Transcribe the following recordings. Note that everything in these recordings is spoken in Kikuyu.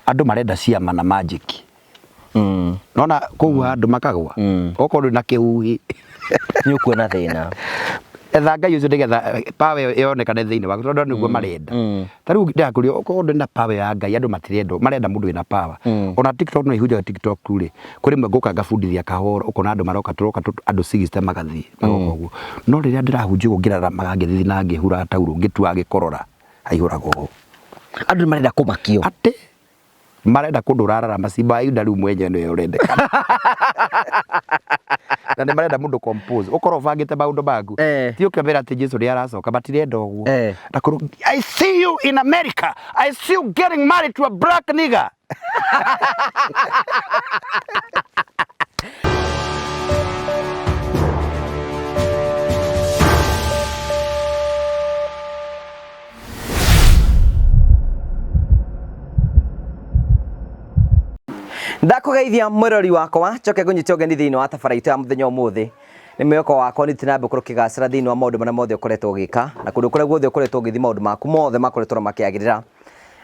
Andũ marenda ciama na magic. Nona kũu handũ makagwa. Okorwo ndũrĩ na kĩhuhi. Nĩ ũkuona thĩna. Etha Ngai ũcio nĩgetha power ĩyo yonekane thĩinĩ waku tondũ nĩguo marenda. Ta rĩu ndĩrakũria okorwo ndũrĩ na power ya Ngai andũ matirenda marenda mũndũ wĩna power. Ona TikTok no ihunjaga TikTok rĩ, kũrĩ rĩmwe ngũka ngabundithia kahora ũkona andũ maroka tũroka andũ 60 magathiĩ magoka ũguo. No rĩrĩa ndĩrahunjia ũguo ngĩraramaga ngĩthithi na ngĩhuraga taurũ ngĩtuaga gĩkorora haihũraga ũũ. Andũ nĩ marenda kũmakio. Atĩ marenda kũndũ ũrararama simba wa Yuda rĩu mwenyewe nĩwe ũrendekana. Na nĩ marenda mũndũ compose ũkorwo ũbangĩte maũndũ maku. Ti ũkĩmera atĩ Jesu nĩ aracoka matirenda ũguo. Na kũrũ I see you in America. I see you getting married to a black nigger. Ndakũgeithia mwĩrori wakwa njoke ngũnyite ũgeni thĩinĩ wa tabara itũ ya mũthenya ũmũthĩ nĩ mwĩhoko wakwa nĩ tinambe ũkorwo ũkĩgacĩra thĩinĩ wa maũndũ marĩa mothe ũkoretwo ũgĩka na kũndũ kũrĩa guothe ũkoretwo ũgĩthiĩ maũndũ maku mothe makoretwo makĩagĩrĩra.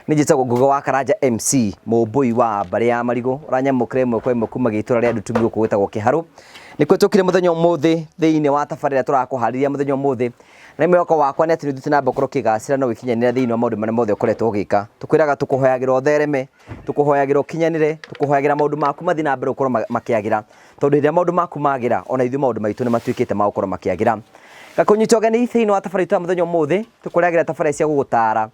Nĩ njĩtagwo Ngũgĩ wa Karanja MC, mũmbũi wa mbarĩ ya Marigũ, ũranyamũkĩra ĩmwe kwa ĩmwe kuma gĩitũra rĩa Ndutumi gũkũ gwĩtagwo Kĩharũ. Nĩkuo tũkire mũthenya ũmũthĩ thĩinĩ wa tabarĩra tũrakũharĩria mũthenya ũmũthĩ. Na mwĩhoko wakwa nĩ atĩ nĩ ũthiĩte na mbere gũkorwo ũkĩgacĩra na ũgĩkinyanĩra thĩinĩ wa maũndũ marĩa mothe ũkoretwo ũgĩka. Tũkwĩraga tũkũhoyagĩra ũthereme, tũkũhoyagĩra ũkinyanĩre, tũkũhoyagĩra maũndũ maku mathiĩ na mbere gũkorwo makĩagĩra. Tondũ hĩndĩ ĩrĩa maũndũ maku magĩra, ona ithuĩ maũndũ maitũ nĩ matuĩkĩte ma gũkorwo makĩagĩra. Ngakũnyita ũgeni thĩinĩ wa tabarĩra itũ ya mũthenya ũmũthĩ, tũkũrehagĩra tabarĩra cia gũgũtara,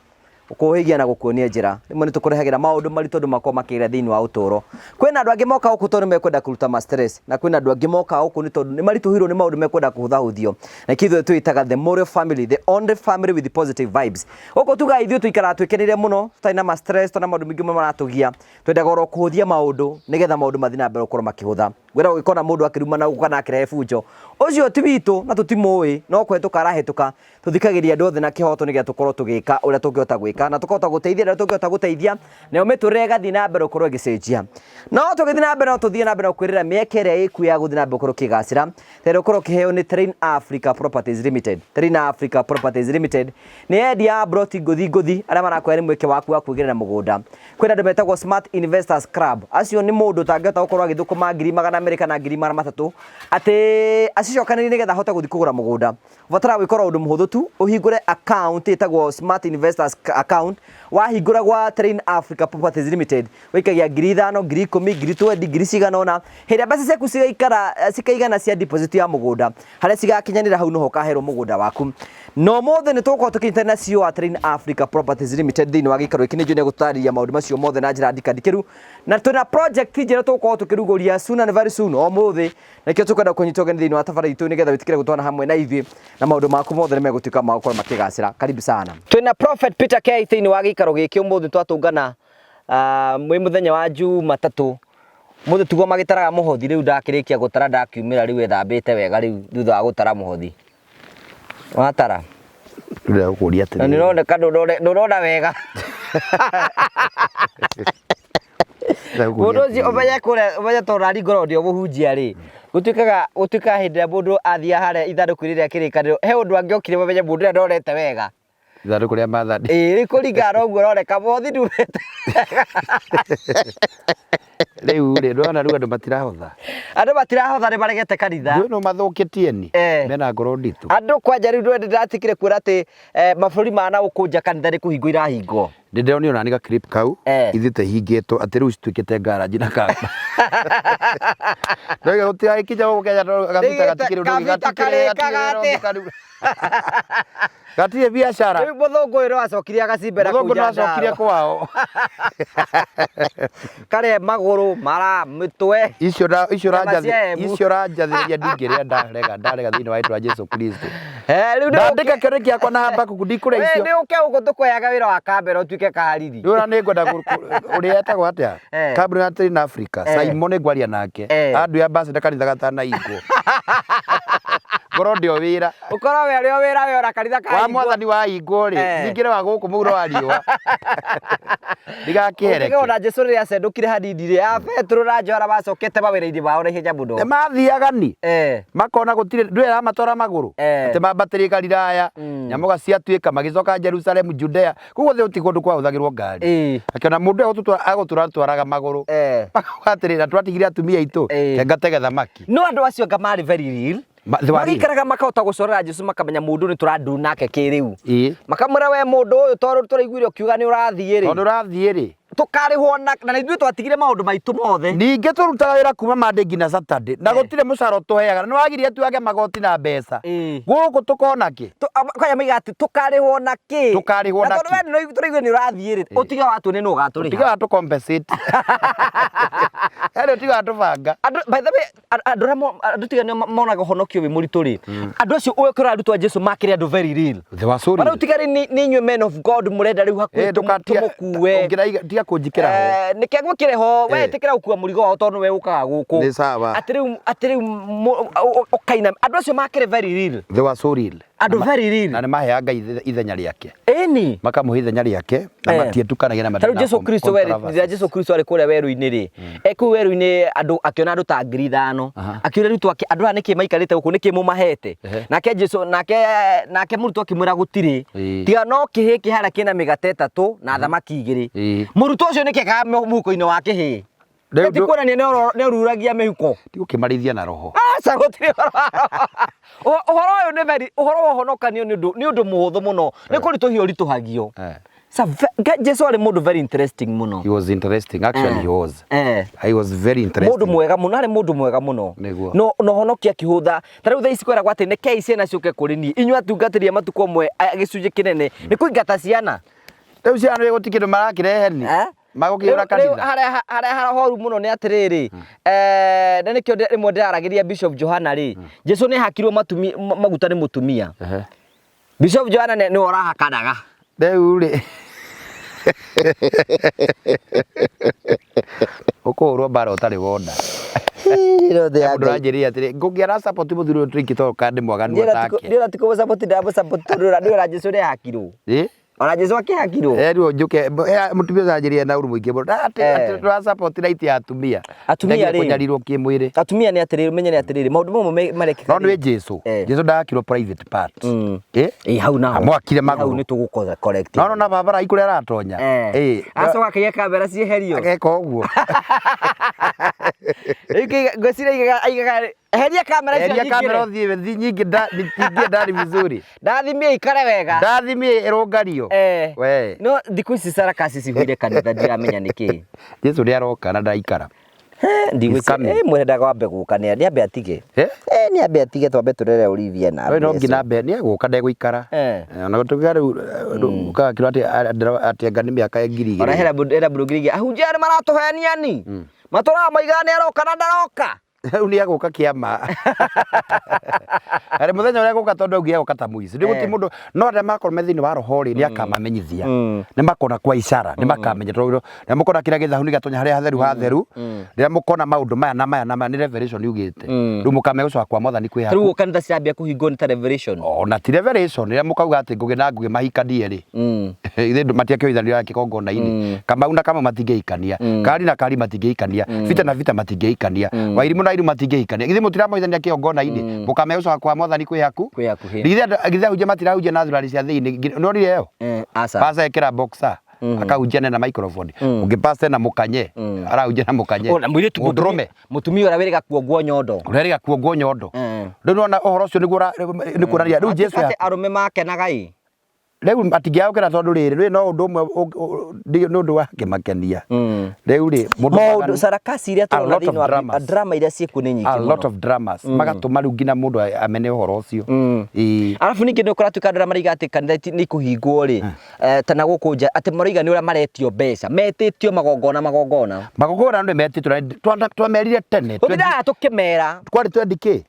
gũkũhĩgia na gũkuonia njĩra. Rĩmwe nĩ tũkũrehagĩra maũndũ maritũ andũ makoragwo makĩgerera thĩinĩ wa ũtũũro. Kwĩna andũ angĩ mokaga gũkũ tondũ nĩ mekwenda kũruta ma stress, na kwĩna andũ angĩ mokaga gũkũ nĩ tondũ nĩ maritũhĩirwo nĩ maũndũ mekwenda kũhũthahũthio. Na nĩkĩo ithuĩ twĩtaga the Morio family, the only family with positive vibes. Gũkũ tugaga ithuĩ tũikaraga twĩkeneire mũno, tũtarĩ na ma stress, tũtarĩ na maũndũ maingĩ mũno maratũgia. Twendaga oro kũhũthia maũndũ nĩgetha maũndũ mathiĩ na mbere gũkorwo makĩhũtha. Ngwĩra ũngĩkona mũndũ akĩrumana gũkũ kana akĩrehe bunjo, ũcio ti witũ na tũtimũĩ, no kũhetũka arahĩtũka. Tũthikagĩrĩria andũ othe na kĩhoto nĩgetha tũkorwo tũgĩka ũrĩa tũngĩhota gwĩka na tũkahota gũteithia arĩa tũngĩhota gũteithia, nayo mĩtũrĩre ĩgathiĩ na mbere gũkorwo ĩgĩcenjia. No tũgĩthiĩ na mbere no tũthiĩ na mbere na gũkwĩrĩra mĩeke ĩrĩa ĩkuo ya gũthiĩ na mbere gũkorwo ũkĩgacĩra, ta ĩrĩa ũkorwo ũkĩheo nĩ Terrain Africa Properties Limited. Terrain Africa Properties Limited nĩ endia a mburoti ngũthi ngũthi arĩa marakũhe nĩ mweke waku wa kwĩgĩrĩra mũgũnda. Kwĩna andũ metagwo Smart Investors Club. Acio nĩ mũndũ ũtangĩhota gũkorwo agĩthũkũma 200,000 kana 300,000 atĩ acicokanĩrie nĩgetha ahote gũthiĩ kũgũra mũgũnda. Ũbataraga gwĩka oro ũndũ mũhũthũ tu, ũhingũre account ĩtagwo Smart Investors Account. Wahingũra gwa Terrain Africa Properties Limited, ũikagia 5,000, 10,000, 20,000, ngiri cigana ũna. Hĩndĩ ĩrĩa mbeca ciaku cigaikara cikaigana cia deposit ya mũgũnda, harĩa cigakinyanĩra hau noho ũkaherwo mũgũnda waku. Na ũmũthĩ nĩ tũgũkorwo tũkĩnyitanĩra na CEO wa Terrain Africa Properties Limited thĩinĩ wa gĩikaro gĩkĩ nĩ njũĩ nĩ egũtũtarĩria maũndũ macio mothe na njĩra ndikandikĩru. Na twĩna project njerũ tũgũkorwo tũkĩrugũria soon and very soon ũmũthĩ. Nĩkĩo tũkwenda kũnyita ũgeni thĩinĩ wa tabarĩra itũ nĩgetha wĩtĩkĩre gũtwana hamwe na ithuĩ na maũndũ maku mothe nĩ megũtuĩka ma gũkorwo makĩgacĩra. Karibu sana. Twĩna Prophet Peter K thĩinĩ wa gĩikaro gĩkĩ ũmũthĩ twatũngana mwĩ mũthenya wa Jumatatũ. Mũthĩ tiguo magĩtaraga mũhothi rĩu ndakĩrĩkia gũtara ndakiumĩra rĩu ethambĩte wega rĩu thutha wa gũtara mũhothi. Watara? Ndĩrenda gũkũria Na atĩrĩrĩ. nĩũroneka ndũrona wega. Ndĩrenda gũkũria Mũndũ ũcio atĩrĩrĩ. ũmenye kũrĩa ũmenye tondũ nani ngoragwo ndĩ o mũhunjia rĩ, gũtuĩkaga hĩndĩ ĩrĩa mũndũ athiaga harĩa ithandũkũ-inĩ rĩa kĩrĩkanĩro, he ũndũ angĩokire mamenye mũndũ ũrĩa ndorete wega. Ithandũkũ rĩa maathani. Ĩĩ rĩu kũringana na ũguo ũroneka mũhothi ndumĩte. Rĩu rĩ, ndũrona rĩu andũ matirahotha. Andũ matirahotha nĩ maregete kanitha. Ndũĩ no mathũkĩtie ni. Eh. Mena ngoro nditũ. Andũ kwanja rĩu ndũĩ ndĩratigire kuona atĩ mabũrũri ma na gũkũ nja kanitha nĩ kũhingwo irahingwo. Nĩ ndĩronire ona nĩ ga clip kau Eh. ithiĩte hingĩtwo atĩ rĩu cituĩkĩte garage na kamba. Ndoiga gũtiragĩkinya gũkũ Kenya tondũ gabita Rĩu gatikĩrĩ ũndũ ũngĩ, kabita gatikĩrĩ karĩkaga gatirĩ wĩra atĩa? ũngĩ karĩ- Gatirĩ biacara. Rĩu mũthũngũ ũyũ no acokire agacimbera Mũthũngũ kũu no acokire Nyandarua. kwao. Karĩa magũrũ, mara, mĩtwe. Icio ra- icio Nyama ũranjathĩ- cia Embu. icio ũranjathĩrĩria ndingĩrĩa ndarega ndarega thĩinĩ wa rĩtwa Jesu Kristo. Eh, rĩu nĩ Ndandĩka ũke- kĩoneki gĩakwa na Habakuku ndikũrĩa We icio. nĩ ũke gũkũ tũkũheaga wĩra wa kamera ũtuĩke kahariri. Rĩu ona nĩ ngwenda ũrĩa etagwo atĩa? Eh. Kambuni ya Train Africa. Eh. Simon nĩ ngwaria nake. Eh. Andu ya ambassador kanitha gatanahingwo. Ngorwo ndĩ o wĩra. Ũkorwo we ũrĩ o wĩra we ona kanitha Wa kahingwo. mwathani wahingwo rĩ, Eh. nyingĩre wa gũkũ mũhuro wa riũa. Ndigakĩhereke. Ũngĩona Jesu rĩrĩa acendũkire hanini rĩ, a Petero na Johana macokete mawĩra-inĩ mao na ihenya mũno. Nĩ mathiaga ni. Eh. Makona gũtirĩ ndũĩ aramatwara magũrũ. Eh. Atĩ mambatĩrie Galilaya, nyamũga ciatuĩka magĩcoka Jerusalemu, Judea. Koguo thĩ gũtirĩ kũndũ kwahũthagĩrwo ngari. Ĩĩ. Akĩona mũndũ ũyũ agũtũratwaraga magũrũ. Eh. Makauga atĩrĩrĩ, na twatigire atumia aitũ, Ĩĩ. reke ngatege thamaki. No andũ acio anga marĩ very real. They were real. Magĩikaraga makahota gũcorera Jesu makamenya mũndũ nĩ tũranduru nake kĩrĩu. Ĩĩ. Makamwĩra we mũndũ ũyũ tondũ tũraiguire ũkiuga nĩ ũrathiĩ rĩ. Tondũ ũrathiĩ rĩ. Tũkarĩhwo na na ithuĩ twatigire maũndũ maitũ mothe. Ningĩ tũrutaga wĩra kuma Monday nginya Saturday na Eh. gũtirĩ mũcara ũtũheaga na nĩwagirie tuage magoti na mbeca. Ĩĩ. Gũkũ tũkona kĩ? Kwaya maiga atĩ tũkarĩhwo na kĩ? Tũkarĩhwo na Na tondũ kĩ? we nĩ tũraigua nĩ ũrathiĩ rĩ, ũtige watuone nũ ũgatũrĩha. Tiga watũ compensate. Yaani tiga watũbanga. Andũ by the way andũ arĩa andũ tiga nĩo monaga ũhonokio wĩ mũritũ rĩ, andũ acio ũyũ kũrĩa arutwo a Jesu makĩrĩ andũ very real. They were so Marĩa real. tiga rĩ nĩ inyuĩ men of God mũrenda rĩu hakuhĩ Eh, ndũkatige tũmũkue. ũngĩraiga tiga kũnjĩkĩra ho. Eh, nĩkĩo ngwĩkĩre ho we Eh. ĩtĩkĩra gũkua mũrigo wao tondũ nĩwe ũkaga gũkũ. Nĩ sawa. Atĩ rĩu atĩ rĩu ũkaina andũ acio makĩrĩ very real. They were so real. Andũ very real. Na nĩ maheaga Ngai ithenya rĩake. Ĩni. Makamũhe ithenya rĩake na Eh. matiĩtukanagia na Ta rĩu Jesu Kristo we rĩrĩa Jesu Kristo arĩ kũrĩa werũ-inĩ rĩ e kũu werũ-inĩ andũ akĩona andũ ta 5,000 Aha. akĩũria arutwo ake andũ aya nĩkĩ maikarĩte gũkũ nĩkĩ mũmahete Ehe. nake Jesu nake nake mũrutwo akĩmwĩra gũtirĩ Ĩĩ. tiga no kĩhĩ kĩharĩa kĩna mĩgate ĩtatũ na thamaki igĩrĩ Ĩĩ. mũrutwo ũcio nĩkĩ ekaga mũhuko-inĩ wa kĩhĩ Rĩu ti kuonania nĩ oruragia mĩhuko Tigũkĩmarĩithia na roho. Aca gũtirĩ ũhoro ũhoro ũyũ nĩ very ũhoro wa ũhonokanio nĩ ũndũ nĩ ũndũ mũhũthũ mũno nĩ kũritũhio ũritũhagio Eh. Jesu arĩ mũndũ very interesting mũno. He was interesting. Actually, Eh. he was. Eh. He was very interesting. Mũndũ mwega mũno arĩ mũndũ mwega mũno. Nĩguo. No no honokia akĩhũtha. Ta rĩu thaa ici kwĩragwo atĩ rekei ciana ciũke kũrĩ niĩ. Inyuĩ atungatĩri a matukũ amwe gĩcunjĩ kĩnene nĩ kũingata ciana. Rĩu ciana nĩ gũtirĩ kĩndũ marakĩrehe ni. Eh? Magũkĩũra Rĩu kanitha. harĩa harĩa hahoru mũno nĩ atĩrĩrĩ eh, na nĩkĩo rĩmwe ndĩraragĩria Bishop Johana rĩ Jesu nĩ hakirwo maguta nĩ mũtumia. Ehe. Bishop Johana nĩwe ũrahakanaga. Rĩu rĩ. Ũkũhũrwo mbara ũtarĩ wona. Mũndũ ũranjĩrire atĩrĩ ngũngĩara support mũthuri ũyũ tũingĩ tondũ kana ndĩ mwaganu atake. Ndiona ti kũmũ ndamũ-support tondũ ndĩra Jesu nĩ hakirwo. Ĩ? Ona Jesu akĩhakirwo. Erirwo njũke mũtumia ũcio anjĩrire na ũru mũingĩ mũno. Atĩ Eh. atĩ tũra support right ya atumia. Atumia Ndagire rĩ. kũnyarirwo kĩmwĩrĩ. Atumia nĩ atĩrĩrĩ ũmenye nĩ atĩrĩrĩ maũndũ mamwe marekĩka No nĩ Jesu. Eh. Jesu ndahakirwo private part. Ĩ? Ĩ hau naho. Amwakire Hau magũrũ. nĩ tũgũkotha correct. No no na barabara kũrĩa aratonya. Eh. Ĩ. Acoka akĩiga kamera cieherio. Ageka ũguo. Rĩu ngwĩciria aigaga eheria kamera icio Eheria kamera nyingĩ. ũthiĩ thi nyingĩ nyingĩ ndani vizuri. Ndathimie ikare wega. Ndathimie ĩrũngario. Eh. We. No thikũ ici sarakasi cihũire kanitha ndiramenya nĩkĩ. Jesu nĩ aroka na ndaikara. Ndigwĩciria coming. eh mwendaga wambe gũka nĩ ambe atige. Eh? Eh nĩ ambe atige twambe tũrere Olivia na We no Jesu. nginya ambe nĩ egũka ndegũikara. Eh. Ona gũtuĩka rĩu ũgakĩrwo atĩ atĩ anga nĩ mĩaka ngiri Ona igĩrĩ. hera hera mbũrũngiri ahunjia nĩ maratũhenia ni. Matũraga moigaga nĩ aroka na ndaroka. Rĩu nĩ egũka kĩama. Harĩ mũthenya ũrĩa egũka tondũ augire egũka ta mũici. Rĩu gũtirĩ Eh. mũndũ no arĩa makorwo me thĩinĩ wa roho rĩ nĩ akamamenyithia. Nĩ makona kwa icara nĩ makamenya tondũ nĩ mũkona kĩrĩa gĩthahu nĩ gĩatonya harĩa hatheru hatheru. Rĩrĩa mũkona maũndũ maya na maya na maya nĩ revelation yugĩte. Rĩu mũkamenya gũcoka kwa mwathani kwĩ Rĩu hakuhĩ. kanitha cirambia kũhingwo nĩ ta revelation. Ona ti revelation rĩrĩa mũkauga atĩ Ngũgĩ na Ngũgĩ mahikanie rĩ. Ithe matiakĩoithanio kĩgongona-inĩ. Kamau na Kamau matingĩhikania. Kari na Kari matingĩhikania. Bita na Bita matingĩhikania. Wairimũ na Wairimũ matingĩhikania. Githĩ mũtiramoithania kĩgongona-inĩ. Mũkamenya gũcoka kwa mwathani kwĩ haku. Kwĩ hakuhĩ. Githĩ githĩ ahunjia matirahunjia na thurari cia thĩinĩ. Nonire ĩyo? Eh, aca. Pastor ekĩra boxer. Akahunjia na microphone. Ũngĩ pastor na mũkanye. Arahunjia na mũkanye. Ona mũirĩtu Mũndũrũme. mũtumia ũrĩa wĩrĩga kuongwo nyondo. Ũrĩa wĩrĩga kuongwo nyondo. Eh. Rĩu nĩwona ũhoro ũcio nĩguo nĩ kuonania rĩu Jesu Atĩ arũme makenaga ĩ. rĩu matingĩaũkĩra tondũ rĩrĩ rĩrĩ no ũndũ ũmwe nĩ ũndũ wa kĩmakenia rĩu rĩ mũndũ Maũndũ mwaganu- sarakasi iria A tũrona lot of thĩinĩ wa dramas. drama iria ciĩkuo nĩ nyingĩ a lot mũno. of dramas magatũma rĩu nginya mũndũ amene ũhoro ũcio Ĩĩ. Arabu ningĩ nĩ ũkoratuĩka andũ arĩa maraiga atĩ kanitha nĩ ikũhingwo rĩ eh, ta na gũkũ nja atĩ maraiga nĩ ũrĩa maretio mbeca metĩtio magongona magongona. Magongona nĩ metĩtwo na twamerire tene Tũthindaga tũkĩmera. kwarĩ 20 kĩ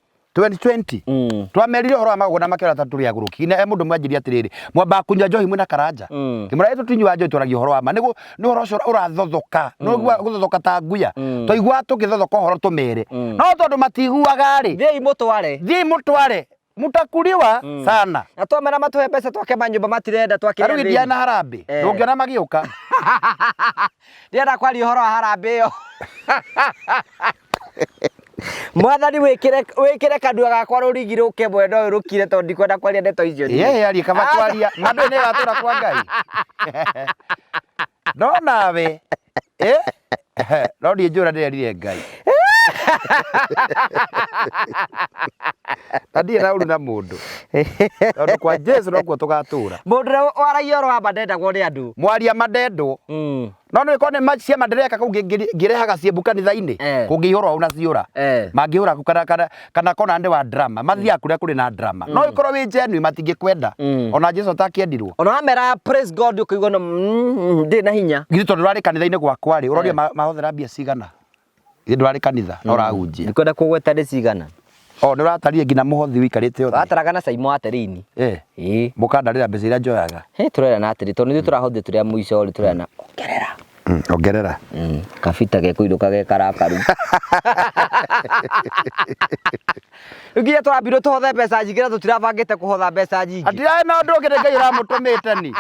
2020 twamerire ũhoro wa magongona makĩona ta tũrĩ agũrũki na mũndũ mwanjirie atĩrĩrĩ mwambaga kũnyua njohi mwĩna karanja ngĩmwĩra ĩ tũtinyuaga njohi twaragia ũhoro wa ma nĩguo nĩ ũhoro ũcio ũrathothoka nĩguo gũthothoka ta nguya twaiguaga tũgĩthothoka ũhoro tũmere no tondũ matiguaga rĩ Thiĩi mũtware. thiĩi mũtware Mutakuliwa sana. Na twamera matũhe mbeca twake manyũmba matirenda twakĩrĩa Tarĩu thĩni. ndiana harambĩ. Ndũngĩona magĩũka. Ndĩrenda kwaria ũhoro wa harambĩ ĩyo. Mwathani wĩkĩre wĩkĩre kanua gakwa rũrigi rũke mwena ũyũ rũkire tondũ ndikwenda kwaria ndeto icio niĩ. Yeye arie kaba twaria. Mandũ nĩ gatũra kwa Ngai. No nawe. Eh? No ndiĩ njũra ndĩrerire Ngai. Na ndirĩ na ũru na mũndũ. Tondũ kwa Jesu nokuo tũgatũra. Mũndũ ũrĩa waragia ũhoro wa ma ndendagwo nĩ andũ. Mwaria mandendwo. No nĩ korwo nĩ ciama ndĩreka kũu ngĩrehaga ciĩmbu kanitha-inĩ kũngĩihũrwo au na ciũra mangĩhũra kũ kana kana kana kona nĩ wa drama mathiaga kũrĩa kũrĩ na drama no ĩkorwo wĩ genuine matingĩkwenda ona Jesu atakĩendirwo. Ona wamera praise God ũkũigua no ndĩ na hinya. Githĩ tondũ ndũrarĩ kanitha-inĩ gwakwa rĩ ũroria mahũthĩra mbia cigana? Githĩ ndũrarĩ kanitha na ũrahunjia? Ndikwenda kũgweta nĩ cigana. O nĩ ũratarire nginya mũhothi ũikarĩte ũthĩ. Wataraga na Saimo Aterini. Eh. Ĩĩ. Mũkandarĩra mbeca iria njoyaga. He tũrerana atĩrĩ tondũ nithuĩ tũrahothire tũrĩ a mũico rĩ tũrerana ongerera. Ongerera. Kabita gekũinũka ge karakaru. Rĩu nginya tũrambirwo tũhothe mbeca nyingĩ na tũtirabangĩte kũhotha mbeca nyingĩ. Atiraĩ na ũndũ ũngĩ nĩ Ngai ũramũtũmĩte ni.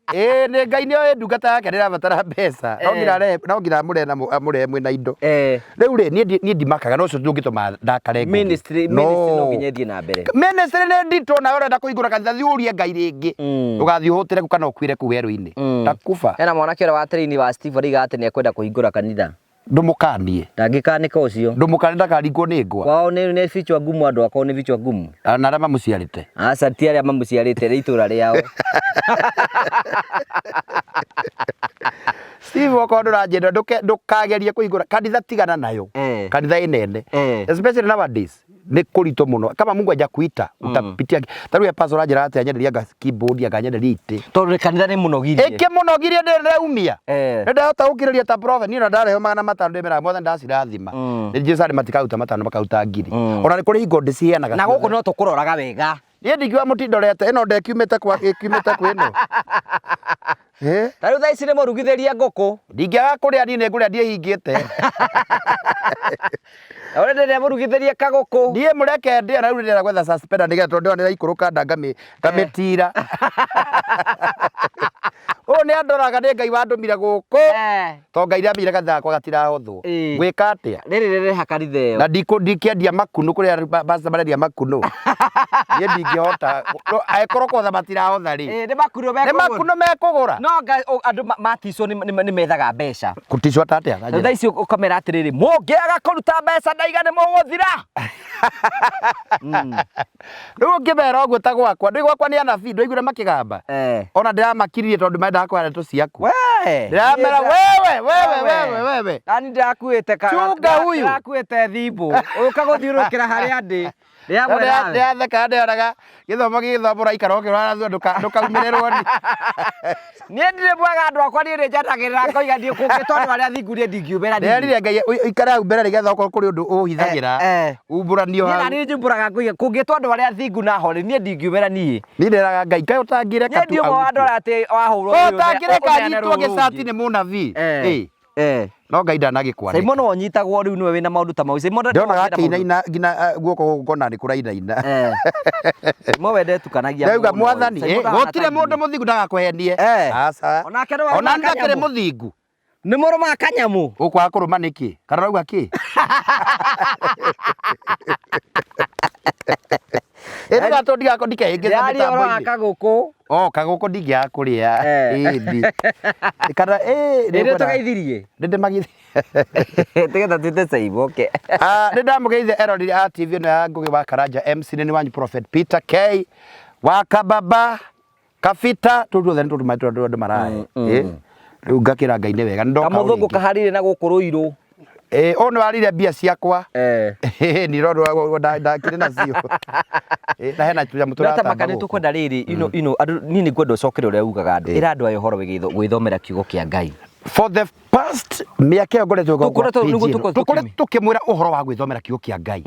Ĩĩ nĩ Ngai nĩ oĩ ndungata yake ndĩrabatara mbeca. No nginya arehe no nginya amũrehe na amũrehe mwĩna indo. Rĩu rĩ niĩ niĩ ndimakaga no ũcio ndũngĩtũma ndakare Ngũgĩ. Ministry No. ministry no nginya ĩthiĩ na mbere. Ministry nĩ nditũ nawe ũrenda kũhingũra kanitha thiĩ ũrie Ngai rĩngĩ. Ũgathiĩ ũhũtĩre kũ kana ũkuĩre kũu werũ-inĩ. Takuba. Hena mwanake ũrĩa wa trainee wa Steve arauga atĩ nĩ ekwenda kũhingũra kanitha. Ndũmũkanie. Ndangĩkanĩka ũcio. Ndũmũkanie ndakaringwo nĩ ngwa. Kwao nĩ vichwa ngumu andũ akwao nĩ vichwa ngumu. Na arĩa mamũciarĩte. Aca ti arĩa mamũciarĩte nĩ itũra rĩao. Steve okorwo ndũranjenda ndũkagerie kũhingũra kanitha tigana nayo. Kanitha ĩ nene. Especially nowadays nĩ kũritũ mũno. Kama Mungu hajakuita utapitia ta rĩu pastor aranjĩra atĩ anyenderia anga keyboard anga anyenderia itĩ. Tondũ kanitha nĩ mũnogirie. Ĩkĩmũnogirie ndĩreumia. Nĩ ndahota gũkirĩrĩria ta prophet niĩ ona ndarehwo 500 ndĩmeraga mothe ndacirathima. Nĩ njũĩ arĩa matikaruta matano makaruta ngiri. Ona nĩ kũrĩ hingo ndĩciheanaga. Na gũkũ no tũkũroraga wega. Niĩ ndingiuga mũtindorete ĩno ndekiumĩte kwa ĩkiumĩte kwĩ ĩno. Eh? Ta rĩu thaa ici nĩ mũrugithĩrie ngũkũ. Ndingĩaga kũrĩa niĩ nĩ ngũrĩa ndiĩhingĩte. Na ũrĩa ndĩrĩa mũrugithĩrie kagũkũ. Niĩ mũreke ndĩe na rĩu ndĩrenda gwetha suspender nĩgetha tondũ ndĩrona nĩraikũrũka nda ngamĩtira. Ũyũ nĩ andoraga nĩ Ngai wandũmire gũkũ. To Ngai nĩamenyire kanitha gakwa gatirahothwo. Ngwĩka atĩa? Rĩrĩ rĩreha kanitha ĩyo. Na ndikĩendia makunũ kũrĩa pastor marendia makunũ. Niĩ ndingĩhota. Angĩkorwo kũhotha matirahotha rĩ. Nĩ makunũ Nĩ mekũgũra. makunũ mekũgũra. No andũ maticwo nĩ methaga mbeca. Kũticwo ta atĩa? Tondũ thaa ici ũkamera atĩrĩrĩ, mũngĩaga kũruta mbeca ndaiga nĩ mũgũthira. Rĩu ũngĩmera ũguo ta gwakwa, ndũĩ gwakwa nĩ anabii, ndwaiguire makĩgamba? Ona ndĩramakiririe tondũ mendaga kũhe ndeto ciaku. Ndĩramera wewe, wewe, wewe, wewe. Nani ndĩrakuĩte Chunga huyu. Ndĩrakuĩte thimũ. Ũka gũthiũrũrũkĩra harĩa ndĩ. Ndĩramwĩra. Ndĩratheka ndĩonaga gĩthomo gĩgĩthomwo ũraikara ũkĩrora ndũkaumĩrĩrwo nĩ. Niĩ ndirĩ mwega andũ akwa niĩ nĩnjatagĩrĩra ngoiga niĩ kũngĩtwo andũ arĩa thingu niĩ ndingiumĩra niĩ. Ndĩrerire Ngai ũikare hau mbere nĩgetha okorwo kũrĩ ũndũ ũhithagĩra umbũranio Niĩ hau. naniĩ njumbũraga ngoiga kũngĩtwo andũ arĩa thingu na ahoreri niĩ ndingiumĩra niĩ. Niĩ ndĩraga Ngai kaĩ ũtangĩreka Niĩ tu ndi ũmwe wa andũ arĩa atĩ wahũrwo Kaĩ nĩ ũtangĩreka ũneane nyitwo rũrũ gĩcati rũngĩ. nĩ mũnabii. No Ngai ndanagĩkwanĩka. Simon onyitagwo rĩu nĩwe wĩna maũndũ ta mau. Simon Ndĩronaga akĩinaina nginya guoko gũkũ ngona nĩ kũrainaina. Simon we ndetukanagia Ndauga mũno. mwathani, Simon ndahana gũtirĩ ta mũndũ ithuĩ. mũthingu ndagakũhenie. Aca. Onake nĩ warũmaga Ona ndakĩrĩ kanyamũ. mũthingu. Nĩ mũrũmaga kanyamũ. Ũkwaga kũrũma nĩkĩ? Kana ũrauga kĩ? Ĩndĩ gatũ ndigako ndikehĩngĩca Ndĩraria ũhoro wa mĩtambo-inĩ. kagũkũ. Oh, kagũkũ ndingĩaga kũrĩa. Ĩni. Kana Nĩ tũgeithirie. Nĩ ndĩmageithirie. Tũgetha tuĩte Simon, okay. Nĩ ndamũgeithia eroreri a TV ĩno ya Ngũgĩ wa Karanja MC nĩ wanyu Prophet Peter K wa Kababa Kabita tũu tuothe nĩ tũtũmaĩ tũrĩa andũ marahe. Rĩu ngakĩra Ngai nĩ wega nĩ ndoka o Kamũthũngũ rĩngĩ. kaharire na gũkũ Rũirũ. Ũyũ nĩ warire mbia ciakwa. Ni roro ndakĩrĩ nacio. Na hena tũnyamũ No ta tũratamba maka nĩ gũkũ. tũkwenda rĩrĩ andũ niĩ nĩ ngwenda ũcokere ũrĩa ugaga andũ ĩra andũ aya ũhoro wĩgiĩ gwĩthomera kiugo kĩa Ngai. For the past mĩaka ĩyo ngoretwo Tũkoretwo- nĩguo tũkoretwo tũkoretwo tũkĩmwĩra ũhoro wa gwĩthomera kiugo kĩa Ngai.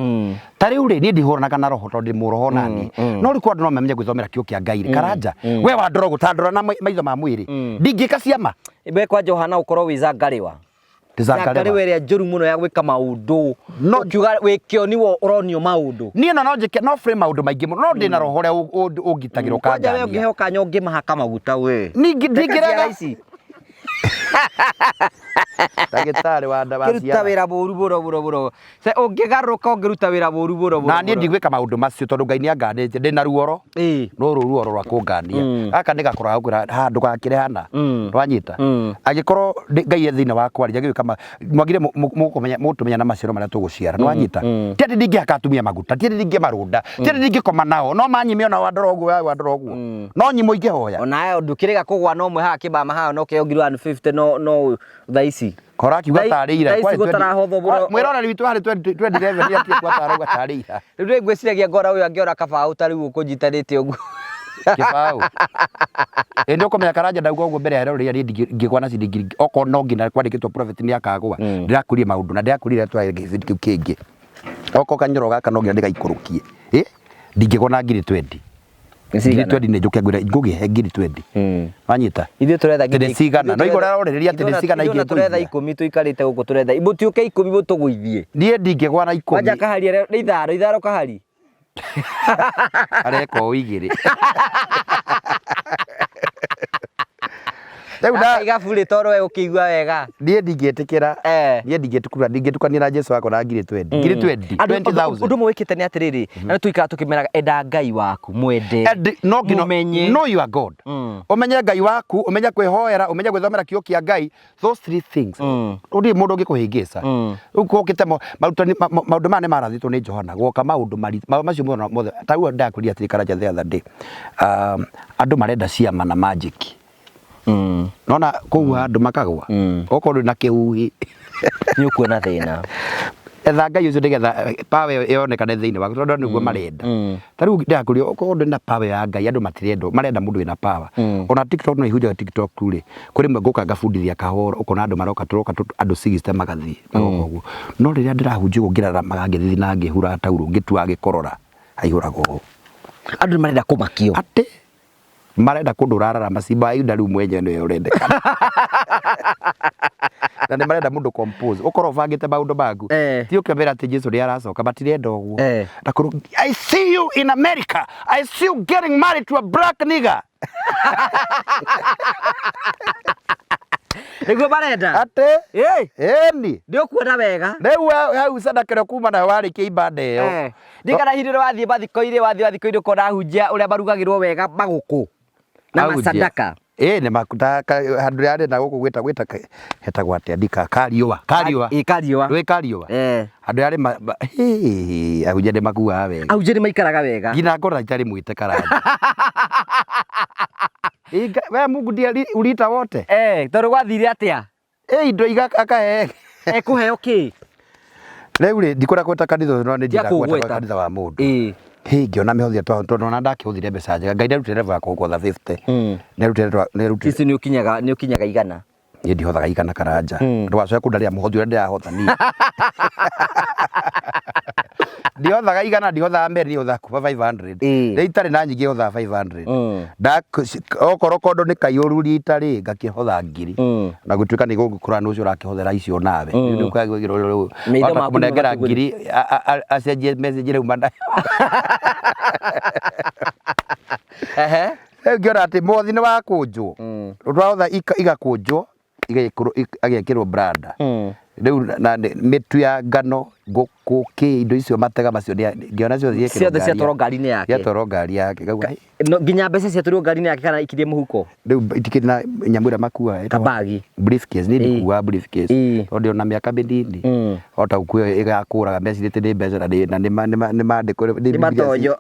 Ta rĩu rĩ niĩ ndihũranaga na roho tondũ ndĩ mũroho naniĩ. No rĩu kwa andũ no mamenye gwĩthomera kiugo kĩa Ngai rĩ. Karanja we wandora ũguo ta ndora na maitho ma mwĩrĩ. Ndingĩka ciama. We kwanja ũhana ũkorwo wĩ zangarĩwa. Ti Zangareva. Zangareva ĩrĩa njũru mũno ya gwĩka maũndũ. No- Ũkiuga wĩ kĩoni wo ũronio maũndũ. Niĩ no njĩke no frame maũndũ maingĩ mũno, no ndĩna roho ũrĩa ũngitagĩra Kwanja we ũkangania. ũngĩheo kanya ũngĩmahaka maguta we. Ningĩ Reke ciara ndingĩrega ici. Ndagĩtarĩ wa nda wa Ũngĩruta ciara. wĩra mũru mũno mũno mũno. Se ũngĩgarũrũka ũngĩruta wĩra mũru mũno mũno. Na niĩ mũno. ndigwĩka maũndũ macio tondũ Ngai nĩ anganĩtie, ndĩna ruoro. No rũu ruoro rwa kũngania. Gaka nĩ gakora gakũra haha ndũgakĩre hana. Ndwanyita. Angĩkorwo Ngai e thĩinĩ wakwa rĩ, njagĩrĩirwo gwĩka mwagire mũkũmenya mũtũmenya na maciaro marĩa tũgũciara. Nĩwanyita? Ti atĩ ndingĩhaka atumia maguta, ti atĩ ndingĩmarũnda, ti atĩ ndingĩkoma nao, no manyime ona wandora ũguo we wandora ũguo. No nyimwo ingĩhoya. Ona ndũkĩrĩga kũgwa no mwe haha kĩmama haha no kĩheo ngiri 150 no no thaa ici. Kora akiuga Thaa tarĩ ira. thaa ici gũtarahothwo mũno. Mwĩroreri witũ harĩ 2011 nĩ atiĩ kwa tarauga tarĩ ira. Rĩu nĩ ngwĩciragia ngora ũyũ angĩora kabaũ ta rĩu ũkũnyitanĩte ũguo. Kĩbaũ. Ĩ nĩ ũkũmenya Karanja ndauga ũguo mbere ya eroreri niĩ ndingĩgwa na ciringi ngiri okorwo no nginya kwandĩkĩtwo prophet nĩ akagwa. Ndĩrakũrie maũndũ na ndĩrakũrire tware gĩbindi kĩu kĩngĩ. Okorwo kanyoro gaka no nginya ndĩgaikũrũkie. Ĩ ndingĩgwa na ngiri 20. Ngiri 20 nĩ njũke ngwĩre ngũgĩhe ngiri 20. Wanyita? Ithuĩ tũretha Atĩ nĩ cigana? No igũrũ arorereria atĩ nĩ cigana ingĩ tũretha ingĩngũithia. ikũmi tũikarĩte gũkũ tũretha mũtiũke ikũmi mũtũgũithie. Niĩ ndingĩgwa na ikũmi. Kwanja kahari nĩ ithano ithano kahari. Areka o igĩrĩ. Rĩu na Akaiga burĩ tondũ we ũkĩigua wega. Niĩ ndingĩtĩkĩra. Niĩ ndingĩtukura ndingĩtukania na Jesu wakwa na ngiri 20. Ngiri 20. Andũ- 20,000. Ũndũ ũmwe wĩkĩte nĩ atĩrĩrĩ, na nĩ tũikaraga tũkĩmeraga enda Ngai waku mwende. And no nginya Mũmenye. know your God. Ũmenye Ngai waku, ũmenye kwĩhoera, ũmenye gwĩthomera kiugo kĩa Ngai, those three things. Ũndĩ mũndũ ũngĩkũhĩngĩca. Rĩu gũkĩte marutani maũndũ maya nĩ marathĩtwo nĩ Johana, gwoka maũndũ maritũ, maũndũ macio mothe mothe. Ta rĩu ndakwĩrire atĩrĩ Karanja the other day. Andũ marenda ciama na magic. Nona kũu handũ makagwa. Okorwo ndũrĩ na kĩhuhi. Nĩ ũkuona thĩna. Etha Ngai ũcio nĩgetha power ĩyo yonekane thĩinĩ waku tondũ nĩguo marenda. Ta rĩu ndĩrakũria okorwo ndũrĩ na power ya Ngai andũ matirenda marenda mũndũ wĩna power. Ona TikTok no ihunjaga TikTok rĩ, kũrĩ rĩmwe ngũka ngabundithia kahora ũkona andũ maroka tũroka andũ 60 magathiĩ magoka ũguo. No rĩrĩa ndĩrahunjia ũguo ngĩraramaga ngĩthiĩ na ngĩhuraga taurũ ngĩtuaga gĩkorora haihũraga ũũ. Andũ nĩ marenda kũmakio. Atĩ marenda kũndũ ũrararama simba wa Yuda rĩu mwenyewe nĩwe ũrendekana. Na nĩ marenda mũndũ compose ũkorwo ũbangĩte maũndũ maku. Ti ũkĩmera atĩ Jesu nĩ aracoka matirenda ũguo. Na kũrũ, I see you in America. I see you getting married to a black nigger. Nĩguo marenda. Atĩ Ĩ, ĩni nĩ ũkuona wega. rĩu hau sadaka ĩrĩa kuma nayo warĩkia ibanda ĩyo. Ndirikana hĩndĩ ĩrĩa wathiĩ mathiko-inĩ wathiĩ mathiko-inĩ ũkona ahunjia ũrĩa marugagĩrwo wega magũkũ na Ahunjia. masadaka. Ĩ nĩ makuta handũ yarĩ na gũkũ gwĩta gwĩta hetagwo atĩa ndika kariũa kariũa. Ĩ kariũa. Rwĩ kariũa. Andũ arĩa ahunjia nĩ makuaga wega. Ahunjia nĩ maikaraga wega. Nginya ngora itarĩ mwĩte Karanja. We Mungu ndiye uliita wote. Tondũ gwathire atĩa? Ĩ indo akahe. Ekũheo kĩ? Rĩu rĩ ndikwenda gweta kanitha ũcio no nĩ Tia ndienda gweta kũũgweta. kanitha wa mũndũ. Hĩ ngĩona mĩhothi tondũ ona ndakĩhũthire mbeca njega Ngai nĩarutire level ya kũgotha 50. Nĩarutire nĩarutire. Ici nĩ ũkinyaga nĩ ũkinyaga igana. Niĩ ndihothaga igana Karanja. Ndũgacoke kũndarĩra mũhothi ũrĩa ndĩrahotha niĩ. Ndihothaga igana ndihothaga merĩ niĩ hothaga kuma 500. Rĩrĩa itarĩ na nyingĩ hothaga 500. Okorwo kondo nĩ kaiyũru rita rĩ ngakĩhotha ngiri. Na gũtuĩka nĩ gũgũkũra nĩ ũcio ũrakĩhothera icio nawe. Rĩu ũkagĩrwo Maitho wahota maku kũmũnengera nĩmagatũgũria. ngiri acenjie message rĩu mana. Rĩu ngĩona atĩ mũhothi nĩ wakũnjwo. Twahotha igakũnjwo agekĩrwo branda. Rĩu na mĩtu ya ngano ngũkũ kĩ indo icio matega macio ngĩona ciothe ciekĩrwo Ciothe ciatwarwo ngari-inĩ yake. Ciatwarwo ngari yake. Ngauga, "Hĩ." No, nginya mbeca ciatwarirwo ngari-inĩ yake kana ikirie mũhuko? Rĩu itikĩrĩ na nyamũ ĩrĩa makuaga ĩtagwo Kabagi. Briefcase, niĩ ndikuaga briefcase. Tondũ ndĩ ona mĩaka mĩnini. Hota gũkua ĩgakũraga mecirĩtie nĩ mbeca na nĩ mandĩko nĩ Nĩ Bibilia matonyo.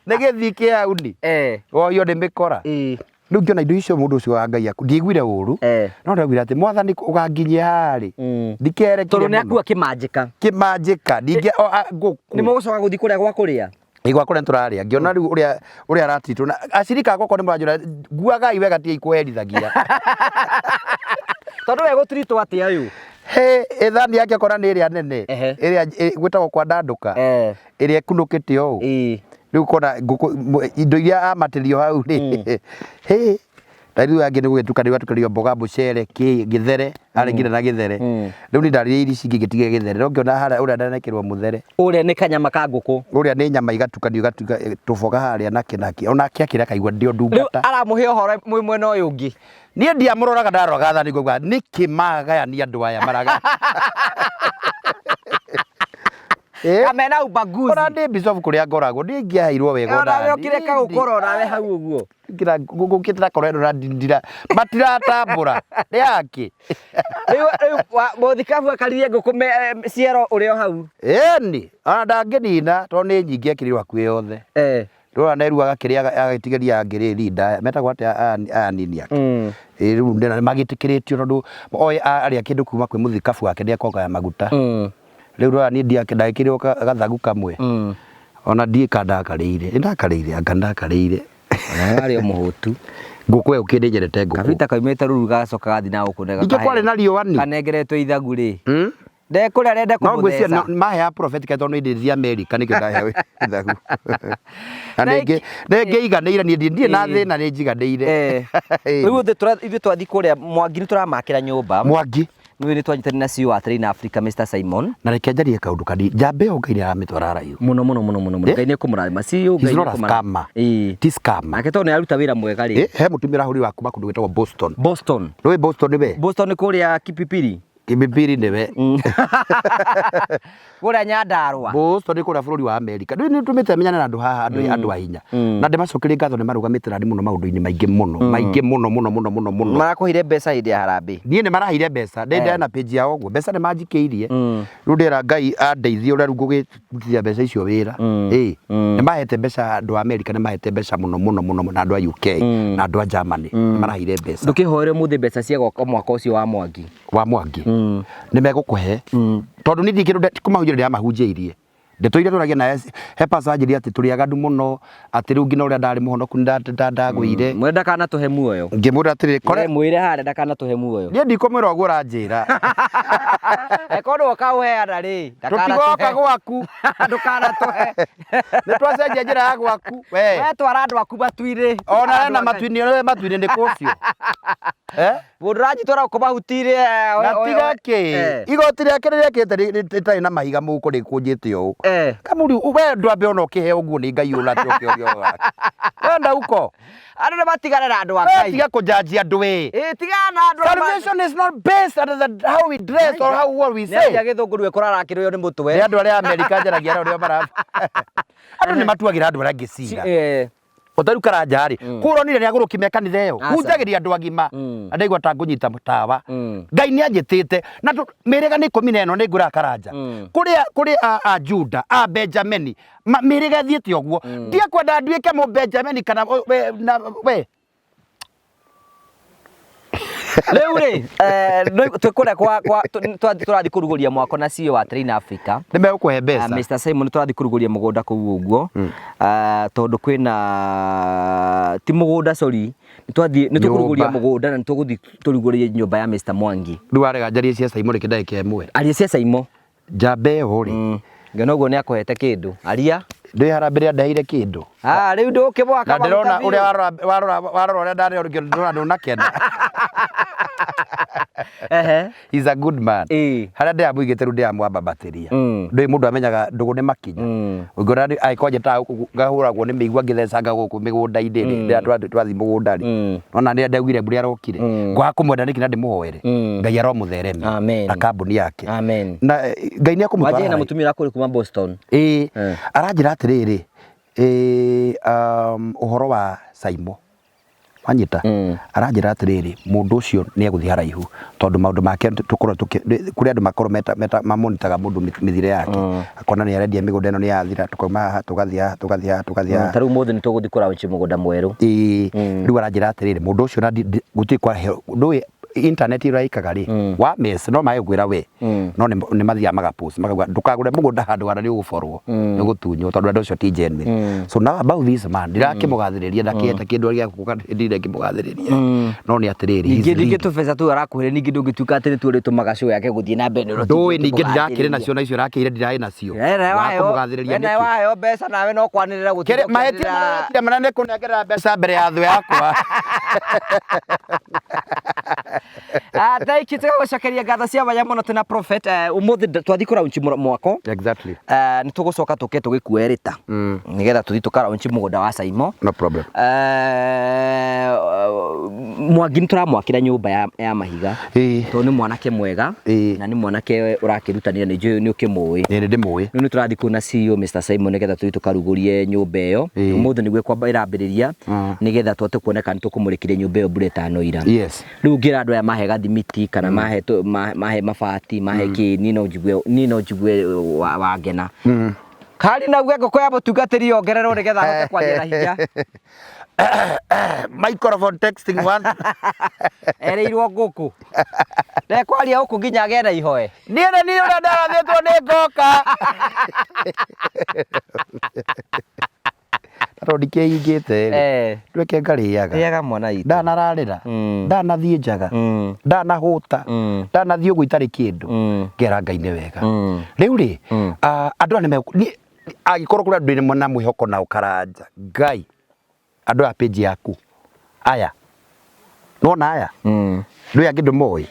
Nĩ gĩthii kĩa auni. Woywo nĩ mĩkora. Rĩu ngĩona indo icio mũndũ ũcio wa Ngai aku ndiaiguire ũru. No ndaiguire atĩ mwathani ũganginyia haha rĩ. Ndikerekire Tondũ nĩ mũno. akua kĩmanjĩka. Kĩmanjĩka ningĩ ngũkũ. Nĩ mũgũcoka gũthiĩ kũrĩa gwa kũrĩa? Ĩ gwa kũrĩa nĩtũrarĩa. Ngĩona rĩu ũrĩa ũrĩa aratitwo na acirika akwa okorwo nĩ mũranjũra nguagai wega tigai kũherithagia. Tondũ we gũtiritwo atĩa ũyũ? Hĩ, ĩthani yake okorwo nĩ ĩrĩa nene. Ĩrĩa gwĩtagwo kwandandũka. Ĩrĩa ĩkunũkĩte ũũ. Rĩu ũkona ngũkũ indo iria amatĩrio hau rĩ. Hĩ, Na rĩu angĩ nĩ gũgĩtukanĩrio gatukanĩrio mboga mũcere kĩ gĩthere arĩ nginya na gĩthere. Rĩu niĩ ndarĩire irio ici ingĩ ngĩtiga gĩthere no ngĩona harĩa ũrĩa ndanekĩrwo mũthere. Ũrĩa nĩ kanyama ka ngũkũ. Ũrĩa nĩ nyama igatukanio igatuĩka tũboga harĩa nakĩ nakĩ onake akĩrĩa akaigua ndĩo Rĩu ndungata. aramũhe ũhoro mwĩ mwena ũyũ ũngĩ. Niĩ ndiamũroraga ndaroraga thani ngauga nĩkĩ magayania andũ aya maraga. Eh? Kamena ubaguzi. Ona ndĩ bishop kũrĩa ngoragwo niĩ ingĩaheirwo wega Ona we ona ũkĩreka gũkorwo nawe hau ũguo. Ngira ngũkĩte na korero na ndira matiratambũra nĩ akĩ. Rĩu rĩu mũthikabu akaririe ngũkũ ciero ũrĩ o hau. Ĩni ona ndangĩnina tondũ nĩ nyingĩ ekĩrirwo hakuhĩ yothe. Eh. Rora na rĩu agakĩrĩa agagĩtigĩria angĩ rinda metagwo atĩa aya anini ake. Ĩ rĩu ndĩna magĩtĩkĩrĩtio tondũ oĩ arĩa kĩndũ kuma kwĩ mũthikabu wake nĩ ekũgaya maguta. Rĩu rora niĩ ndagĩkĩrĩrwo gathagu kamwe. Ona ndiĩ kana ndakarĩire. Nĩ ndakarĩire anga ndakarĩire. Ona warĩ o mũhũtu. Ngũkũ ĩyo kĩndĩ nyendete ngũkũ. Kabita kaumĩte ruru gacoka gathi na gũkũ na Ningĩ kwarĩ na riũa ni. Kanengeretwo ithagu rĩ. Ndekũrĩa arenda No ngwĩciria kũmũtheca. maheaga prophet tondũ nĩ ndĩthiĩ Amerika nĩkĩo ndaheo ithagu. Na Na nĩ ngĩiganĩire niĩ ndirĩ na thĩna nĩ njiganĩire. Rĩu ithuĩ twathiĩ kũrĩa Mwangi nĩ tũramakĩra nyũmba. Mwangi. Nĩ nĩ twanyitanĩra na CEO wa Train Africa Mr Simon. Na reke njarie kaũndũ kanini. Njamba ĩyo Ngai nĩ aramĩtwara haraihu. Mũno mũno mũno mũno mũno. Ngai nĩ ekũmũrathima. CEO He's Ngai not a nĩ ekũmũrathima. scammer. Ĩĩ. Ti scammer. Nake tondũ nĩ aruta wĩra mwega rĩ. He mũtumia ũrahũrire wa kuma kũndũ gwĩtagwo Boston. Boston. Nĩũĩ Boston we? Boston nĩ kũrĩa Kipipiri. Kipipiri nĩwe. Kũrĩa Nyandarua. Boston nĩ kũrĩa bũrũri wa Amerika. Rĩu nĩ tũmĩte menyane na andũ haha andũ andũ a hinya. Na ndĩmacokerie ngatho nĩ marũgamĩte nani mũno maũndũ-inĩ maingĩ mũno. Maingĩ mũno mũno mũno mũno mũno. Marakũheire mbeca hĩndĩ ya harambee. Niĩ nĩ maraheire mbeca. Ndĩ ndena page yao ũguo. Mbeca nĩ manjikĩirie. Rĩu ndĩra Ngai andeithie ũrĩa rĩu ngũgĩrutithia mbeca icio wĩra. Ĩĩ. Nĩ mahete mbeca andũ a Amerika nĩ mahete mbeca mũno mũno mũno na andũ a UK na andũ a Germany. Nĩ maraheire mbeca. Ndũkĩhoere mũthĩ mbeca cia gwaka mwaka ũcio wa Mwangi. Wa Mwangi. Nĩ megũkũhe. Tondũ niĩ ndirĩ kĩndũ kũmahunjĩria ndĩramahunjĩirie. Ndeto iria tũragia naye he pastor anjĩrire atĩ tũrĩ aganu mũno atĩ rĩu nginya ũrĩa ndarĩ mũhonoku nĩ ndagũire. Mwĩre ndakanatũhe muoyo. Ngĩmwĩra atĩrĩrĩ kore Mwĩre harĩa ndakanatũhe muoyo. niĩ ndikũmwĩra ũguo ũranjĩra. Angĩkorwo nĩwe ũkaũheana rĩ, Tũtigoka gwaku. Ndũkanatũhe. Nĩ twacenjia njĩra ya gwaku. We. We twara andũ aku matu-inĩ. Ona we na matu-inĩ we matu-inĩ nĩ kũ ũcio. Eh? Mũndũ ũranjitwara gũkũ mahuti-inĩ. Na tiga kĩ igoti rĩake rĩrekĩte rĩtarĩ na mahiga mũhuko rĩkũnjĩte ũũ. Kamuri we ndwambe ona ũkĩheo ũguo nĩ Ngai ũna atĩ ũkĩoria ũhoro wake. Wenda uko. Andũ nĩ matigane na andũ a We Ngai. tiga kũjanjia andũ ĩ. Ĩ tigana na andũ arĩa ma- Salvation is not based on the, how we dress or how what we Nĩ atĩa say. gĩthũngũ rĩu kũrarakĩrwo nĩ mũtwe. Nĩ andũ arĩa Amerika njaragia nao nĩo mara andũ nĩ matuagĩra andũ arĩa angĩ cira. Ũtaru karanja rĩ, kũronire nĩ agũrũki me kanitha ĩyo. Aca. Hunjagĩria andũ agima. Na ndaigua ta ngũnyita tawa. Ngai nĩ anjĩtĩte na mĩhĩrĩga nĩ 14 nĩ ngwĩraga karanja. Kũrĩ kũrĩ a Juda, a Benjamini, mĩhĩrĩga ĩthiĩte ũguo. Ndiekwenda nduĩke mũ Benjamini kana we na we. Rĩu rĩ, twĩ kũrĩa kwa tũrathiĩ kũrugũria mwako na CEO wa Train Africa. Nĩ megũkũhe mbeca. Mr Simon tũrathiĩ kũrugũria mũgũnda kũu ũguo. Tondũ kwĩna ti mũgũnda sorry, nĩ tũkũrugũria mũgũnda na nĩ tũgũthiĩ tũrugũrie nyũmba ya Mr Mwangi. Rĩu warega njarie cia Simon rĩngĩ ndagĩka ĩmwe. Aria cia Simon. Njamba ĩyo rĩ. Ngĩona ũguo nĩ akũhete kĩndũ. Aria. Ndĩ harambee ĩrĩa ndeheire kĩndũ. Rĩu ndũkĩmwaka Na ndĩrona ũrĩa warora warora warora ũrĩa ndarĩ ndĩrona ndũnakena. He's a good man. Harĩa ndĩramũigĩte rĩu ndĩramwambabatĩria. Ndũĩ mũndũ amenyaga ndũgũ nĩ makinya. Ũngĩona angĩkorwo njĩtaga gũkũ ngahũragwo nĩ mĩigua ngĩthecanga gũkũ mĩgũnda-inĩ rĩ, rĩrĩa twathiĩ mũgũnda rĩ. Ona nĩ ndaugire mbura arokire. Ngwaga kũmwenda nĩkĩ na ndĩmũhoere. Ngai aromũtheremia. Amen. Na kambuni yake. Amen. Na Ngai nĩ ekũmũtwara. Wanjie na mũtumia ũrĩa kuma Boston. Ĩĩ. Aranjĩra atĩrĩrĩ, ũhoro wa Saimo. Wanyita? Aranjĩra atĩrĩrĩ, mũndũ ũcio nĩ egũthiĩ haraihu tondũ maũndũ make tũkorwo kũrĩ andũ makorwo mamonitaga mũndũ mĩthiĩre yake. Akona nĩ arendia mĩgũnda ĩno nĩ yathira, tũkauma haha tũgathiĩ haha tũgathiĩ haha tũgathiĩ haha. Ta rĩu ũmũthĩ nĩ tũgũthiĩ kũraunch mũgũnda mwerũ. Ĩĩ. Rĩu aranjĩra atĩrĩrĩ, mũndũ ũcio na gũtirĩ kwa ndũĩ Internet ĩraikaga rĩ, wa mess no magĩkwĩra we, no nĩ mathiaga magapost makauga ndũkagũre mũgũnda handũ hana nĩ ũgũborwo, nĩ ũgũtunywo, tondũ andũ acio ti genuine. So now about this man, ndirakĩmũgathĩrĩria, ndakĩenda kĩndũ gĩa gũka ndire ngĩmũgathĩrĩria, no nĩ atĩrĩrĩ, he's Ningĩ ningĩ leading. tũbeca tũu arakũhe ningĩ ndũngĩtuĩka atĩ nĩtuo ũrĩtũmaga show yake gũthiĩ na mbere nĩ ũrĩa Ndũĩ ũtingĩhota ningĩ ndirakĩrĩ kũgathĩrĩria. nacio, na icio ũrakĩire ndirarĩ nacio. We Wakũmũgathĩrĩria nawe nĩkĩ? waheo mbeca nawe no kwanĩrĩra gũtinda Kĩrĩ- mahĩtia ũkĩanĩrĩra. marĩa ndekire manene nĩ kũnengerera mbeca mbere ya thũ yakwa. Ah, thank you, tũgagũcokeria ngatho cia mwanya mũno twĩna prophet. Ũmũthĩ twathiĩ kũraunchi mwako. Exactly. Nĩ tũgũcoka tũke tũgĩkue rĩta nĩgetha tũthiĩ tũkaraunchi mũgũnda wa Saimo. No problem. Mwangi nĩ tũramwakĩra nyũmba ya mahiga tondũ nĩ mwanake mwega na nĩ mwanake ũrakĩrutanĩra, nĩ njũĩ nĩ ũkĩmũĩ. Nĩ ndĩmũĩ. Rĩu nĩ tũrathiĩ kuona CEO Mr Simon nĩgetha tũthiĩ tũkarugũrie nyũmba ĩyo. Ũmũthĩ nĩguo ĩkwamba ĩrambĩrĩria nĩgetha tũhote kuona kana nĩ tũkũmũrĩkĩria nyũmba ĩyo mbura ĩtanoira. Rĩu ngĩra andũ aya mahe gathimiti kana mahe mabati, mahe kĩ, niĩ no njigue wangena. Kari nauge ngũkũ ya mũtungatĩri yongererwo nĩgetha ahote kwaria na hinya. Microphone texting one. Erĩirwo ngũkũ ndekwaria ũkũ nginya agĩe na ihoe. Niĩ nĩ niĩ ũrĩa ndarathĩtwo nĩ ngoka. Na tondũ ndikĩhingĩte rĩ, ndweke ngarĩaga. Rĩaga mwana witũ. Ndanararĩra, ndanathiĩ njaga, ndanahũta, ndanathiĩ ũguo itarĩ kĩndũ, ngera Ngai nĩ wega. Rĩu rĩ, andũ aya nĩ angĩkorwo kũrĩ andũ ndĩ na mwĩhoko nao Karanja, Ngai, andũ aya page yaku aya, nona aya, ndũĩ angĩ ndũmoĩ,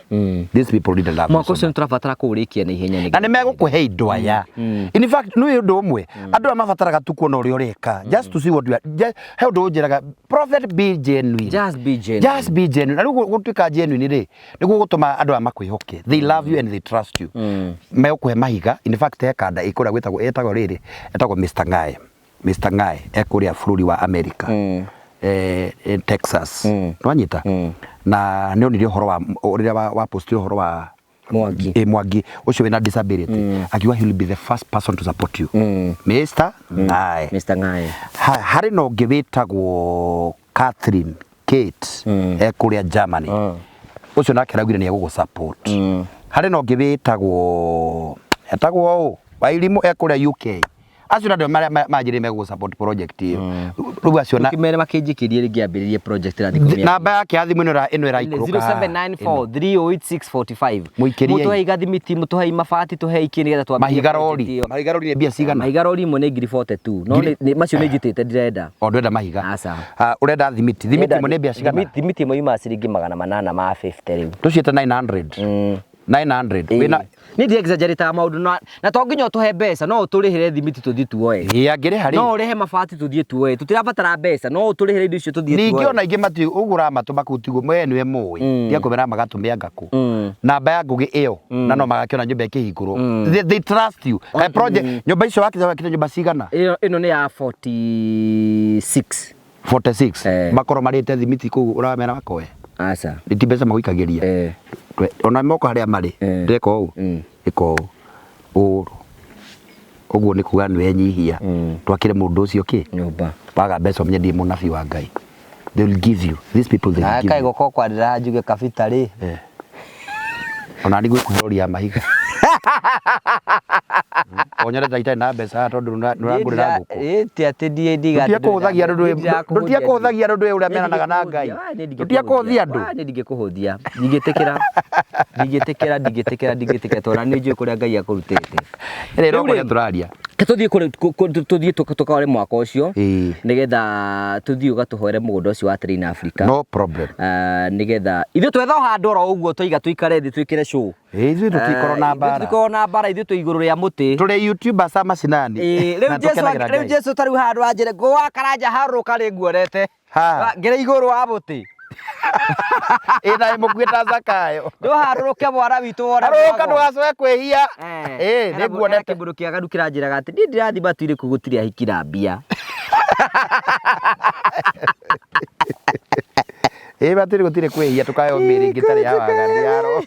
these people really love you Mwaka so ũcio nĩ tũrabatara kũũrĩkia na ihenya. Na nĩ megũkũhe indo aya. In fact, nĩ ũndũ ũmwe andũ aya mabataraga tu kuona ũrĩa ũreka, just to see what you are just, he ũndũ ũnjĩraga prophet, be genuine. Just be genuine. Just be genuine. Na rĩu gũtuĩka genuine rĩ, nĩguo gũtũma andũ aya makwĩhoke. They love you and they trust you. Megũkũhe mahiga. In fact, he kanda ĩkũrĩa gwĩtagwo, ĩtagwo rĩrĩ, etagwo Mr Ngae. Mr Ngae ekũrĩa bũrũri wa America, Texas. Nĩwanyita? Na nĩ onire ũhoro wa rĩrĩa wa postire ũhoro wa Mwangi. Mwangi ũcio wĩna disability, akiuga he will be the first person to support you, Mr Ngae. Mr Ngae. Harĩ na ũngĩ wĩtagwo Catherine Kate, ekũrĩa Germany. Ũcio nake araugire nĩ egũgũ support. Harĩ na ũngĩ wĩtagwo, etagwo ũ, Wairimũ, ekũrĩa UK. Acio na andũ marĩa manjĩrĩire megũgũ support project ĩyo. Rĩu acio na Ũkĩmere makĩnjĩkĩrie rĩngĩ ambĩrĩrie project ĩrathiĩ kũmĩa. Namba yake ya thimũ ĩno ĩraikũrũka haha. 0794 308 645. Mũikĩriei. Mũtũhei gathimiti, mũtũhei mabati, tũhei kĩ nĩgetha twambĩrĩrie Mahiga project rori ĩyo. Mahiga rori nĩ mbia cigana? Mahiga rori imwe nĩ ngiri 42, no macio nĩ njitĩte, ndirenda. O ndwenda mahiga? Aca. Ah, ũrenda thimiti. Thimiti ĩmwe nĩ mbia cigana? Thimiti ĩmwe yumaga ciringi 850 rĩu. Tũciĩte 900, 900 wĩna. Niĩ ndi exaggerate maũndũ na to nginya ũtũhe mbeca, no ũtũrĩhĩre thimiti tũthiĩ tuoe. Ĩ, angĩrĩha rĩ. No ũrĩhe mabati tũthiĩ tuoe, tũtirabatara mbeca, no ũtũrĩhĩre indo icio tũthiĩ Ningĩ tuoe. ona ingĩ mati ũgũraga matũ maku tiguo we nĩwe mũĩ, ndiakũmera magatũmĩa ngakũ namba ya ngũgĩ ĩyo, na no magakĩona nyũmba ĩkĩhingũrwo. They trust you. Kaĩ project nyũmba icio wakĩte nyũmba cigana? Ĩno nĩ ya 46. 46? Eh. Makorwo marĩte thimiti kũu ũramera makoe? Aca. Nĩ ti mbeca magũikagĩria. Ona moko harĩa marĩ. Ndĩreka ũũ, ĩka ũũ ũũ ũguo, nĩ kuga nĩ wenyihia twakĩre mũndũ ũcio kĩ Nyũmba. Waga mbeca, ũmenye ndirĩ mũnabii wa Ngai. They will give you, these people, they will give Kaĩ you. gũkorwo kwarĩra njuge kabita rĩ. Eh. Ona nĩ gwĩkũhe rori ya mahiga onyore ta itarĩ na mbeca haha tondũ nĩũrangũrĩra ngũkũ. Ti atĩ ndiĩ ndiga. Ndũtige kũhũthagia andũ, ndũtige kũhũthagia andũ, ndũĩ ũrĩa meranaga na Ngai, ndũtige kũhũthia andũ. Nĩ ndingĩkũhũthia, ndingĩtĩkĩra, ndingĩtĩkĩra, ndingĩtĩkĩra, ndingĩtĩkĩra, tondũ nĩ njũĩ kũrĩa Ngai akũrutĩte. Ĩrĩ Rĩu roko rĩ, nĩ tũraria. Ke tũthiĩ tũthiĩ tũkaore mwaka ũcio nĩgetha tũthiĩ ũgatũhoere mũgũnda ũcio wa Train Africa. No problem. Ah, nĩgetha ithuĩ twetha o handũ oro ũguo twaiga tũikare thĩ twĩkĩre show. Ĩ, ithuĩ tũtikorwo na Ah, ithuĩ mbara. tũtikorwo na mbara, ithuĩ twĩ igũrũ rĩa mũtĩ. Tũrĩ youtubers a macinani. Ĩĩ, rĩu Na Jesu tũkenagĩra rĩu Ngai. Jesu ta rĩu handũ anjĩre ngũwa Karanja harũrũka rĩ nguonete. Ha. Ngĩrĩ igũrũ wa mũtĩ. Ĩ, na ĩmũkuĩta Zakayo. Ndũharũrũke mwana witũ wone. Harũrũka Mwagwo. ndũgacoke kwĩhia. Ĩ, nĩ nguonete. Kĩndũ kĩaganu kĩranjĩraga atĩ niĩ ndirathiĩ matu-inĩ kũu gũtirĩ ahiki na mbia. Ĩ batĩrĩ gũtirĩ kwĩhia tũkaheo mĩĩrĩ ĩngĩ ĩtarĩ ya waganu ya roho.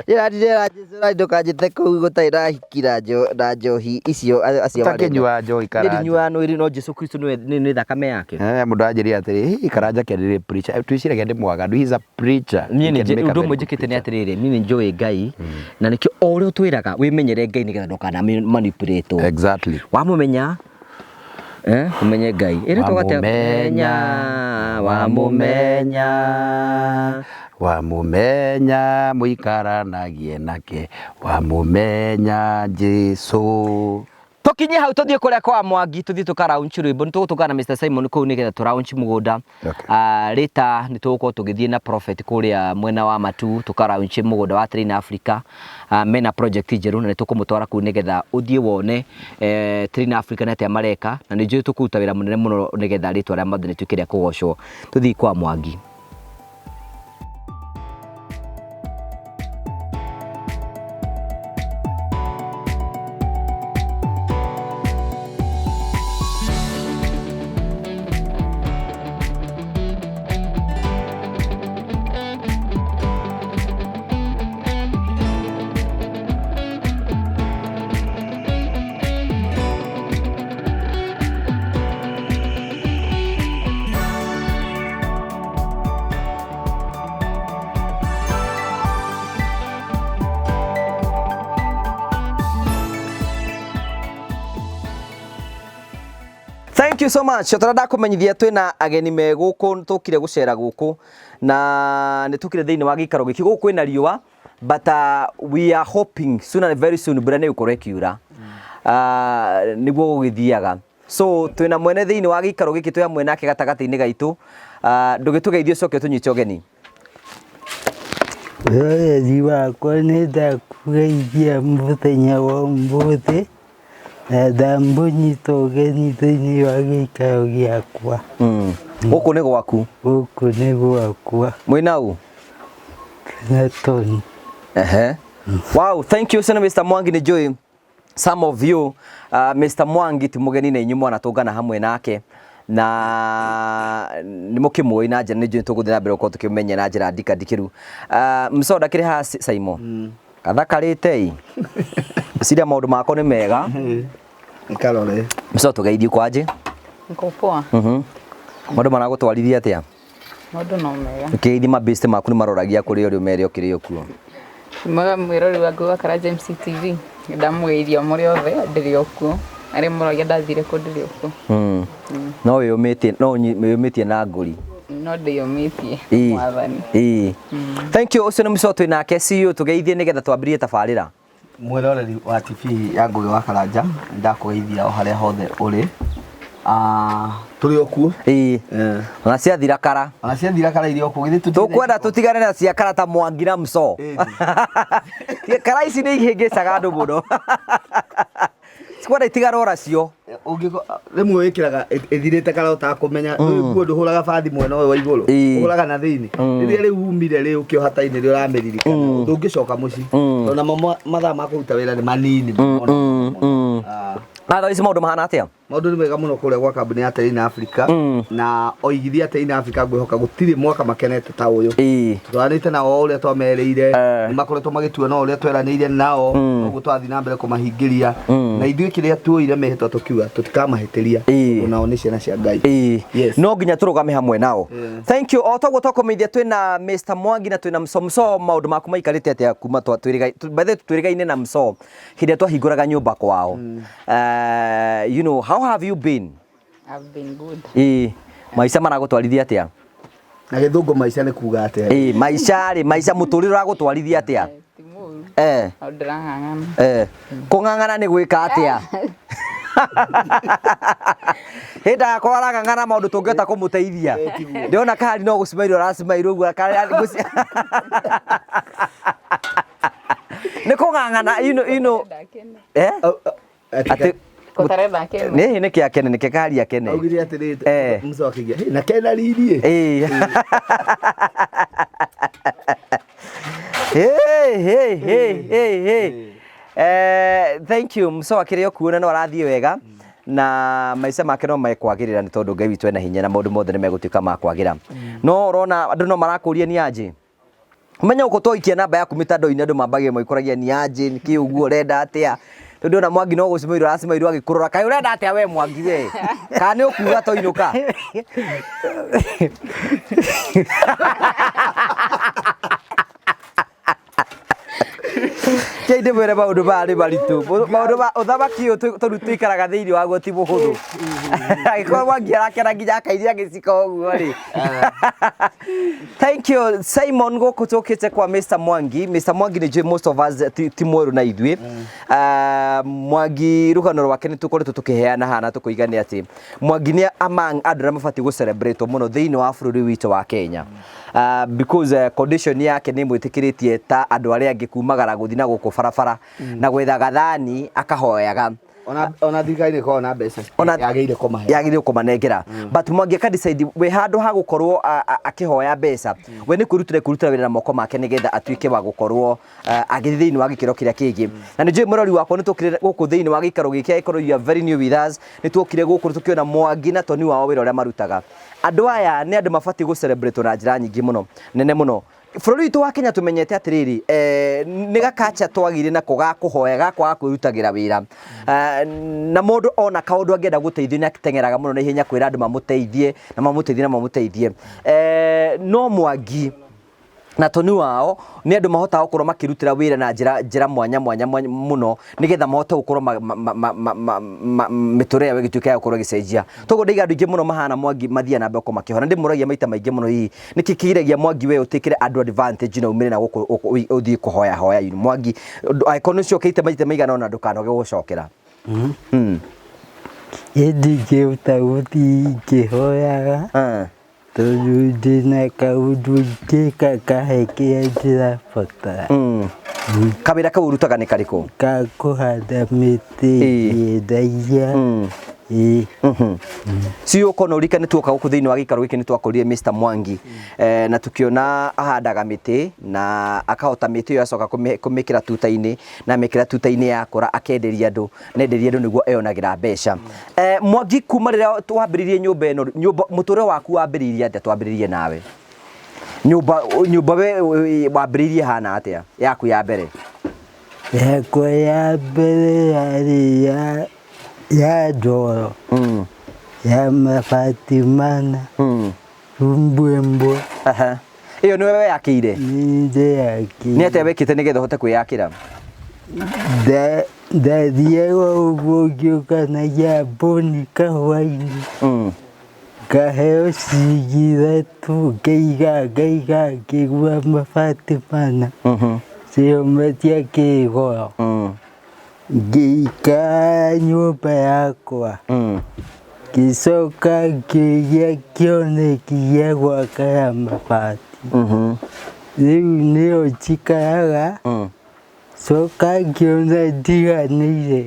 Ndĩra Jesu ndũkanjĩte kũu gũtarĩ na hiki na na njohi icio acio Ũtakĩnyua njohi Niĩ Karanja. ndinyuaga no no Jesu Kristo nĩwe nĩ thakame yake. Eh, mũndũ anjĩrire atĩrĩ, "Hĩ, Karanja kĩarĩrĩ preacher." Twĩciragia nĩ mwaganu. He's a preacher. Niĩ He nĩ can make a ũndũ very ũmwe good njĩkĩte nĩ preacher. atĩrĩrĩ, niĩ nĩ njũĩ Ngai na nĩkĩo o ũrĩa ũtwĩraga wĩmenyere Ngai nĩgetha ndũkana manipulate. Exactly. Wamũmenya eh, ũmenye Ngai. Ĩrĩtwo atĩa? Wamũmenya, wamũmenya, wamũmenya mũikaranagie nake, wamũmenya Jesu. Tũkinye hau tũthiĩ kũrĩa kwa Mwangi tũthiĩ tũkaraunchi rwĩmbo nĩ tũgũtũngana na Mr Simon kũu nĩgetha tũraunchi mũgũnda. Okay. Later nĩ tũgũkorwo tũgĩthiĩ na Prophet kũrĩa mwena wa Matu tũkaraunchi mũgũnda wa Train Africa. Mena project njerũ na nĩ tũkũmũtwara kũu nĩgetha ũthiĩ wone Train Africa nĩ atĩa mareka na nĩ njũĩ tũkũruta wĩra mũnene mũno nĩgetha rĩtwa rĩa Mwathani rĩtuĩke rĩa kũgocwo. Tũthiĩ kwa Mwangi. Thank you so much. Tũrenda ndakũmenyithia twĩna ageni me gũkũ tũkire gũcera gũkũ na nĩ tũkire thĩinĩ wa gĩikaro gĩkĩ gũkũ kwĩna riũa but we are hoping soon and very soon mbura nĩ ĩgũkorwo ĩkiura. Nĩguo gũgĩthiaga. So twĩna mwene thĩinĩ wa gĩikaro gĩkĩ twĩ hamwe nake gatagatĩ-inĩ gaitũ. Ndũgĩtũgeithie ũcoke ũtũnyite ũgeni. Mwĩroreri wakwa nĩ ndakũgeithia mũthenya wa ũmũthĩ na ndamũnyita ũgeni thĩinĩ wa gĩikaro gĩakwa. Gũkũ nĩ gwaku. Gũkũ nĩ gwakwa. Mwĩna ũ? Na Tony. Ehe. Wow, thank you sana Mr. Mwangi nĩ njũĩ some of you Mr. Mwangi ti mũgeni na inyuĩ mwanatũngana hamwe nake na nĩ mũkĩmũĩ na njĩra nĩ njũĩ tũgũthiĩ na mbere gũkorwo tũkĩmenya na njĩra ndikandikĩru. Mcoda kĩrĩ haha Simon. Kathakarĩte ĩ. Ciria maũndũ makwa nĩ mega. Karore. Mcoda tũgeithie kwanjĩ. Niko poa. Maũndũ maragũtwarithia atĩa? Maũndũ no mega. Ũkĩgeithia mabĩste maku nĩ maroragia kũrĩ ũrĩa ũmere ũkĩrĩ o kuo. Mwega mwĩrori wa Ngũgĩ wa Karanja MCTV. Ndamũgeithia mũrĩ othe ndĩrĩ o kuo. Arĩa mũroria ndathire kũ ndĩrĩ o kuo. No wĩyũmĩtie, no wĩyũmĩtie na ngũri. No ndĩyũmĩtie mwathani. Thank you. Ũcio nĩ mũco twĩ nake CEO tũgeithie nĩgetha twambĩrĩrie tabarĩra. Mwĩroreri wa TV ya Ngũgĩ wa Karanja ndakũgeithia o harĩa hothe ũrĩ. Tũrĩ o kuo. Ona ciathira kara. Ona ciathira kara irĩ o kuo. Githĩ tũtirĩ Tũkwenda tũtigane na cia kara ta Mwangi na Mco. Kara ici nĩ ihĩngĩcaga andũ mũno. Cikwenda itigarwo nacio. Rĩmwe wĩkĩraga ĩthirĩte kara ũtakũmenya. Rĩu nguo ndũhũraga bathi mwena ũyũ wa igũrũ. Ũhũraga na thĩinĩ. Rĩrĩa rĩu umire rĩ ũkĩoha tainĩ rĩ ũramĩririkana. Ndũngĩcoka mũciĩ. Tondũ namo mathaa ma kũruta wĩra nĩ manini mũno. Na thaa ici maũndũ mahana atĩa? Maũndũ nĩ mega mũno kũrĩa gwa kambuni ya Terrain Africa. Na oigithia Terrain Africa ngwĩhoka gũtirĩ mwaka makenete ta ũyũ. Tũtwaranĩte nao o ũrĩa twamerĩire, nĩ makoretwo magĩtuona o ũrĩa tweranĩire nao, ũguo twathiĩ na mbere kũmahingĩria. Na ithuĩ kĩrĩa tuoire mĩhĩtwa tũkiuga tũtikamahĩtĩria, tondũ nao nĩ ciana cia Ngai. Yes. No nginya tũrũgame hamwe nao. Thank you. O toguo twakũmenyithia twĩna Mr. Mwangi na twĩna Mso. Mso, maũndũ maku maikarĩte atĩa kuma by the way, twĩrĩgaine na Mso hĩndĩ ĩrĩa twahingũraga nyũmba kwao. You know, how have you been? I've been good. Maica maragũtwarithia atĩa? Na gĩthũngũ maica nĩ kuga atĩa? Maica rĩ, maica mũtũrĩre ũragũtwarithia atĩa? Ti mũru. No ndĩrang'ang'ana. Kũng'ang'ana nĩ gwĩka atĩa? Hĩndĩ agakorwo arang'ang'ana maũndũ tũngĩhota kũmũteithia. Ndĩrona kahari no gũcimairwo aracimairwo ũguo, nĩ kũng'ang'ana, you know, you know. Atĩ Gũtarenda akene. Nĩ, nĩ kĩ akene, nĩ kĩ kahari akene. Augire atĩrĩ, Musa akĩgia, Hey, na kena riri. Hey, hey, hey, hey, hey. Thank you. Musa akĩrĩ o kuo na no arathiĩ wega. Na maica make no mekwagĩrĩra nĩ tondũ Ngai witũ ena hinya na maũndũ mothe nĩ megũtuĩka ma kwagĩra. No ũrona andũ no marakũria nĩ anjĩ. Ũmenye gũkũ twaikia namba yaku mĩtandao-inĩ andũ mambagia maikũragia nĩ anjĩ nĩkĩ ũguo ũrenda atĩa. Tondũ ona Mwangi no gũcimairwo aracimairwo agĩkũrora kaĩ ũrenda atĩa we Mwangi we. Kana nĩ ũkuga twainũka. Kei ndĩmwĩre maũndũ maya nĩ maritũ. Maũndũ ma ũthamaki ũyũ tũrũ tũikaraga thĩinĩ waguo ti mũhũthũ. Angĩkorwo Mwangi arakena nginya akairia gĩciko ũguo rĩ. Thank you Simon gũkũ tũkĩte kwa Mr Mwangi. Mr Mwangi nĩ njũĩ most of us ti mwerũ na ithuĩ. Mwangi rũgano rwake nĩ tũkoretwo tũkĩheana haha na tũkoiga nĩ atĩ Mwangi nĩ among andũ arĩa mabatiĩ gũ celebrate mũno thĩinĩ wa bũrũri witũ wa Kenya. Because condition yake nĩ ĩmwĩtĩkĩrĩtie ta andũ arĩa angĩ kumagara gũthiĩ na gũkũ barabara na gwetha gathani akahoyaga. Ona thirikari nĩ ĩkoragwo na mbeca yagĩrĩire kũmahe. Yagĩrĩire kũmanengera. But Mwangi aka decide we handũ ha gũkorwo akĩhoya mbeca, we nĩ kwĩrutĩra kwĩrutĩra wĩra na moko make nĩgetha atuĩke wa gũkorwo agĩthiĩ thĩinĩ wa gĩkĩro kĩrĩa kĩngĩ. Na nĩ njũĩ mũrori wakwa nĩ tũkire gũkũ thĩinĩ wa gĩikaro gĩkĩ angĩkorwo you are very new with us, nĩ tuokire gũkũ tũkĩona Mwangi na Toni wao wĩra ũrĩa marutaga. Andũ aya nĩ andũ mabatiĩ gũ celebrate na njĩra nyingĩ mũno nene mũno. Bũrũri witũ wa Kenya tũmenyete atĩrĩrĩ, nĩ gakacha twagĩire nako ga kũhoya ga kwaga kwĩrutagĩra wĩra. Na mũndũ ona kaũndũ angĩenda gũteithio nĩ ateng'eraga mũno na ihenya kwĩra andũ mamũteithie na mamũteithie na mamũteithie. No Mwangi na Toni wao nĩ andũ mahotaga gũkorwo makĩrutĩra wĩra na njĩra mwanya mwanya mũno nĩgetha mahote gũkorwo mĩtũrĩre yao ĩgĩtuĩka ya gũkorwo ĩgĩcenjia. Toguo ndaiga andũ aingĩ mũno mahana Mwangi mathiaga na mbere gũkorwo makĩhona. Ndĩmũragia maita maingĩ mũno hihi nĩkĩ kĩgiragia Mwangi we ũtĩkĩre andũ advantage na umĩre na gũkũ ũthiĩ kũhoya hoya Mwangi angĩkorwo nĩ ũcokete maita maigana ũna ndũkanoge gũcokera. Ĩ ndingĩhota gũthiĩ ngĩhoyaga tondũ ndĩna kaũndũ ingĩka kahe kĩrĩa ndĩrabatara. Kawĩra kau ũrutaga nĩ karĩkũ? Ka kũhanda mĩtĩ ngĩendagia. Ĩĩ. Ciũ ũkona ũrika nĩ tuoka gũkũ thĩinĩ wa gĩikaro gĩkĩ nĩ twakorire Mr Mwangi na tũkĩona ahandaga mĩtĩ na akahota mĩtĩ ĩyo acoka kũmĩkĩra tuta-inĩ na amĩkĩra tuta-inĩ yakũra akenderia andũ na enderia andũ nĩguo eyonagĩra mbeca. Mwangi kuma rĩrĩa twambĩrĩirie nyũmba ĩno nyũmba mũtũrĩre waku wambĩrĩirie atĩa twambĩrĩrie nawe? Nyũmba nyũmba we wambĩrĩirie hana atĩa yaku ya mbere? Yakwa ya mbere yarĩ ya ndoro ya mabati mana rumbwembwe. Ĩyo nĩwe weyakĩire? Niĩ ndeyakĩire. Nĩ atĩa wekĩte nĩgetha ũhote kwĩyakĩra? Ndathiaga ũguo ngĩũkanagia mbũni kahũa-inĩ ngaheo ciringi ithatũ ngaiga ngaiga ngĩgũra mabati mana cio matiakĩrĩ goro. Ngĩikara nyũmba yakwa ngĩcoka ngĩgĩa kĩoneki gĩa gwaka ya mabati. Rĩu nĩyo njikaraga coka ngĩona ndiganĩire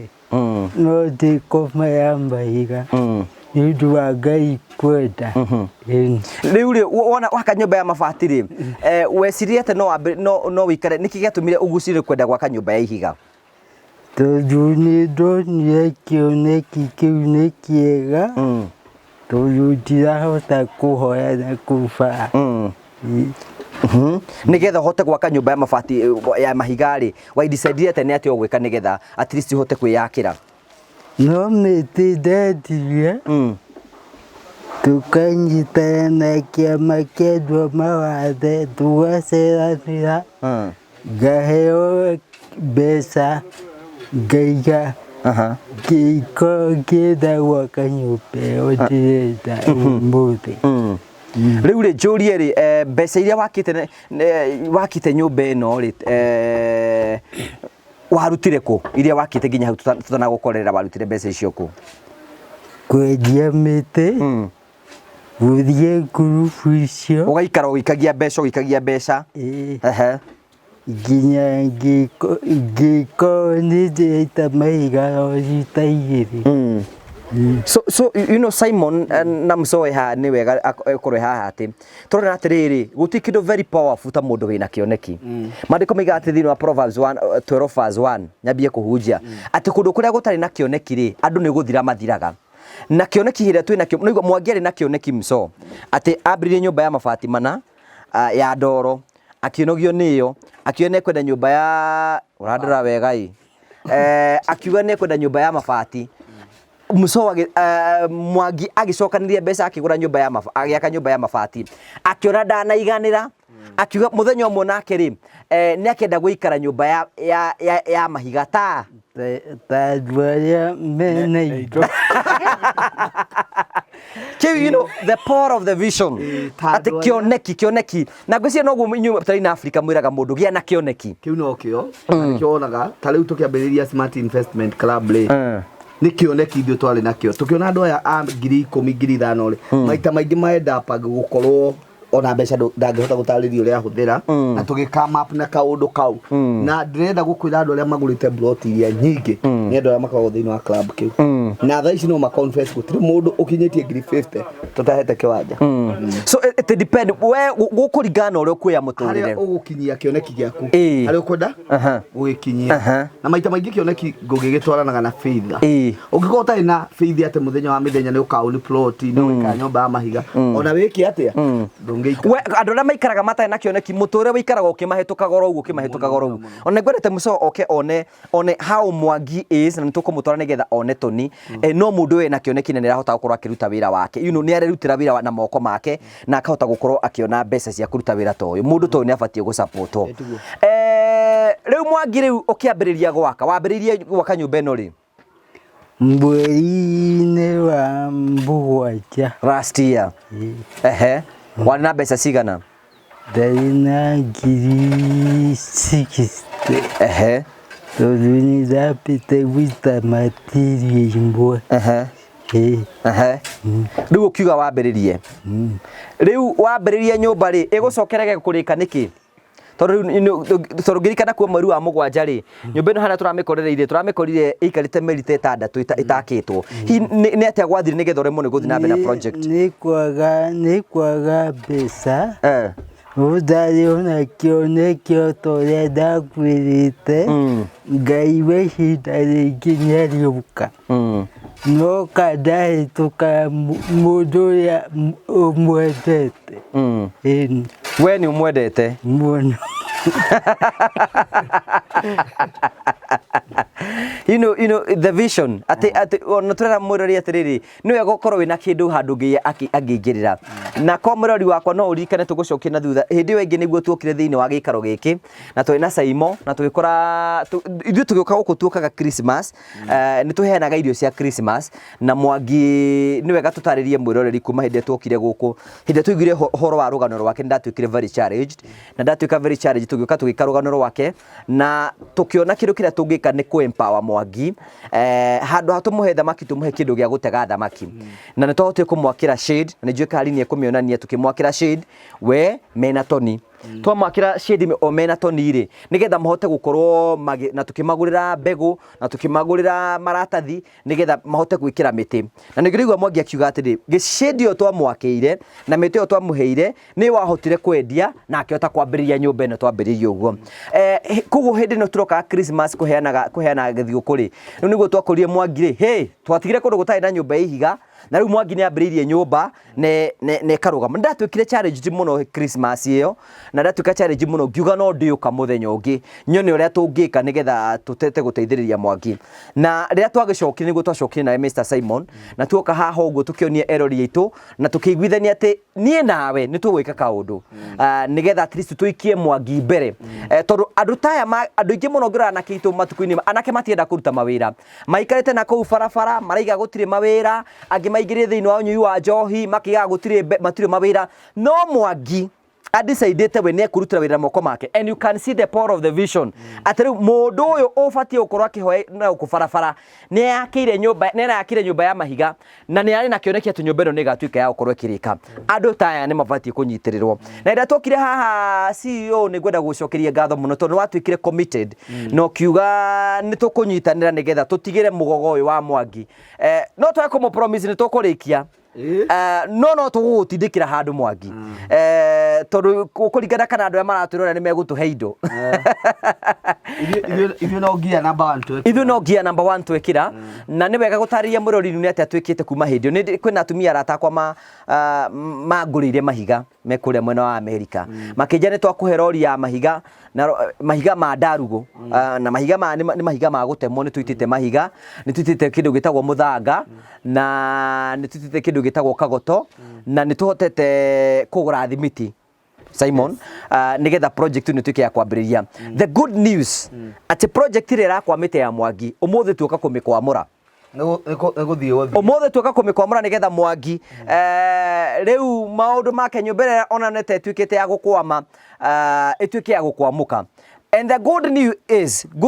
no ndĩkoma ya mahiga nĩ ũndũ wa Ngai kwenda. Rĩu rĩ wona waka nyũmba ya mabati rĩ weciria atĩ no wĩikare nĩkĩ gĩatũmire ũgucĩrĩrio kwenda gwaka nyũmba ya ihiga? Tondũ nĩ ndonire kĩoneki kĩu nĩ kĩega tondũ ndirahota kũhoya na kũbaa. Nĩgetha ũhote gwaka nyũmba ya mabati ya mahiga rĩ wa decide atĩ nĩ atĩa ũgwĩka nĩgetha at least ũhote kwĩyakĩra? No mĩtĩ ndendirie tũkanyitana na kĩama kĩa andũ a mawathe tũgaceranĩra ngaheo mbeca ngaiga ngĩkorwo ngĩenda gwaka nyũmba ĩyo ndĩrenda ũmũthĩ. Rĩu rĩ njũrie rĩ mbeca iria wakĩte wakĩte nyũmba ĩno rĩ warutire kũ iria wakĩte nginya hau tũtanagũkorera warutire mbeca icio kũ? Kwendia mĩtĩ gũthiĩ ngurubu icio ũgaikara ũgĩikagia mbeca ũgĩikagia mbeca nginya ngĩkorwo nĩ ndĩraita mahiga rori ta igĩrĩ. So you know Simon na Msoe ha nĩ wega akorwo haha atĩ tũrona atĩrĩrĩ, gũtirĩ kĩndũ very powerful ta mũndũ wĩna kĩoneki. Maandĩko maigaga atĩ thĩinĩ wa Proverbs 1 12 verse 1, nyambie kũhunjia atĩ kũndũ kũrĩa gũtarĩ na kĩoneki rĩ, andũ nĩ gũthira mathiraga. Na kĩoneki hĩrĩa twĩ nakĩo, nĩguo Mwangi arĩ na kĩoneki mso atĩ ambĩrĩrie nyũmba ya mabati mana ya ndoro, akĩnogio nĩyo, akiuga nĩ ekwenda nyũmba ya ũrandora wega ĩ, akiuga nĩ ekwenda nyũmba ya mabati. Muso Mwangi agĩcokanĩria mbeca, akĩgũra nyũmba ya agĩaka nyũmba ya mabati, akĩona ndanaiganĩra, akiuga mũthenya ũmwe nake rĩ, nĩ akenda gũikara nyũmba ya mahiga ta ta andũ arĩa mena indo. Kĩu, you know the power of the vision, ta atĩ andũ arĩa- kĩoneki na ngwĩciria noguo inyuĩ tarĩ na Africa mwĩraga mũndũ gĩa na kĩoneki. Kĩu nokĩo na nĩkĩo wonaga ta rĩu tũkĩambĩrĩria Smart Investment Club rĩ, nĩ kĩoneki ithuĩ twarĩ nakĩo, tũkĩona andũ aya a 10,000, 5,000 rĩ, maita maingĩ maendapaga gũkorwo ona mbeca ndangĩhota gũtarĩria ũrĩa ahũthĩra, na tũgĩ come up na kaũndũ kau. Na ndĩrenda gũkwĩra, andũ arĩa magũrĩte plot iria nyingĩ nĩ andũ arĩa makoragwo thĩinĩ wa club kĩu, na thaa ici no ma confess gũtirĩ mũndũ ũkinyĩtie 50,000 tũtahete kĩwanja. So it depend we gũkũringana na ũrĩa ũkuoya Harĩa mũtũrĩre. Ũgũkinyia kĩoneki gĩaku, harĩa ũkwenda gũgĩkinyia. Na maita maingĩ kĩoneki ngũgĩgĩtwaranaga na faith. Ũngĩkorwo ũtarĩ na faith atĩ mũthenya wa mĩthenya nĩ ũkaũni plot, nĩ ũgĩikara nyũmba ya mahiga, ona wĩke atĩa, ndũngĩikara. We andũ arĩa maikaraga matarĩ na kĩoneki, mũtũrĩre wĩikaraga ũkĩmahĩtũkaga oro ũguo, ũkĩmahĩtũkaga oro ũguo. Ona ngwendete mũco oke one how Mwangi is, na nĩtũkũmũtwara nĩgetha one Toni. No mũndũ wĩna kĩoneki na nĩarahota gũkorwo akĩruta wĩra wake, nĩ arerutĩra wĩra na moko make na akahota gũkorwo akĩona mbeca cia kũruta wĩra ta ũyũ, mũndũ ta ũyũ nĩ abatiĩ gũsupportwo. Ĩtiguo. Rĩu Mwangi, rĩu ũkĩambĩrĩria gwaka, wambĩrĩirie gwaka nyũmba ĩno rĩ? Mweri-inĩ wa 7. Last year. Ehe, warĩ na mbeca cigana? Ndarĩ na 60,000. Tondũ nĩ ndambĩte gwĩta material imwe. Ehe, rĩu ũkiuga wambĩrĩrie, rĩu wambĩrĩrie nyũmba rĩ, ĩgũcokerege kũrĩka nĩkĩ? Tondũ rĩu tondũ ngĩririkana kuo mweri wa 7 rĩ, nyũmba ĩno harĩa tũramĩkorereire, tũramĩkorire ĩikarĩte mĩeri ta 6 ĩtakĩtwo. Hihi nĩ atĩa gwathire nĩgetha ũremwo nĩ gũthiĩ na mbere na project? Nĩ kwaga mbeca. Ndarĩ ona kĩoneki o ta ũrĩa ndakwĩrĩte. Ngai we ihinda rĩngĩ nĩ arĩũka. Noka ndahĩtũka mũndũ ũrĩa ũmwendete. Ĩni. We nĩ ũmwendete? Mũno. You know the vision, atĩ ona tũrera mwĩrori atĩrĩrĩ, nĩ wega ũkorwo wĩna kĩndũ handũ angĩingĩrĩra. Na ko mwĩrori wakwa no ũririkane, tũgũcokia na thutha hĩndĩ ĩyo ĩngĩ nĩguo tuokire thĩinĩ wa gĩikaro gĩkĩ na twarĩ na Saimo na tũgĩkora ithuĩ tũgĩũka gũkũ tuokaga Christmas, nĩ tũheanaga irio cia Christmas. Na Mwangi, nĩ wega tũtarĩrie mwĩroreri kuma hĩndĩ ĩrĩa tuokire gũkũ, hĩndĩ ĩrĩa tũiguire ũhoro wa rũgano rwake, nĩ ndatuĩkire very challenged, na ndatuĩka very challenged, tũgĩũka tũgĩka rũgano rwake na tũkĩona kĩndũ kĩrĩa tũngĩka nĩ kũ empower Mwangi, handũ ha tũmũhe thamaki, tũmũhe kĩndũ gĩa gũtega thamaki. Na nĩ twahotire kũmwakĩra shade, na nĩ njũĩ Kari nĩ ekũmĩonania. Tũkĩmwakĩra shade we mena Toni, twamwakĩra shade o mena Toni rĩ, nĩgetha mahote gũkorwo na tũkĩmagũrĩra mbegũ na tũkĩmagũrĩra maratathi nĩgetha mahote gwĩkĩra mĩtĩ. Na nĩ ngĩraigua Mwangi akiuga atĩrĩ, gĩcĩndi ĩyo twamwakĩire na mĩtĩ ĩyo twamũheire nĩ wahotire kwendia na akĩhota kwambĩrĩria nyũmba ĩno twambĩrĩirie ũguo. Koguo hĩndĩ ĩno tũrokaga Christmas kũheanaga gĩthigũkũ rĩ, rĩu nĩguo twakũrire Mwangi rĩ, hĩ twatigire kũndũ gũtarĩ na nyũmba ya ihiga, na rĩu Mwangi nĩ ambĩrĩirie nyũmba ne ĩkarũgama. Nĩ ndatuĩkire challenged mũno Christmas ĩyo, na ndatuĩka challenge mũno, ngiuga no ndĩũka mũthenya ũngĩ nyone ũrĩa tũngĩka nĩgetha tũtete gũteithĩrĩria Mwangi. Na rĩrĩa twagĩcokire, nĩguo twacokire nawe Mr Simon, na tuoka haha ũguo tũkĩonia erori aitũ na tũkĩiguithania atĩ niĩ nawe nĩ tũgwĩka kaũndũ, nĩgetha at least tũikie Mwangi mbere. Tondũ andũ ta aya andũ aingĩ mũno ngĩrora anake aitũ matukũ-inĩ, anake matienda kũruta mawĩra, maikarĩte na kũu barabara maraiga gũtirĩ mawĩra, angĩ maingĩrire thĩinĩ wa ũnyui wa njohi makiugaga gũtirĩ matirĩ mawĩra. No Mwangi Adecidĩte we nĩ ekũrutĩra wĩra na moko make, and you can see the power of the vision, atĩ rĩu mũndũ ũyũ ũbatiĩ gũkorwo akĩhoya na gũkũ barabara nĩ nyũmba, nĩ arakire nyũmba ya mahiga, na nĩ arĩ na kĩoneki atĩ nyũmba ĩno nĩ ĩgatuĩka ya gũkorwo ĩkĩrĩka. Andũ ta aya nĩ mabatiĩ kũnyitĩrĩrwo. Na rĩrĩa twokire haha, CEO, nĩ ngwenda gũcokeria ngatho mũno tondũ nĩ watuĩkire committed na ũkiuga nĩ tũkũnyitanĩra nĩgetha tũtigĩre mũgogo ũyũ wa Mwangi. No twage kũmũ promise nĩ tũkũrĩkia. No tũgũgũtindĩkĩra handũ, Mwangi, tondũ kũringana kana andũ arĩa maratwĩrora nĩ megũtũhe indo. Ithuĩ no nginya number one twekĩra. Ithuĩ no nginya number one twekĩra. Na nĩ wega gũtarĩria mũrori nĩ atĩa twĩkĩte kuma hĩndĩ ĩyo. Nĩ kwĩna atumia arata akwa ma mangũrĩire mahiga me kũrĩa mwena wa Amerika, makĩnja nĩ twakũhe rori ya mahiga na mahiga ma ndarugũ. Na mahiga ma nĩ mahiga ma gũtemwo. Nĩ tũitĩte mahiga, nĩ tũitĩte kĩndũ gĩtagwo mũthanga, na nĩ tũitĩte kĩndũ gĩtagwo kagoto, na nĩ tũhotete kũgũra thimiti, Simon, nigetha project ĩno ĩtuĩke ya kwambĩrĩria. The good news atĩ project ĩrĩa ĩrakwamĩte ya Mwangi, ũmũthĩ tuoka kũmĩkwamũra. Nĩ gũthiĩ gũthiĩ. Ũmũthĩ tuoka kũmĩkwamũra nĩgetha Mwangi rĩu maũndũ make, nyũmba ĩrĩa onanĩte ĩtuĩkĩte ya gũkwama, ĩtuĩke ya gũkwamũka. And the good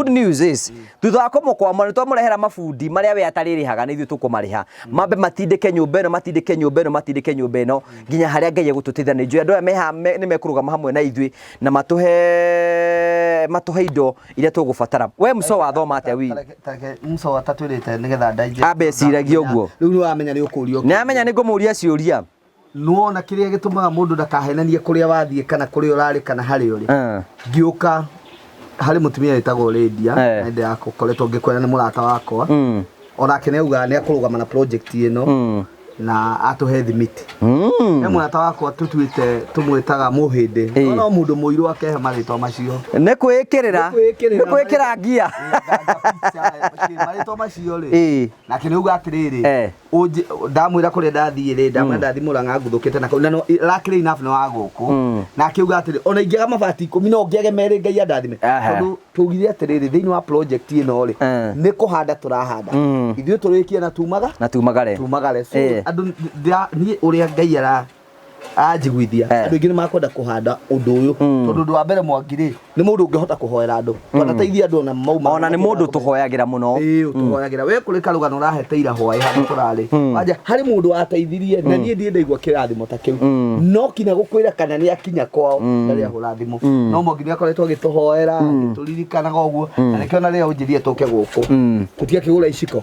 news is thutha wa kũmũkwamũra, nĩ twamũrehera mabundi marĩa we atarĩrĩhaga, nĩ ithuĩ tũkũmarĩha, mambe matindĩke nyũmba ĩno, matindĩke nyũmba ĩno, matindĩke nyũmba ĩno nginya harĩa Ngai egũtũteithia. Nĩ njũĩ andũ aya meha nĩ mekũrũgama hamwe na ithuĩ na matũhe indo iria tũgũbatara. We mũco wathoma atĩa wi? Tareke muco atatwĩrĩte nĩgetha ndaije. Ambe eciragie ũguo. Rĩu nĩ wamenya nĩ ũkũrio. Nĩ amenya nĩ ngũmũria ciũria. Nĩwona kĩrĩa gĩtũmaga mũndũ ndakahenanie kũrĩa wathiĩ kana kũrĩa ũrarĩ kana harĩa ũrĩ. Ngĩũka harĩ mũtumia wĩtagwo Lydia, na ndĩrakoretwo ngĩkwĩra nĩ mũrata wakwa. Onake nĩ augaga nĩ akũrũgama na project ĩno na atũhe thimiti. He mũrata wakwa tũtuĩte tũmwĩtaga mũhĩndĩ. No mũndũ mũirũ akehe marĩtwa macio. Nĩ kwĩĩkĩrĩra. Nĩ kwĩĩkĩrĩra. Nĩ kwĩkĩra ngia. Marĩtwa macio rĩ, nake nĩ auga atĩrĩrĩ, ndamwĩra kũrĩa ndathiĩ rĩ, ndamwĩra ndathiĩ Mũrang'a nguthũkĩte na kũu, na no luckily enough nĩ wa gũkũ, na akiuga atĩrĩ, ona ingĩaga mabati 10 no ngĩage 2, Ngai andathime. Tondũ tugire atĩrĩrĩ, thĩinĩ wa project ĩno rĩ, nĩ kũhanda tũrahanda, ithuĩ tũrĩkie na tumaga na tumagare. Tumagare. So andũ niĩ ũrĩa Ngai ara anjiguithia, andũ aingĩ nĩ makwenda kũhanda ũndũ ũyũ, tondũ ũndũ wa mbere, Mwangi rĩ, nĩ mũndũ ũngĩhota kũhoera andũ, twanateithia andũ ona mauma. Ona nĩ mũndũ tũhoyagĩra mũno. Ĩĩ, ũtũhoyagĩra. We kũrĩ karũgano ũrahete ira hwaĩ handũ tũrarĩ wanja, harĩ mũndũ wateithirie, na niĩ ndirĩ ndaigua kĩrathimo ta kĩu, no kinya gũkwĩra kana nĩ akinya kwao ndarĩ ahũra thimũ. No Mwangi nĩ akoretwo agĩtũhoera, agĩtũririkanaga ũguo, na nĩkĩo na rĩrĩa ũnjĩrire tũke gũkũ tũtiakĩgũra iciko.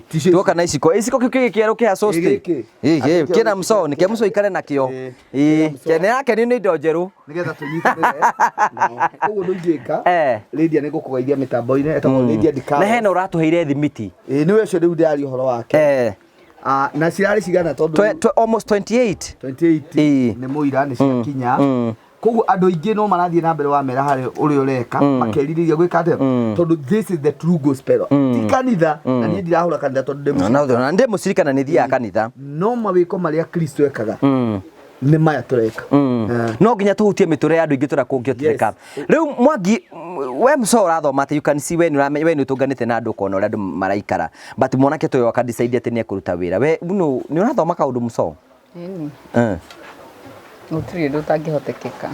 Ticio. Tuoka na iciko kĩu kĩgĩ kĩerũ kĩa sosti. Gĩkĩ. Ĩ kĩna mũco nĩ kĩa mũco ikare nakĩo. Ĩ nĩ akenio nĩ indo njerũ. Nĩgetha tũnyitanĩre nao. Koguo ũndũ ingĩka, Lydia, nĩ ngũkũgeithia mĩtambo-inĩ, etagwo Lydia Na Dikaros. hena ũratũheire thimiti. Ĩĩ, nĩwe ũcio rĩu ndĩraria ũhoro wake. Ah, na cirarĩ cigana tondũ Almost 28. 28. Ĩĩ. Nĩ mũira nĩ ciakinya. Koguo andũ aingĩ no marathiĩ na mbere wamera harĩ ũrĩa ũreka, makerirĩria gwĩka atĩa, tondũ this is the true gospel, ti kanitha, na niĩ ndirahũra kanitha tondũ ndĩ Na ndĩ mũcirikana nĩ thiaga kanitha. No mawĩko marĩa Kristo ekaga nĩ maya tũreka. No nginya tũhutie mĩtũrĩre ya andũ aingĩ tũrĩa kũngĩhotekeka. Rĩu Mwangi, we mũco ũrathoma atĩ you can see, we nĩ ũramenya, we nĩ ũtũnganĩte na andũ ũkona ũrĩa andũ maraikara, but mwanake ta ũyũ aka decide atĩ nĩ ekũruta wĩra. We no nĩ ũrathoma kaũndũ, mũco? Ĩni. Gũtirĩ ũndũ ũtangĩhotekeka.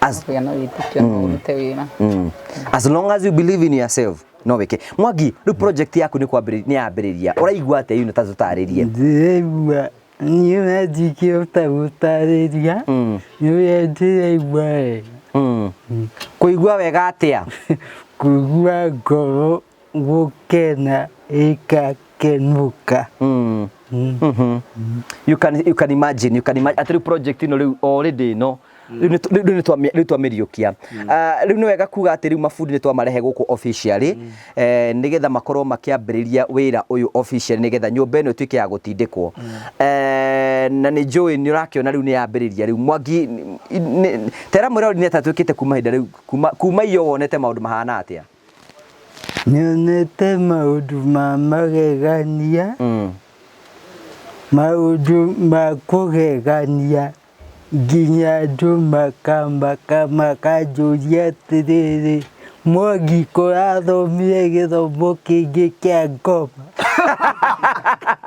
Kũgĩa na wĩtĩkio no ũrute wĩra. As long as you believe in yourself, no wĩke. Mwangi, rĩu project yaku nĩ kwambĩrĩria, nĩ yambĩrĩria, ũraigua atĩa? Yu nĩ ta tũtarĩrie. Ndĩraigua niĩ na ndingĩhota gũtarĩria nĩ ũrĩa ndĩraigua wega. Kũigua wega atĩa? Kũigua ngoro gũkena ĩkakenũka. You can imagine atĩ rĩu project ĩno rĩu already ĩno rĩu rĩu twamĩriũkia. Ah, rĩu nĩ wega kuga atĩ rĩu mabundi nĩ twamarehe gũkũ officially, nĩgetha makorwo makĩambĩrĩria wĩra ũyũ officially, nĩgetha nyũmba ĩno ĩtuĩke ya gũtindĩkwo. Na nĩ njũĩ nĩ ũrakĩona rĩu nĩ yambĩrĩria. Rĩu Mwangi, tera mwĩrori nĩ atĩa twĩkĩte kuma ihinda rĩu, kuma iyo wonete maũndũ mahana atĩa? Nyonete maũndũ ma magegania, maũndũ ma kũgegania, nginya andũ makamaka makanjũria atĩrĩrĩ, Mwangi kũrathomire gĩthomo kĩngĩ kĩa ngoma.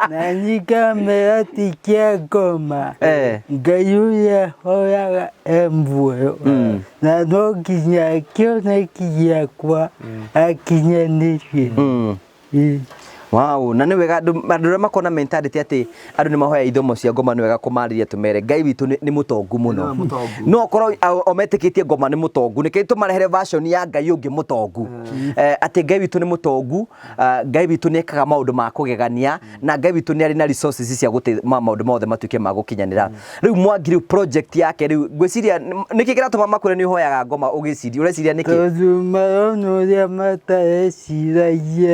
Na nyikamera ti kĩa ngoma. Ngai ũrĩa hoyaga e muoyo. Na no nginya kĩoneki gĩakwa akinyanĩrie. Ĩĩ. Wow, na nĩ wega andũ arĩa makoragwo na mentality atĩ andũ nĩ mahoya ithomo cia ngoma nĩ wega kũmarĩria tũmere Ngai witũ nĩ mũtongu mũno. Nĩwe mũtongu. No okorwo o metĩkĩtie ngoma nĩ mũtongu nĩkĩo tũmarehere version ya Ngai ũngĩ mũtongu. Atĩ Ngai witũ nĩ mũtongu, Ngai witũ nĩ ekaga maũndũ ma kũgegania na Ngai witũ nĩ arĩ na resources cia gũtũma maũndũ mothe matuĩke ma gũkinyanĩra. Rĩu Mwangi rĩu project yake rĩu ngwĩciria nĩkĩ kĩratũma makwĩre nĩ ũhoyaga ngoma ũgĩciria ũreciria nĩkĩ? Tondũ marona ũrĩa matareciragia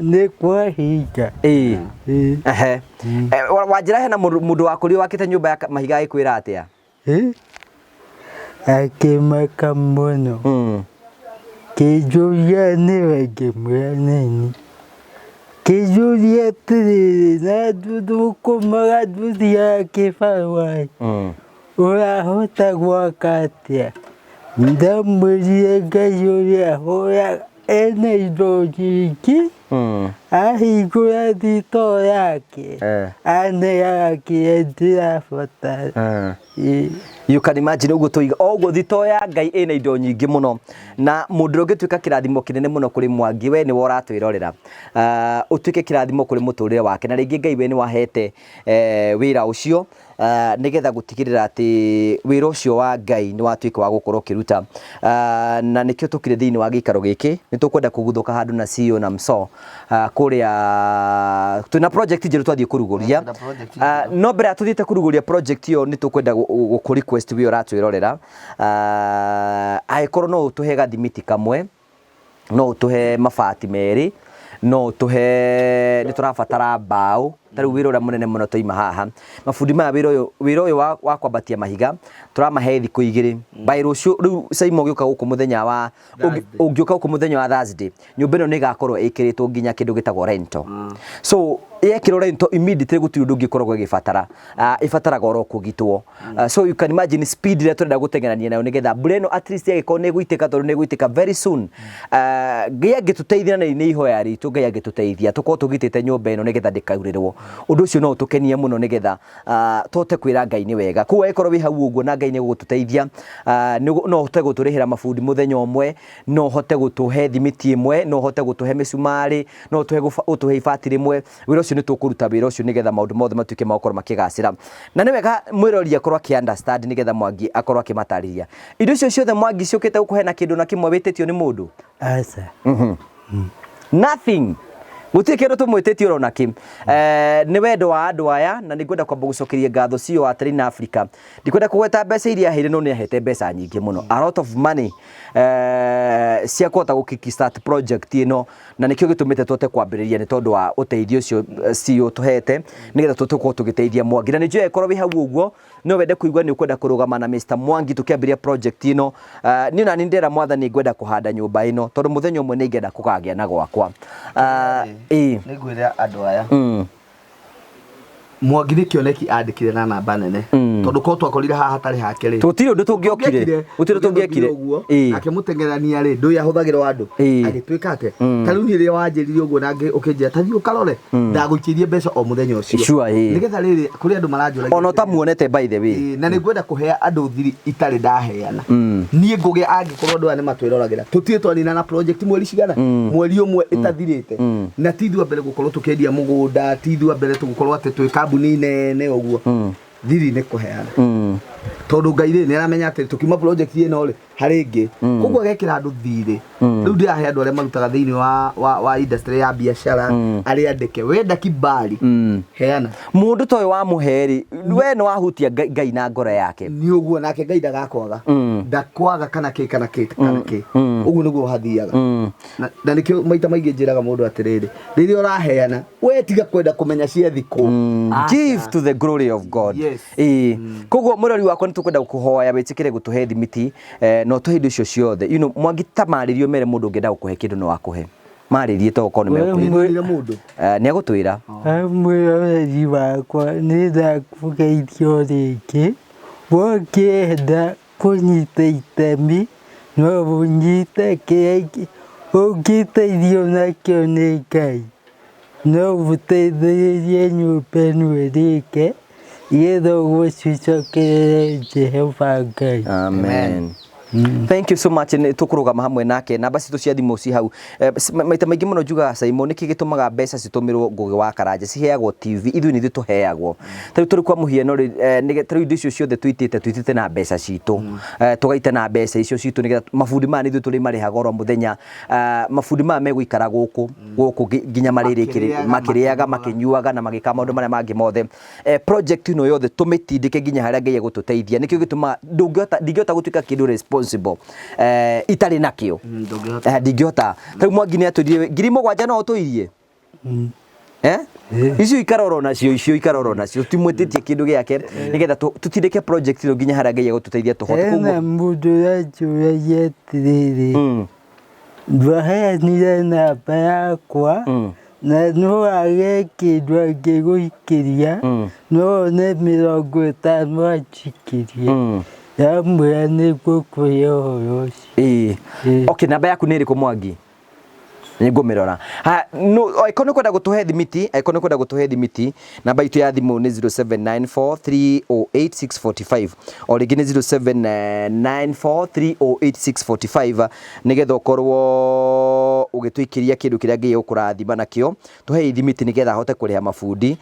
nĩ kwahinga. Ĩĩ. Ehe. Wanjĩra hena mũndũ wakũrio wakĩte nyũmba ya mahiga agĩkwĩra atĩa? Akĩmaka mũno. Kĩnjũria nĩwe ngĩmwĩra nĩni. Kĩnjũria atĩrĩrĩ na ndũthũkũmaga ndũthiaga kĩbarũa ũrahota gwaka atĩa? Ndamwĩrire Ngai ũrĩa hoyaga ena indo nyingĩ ahingũra thitoo yake aneaga kĩrĩa ndĩrabatara. You can imagine ũguo tũiga o ũguo thitoo ya Ngai ĩna indo nyingĩ mũno na mũndũ ũrĩa ũngĩtuĩka kĩrathimo kĩnene mũno kũrĩ Mwangi we nĩwe ũratwĩrorera ũtuĩke kĩrathimo kũrĩ mũtũrĩre wake na rĩngĩ Ngai we nĩwahete wĩra ũcio nĩgetha gũtigĩrĩra atĩ wĩra ũcio wa Ngai nĩ watuĩka wa gũkorwo ũkĩruta na nĩkĩo tũkire thĩinĩ wa gĩikaro gĩkĩ nĩ tũkwenda kũguthũka handũ na CEO na Mso kũrĩa twĩna project njerũ twathiĩ kũrugũria no mbere ya tũthiĩte kũrugũria project ĩyo nĩ tũkwenda gũkũ request we ũratwĩrorera angĩkorwo no ũtũhe gathimiti kamwe no ũtũhe mabati merĩ no ũtũhe nĩ tũrabatara mbaũ ta rĩu wĩra ũrĩa mũnene mũno twaima haha mabundi maya wĩra ũyũ wĩra ũyũ wa kwambatia mahiga tũramahe thikũ igĩrĩ by rũciũ rĩu Saimo ũgĩũka gũkũ mũthenya wa ũngĩũka gũkũ mũthenya wa Thursday nyũmba ĩno nĩ ĩgakorwo ĩkĩrĩtwo nginya kĩndũ gĩtagwo rental so yekĩrwo rental immediately gũtirĩ ũndũ ũngĩ ĩkoragwo ĩgĩbatara ĩbataraga oro kũgitwo so you can imagine speed ĩrĩa tũrenda gũteng'erania nayo nĩgetha mbura ĩno at least ĩgĩkorwo nĩ ĩgũitĩka tondũ nĩ ĩgũitĩka very soon Ngai angĩtũteithia na nĩ ihoya ritũ Ngai angĩtũteithia tũkorwo tũgitĩte nyũmba ĩno nĩgetha ndĩkaurĩrwo ũndũ ũcio no ũtũkenie mũno nĩgetha tũhote kwĩra Ngai nĩ wega koguo angĩkorwo wĩ hau ũguo na Ngai nĩ egũgũtũteithia no ũhote gũtũrĩhĩra mabundi mũthenya ũmwe no ũhote gũtũhe thimiti ĩmwe no ũhote gũtũhe mĩcumarĩ no ũtũhe ũtũhe ibati rĩmwe wĩra ũcio nĩ tũkũruta wĩra ũcio nĩgetha maũndũ mothe matuĩke ma gũkorwo makĩgacĩra na nĩ wega mwĩrori akorwo akĩ understand nĩgetha Mwangi akorwo akĩmatarĩria indo icio ciothe Mwangi ciũkĩte gũkũhe na kĩndũ na kĩmwe wĩtĩtio nĩ mũndũ Aca. Nothing gũtirĩ kĩndũ tũmwĩtĩtie oro na kĩ nĩ wendo wa andũ aya na nĩ ngwenda kwamba gũcokeria ngatho CEO wa Terina Africa ndikwenda kũgweta mbeca iria aheire no nĩ ahete mbeca nyingĩ mũno a lot of money cia kũhota gũ kickstart project ĩno na nĩkĩo gĩtũmĩte tũhote kwambĩrĩria nĩ tondũ wa ũteithio ũcio CEO tũhete nĩgetha tũhote gũkorwo tũgĩteithia Mwangi na nĩ njũĩ angĩkorwo wĩ hau ũguo no wende kũigua nĩ ũkwenda kũrũgama na Mr Mwangi tũkĩambĩrĩria project ĩno niĩ nani ndĩrera mwathani ngwenda kũhanda nyũmba ĩno tondũ mũthenya ũmwe nĩ ingĩenda kũgagĩa na gwakwa ĩĩ Nĩ ngwĩra andũ aya Mwangi nĩ kĩoneki andĩkire na namba nene tondũ korwo twakorire haha hatarĩ hake rĩ Tũtirĩ ũndũ tũngĩokire gũtirĩ ũndũ tũngĩekire ũguo Ĩĩ. akĩmũteng'erania rĩ ndũĩ ahũthagĩrwo andũ Ĩĩ. agĩtuĩka atĩ ta rĩu niĩ rĩrĩa wanjĩrire ũguo na ũkĩnjĩra ta thiĩ ũkarore ndagũikĩirie mbeca o mũthenya ũcio Sure, ĩĩ. nĩgetha rĩrĩ kũrĩ andũ maranjũragia ona ũtamuonete by the way Ĩĩ, na nĩ ngwenda kũhe andũ thiri itarĩ ndaheana niĩ ngũgĩa angĩkorwo andũ aya nĩ matwĩroragĩra tũtirĩ twanina na project mweri cigana mweri ũmwe ĩtathirĩte na ti ithuĩ a mbere gũkorwo tũkĩendia mũgũnda ti ithuĩ a mbere tũgũkorwo atĩ twĩ kambuni nene ũguo thiri nĩ kũheana tondũ Ngai rĩ nĩ aramenya atĩ tũkiuma project ĩno rĩ harĩ ĩngĩ koguo agekĩra andũ thirĩ rĩu ndĩrahe andũ arĩa marutaga thĩinĩ wa industry ya biacara arĩa andĩke wenda kibali heana Mũndũ ta ũyũ wamũhe rĩ we nĩ wahutia Ngai na ngoro yake nĩ ũguo nake Ngai ndagakwaga ndakwaga kana kĩ kana kĩ kana kĩ ũguo nĩguo hathiaga na nĩkĩo maita maingĩ njĩraga mũndũ atĩrĩrĩ rĩrĩa ũraheana we tiga kwenda kũmenya cia thikũ Give to the glory of God. Yes. Ĩĩ koguo mũrori wakwa nĩ tũkwenda gũkũhoya wĩtĩkĩre gũtũhe thimiti na ũtũhe indo icio ciothe you know Mwangi ta marĩrie ũmere mũndũ ũngĩenda gũkũhe kĩndũ no akũhe marĩrie to ũkorwo nĩ mekũhe Nĩndĩrire mũndũ nĩ agũtwĩra Mwĩroreri wakwa nĩ ndakũgeithio rĩngĩ wokĩenda kũnyita itemi no ũnyite kĩrĩa Ũngĩteithio nakĩo nĩ Ngai, no ũteithĩrĩrie nyũmba ĩno ĩrĩke, nĩgetha ũgoci ũcokerere Jehova Ngai. Amen. Thank you so much. Nĩ tũkũrũgama hamwe nake. Namba citũ cia thimũ ci hau. Maita maingĩ mũno njugaga Simon, nĩkĩ gĩtũmaga mbeca citũmĩrwo Ngũgĩ wa Karanja ciheagwo TV, ithuĩ nĩ ithuĩ tũheagwo. Ta rĩu tũrĩ kwa mũhiano rĩ, ta rĩu indo icio ciothe tũitĩte, tũitĩte na mbeca citũ. Tũgaita na mbeca icio citũ nĩgetha mabundi maya nĩ ithuĩ tũrĩmarĩhaga oro mũthenya. Mabundi maya megũikara gũkũ gũkũ nginya marĩrĩkĩrĩria, makĩrĩaga, makĩnyuaga na magĩka maũndũ marĩa mangĩ mothe. Project ĩno yothe tũmĩtindĩke nginya harĩa Ngai egũtũteithia. Nĩkĩo gĩtũmaga ndũngĩhota, ndingĩhota gũtuĩka kĩndũ responsible itarĩ nakĩo. Ndingĩhota. Ta rĩu Mwangi nĩ atwĩrire 7,000 no ũtũirie? Eh? Icio ikara oro nacio, icio ikara oro nacio, timwĩtĩtie kĩndũ gĩake nĩgetha tũtindĩke project ĩno nginya harĩa Ngai egũtũteithia tũhote. Hena mũndũ ũranjũragia atĩrĩrĩ, ndwaheanire namba yakwa na no age kĩndũ angĩgũikĩria, no one 50 anjikĩrie. Ndamwĩra nĩngũkũhe ũhoro ũcio. Okay, namba yaku nĩ ĩrĩkũ Mwangi? Nĩ ngũmĩrora. Ha, no, angĩkorwo nĩ ũkwenda gũtũhe thimiti, angĩkorwo nĩ ũkwenda gũtũhe thimiti, namba itũ ya thimũ nĩ 0794308645. O rĩngĩ nĩ 0794308645 nĩgetha ũkorwo ũgĩtũikĩria kĩndũ kĩrĩa Ngai egũkũrathima nakĩo. Tũhe ithimiti nĩgetha ahote kũrĩha mabundi,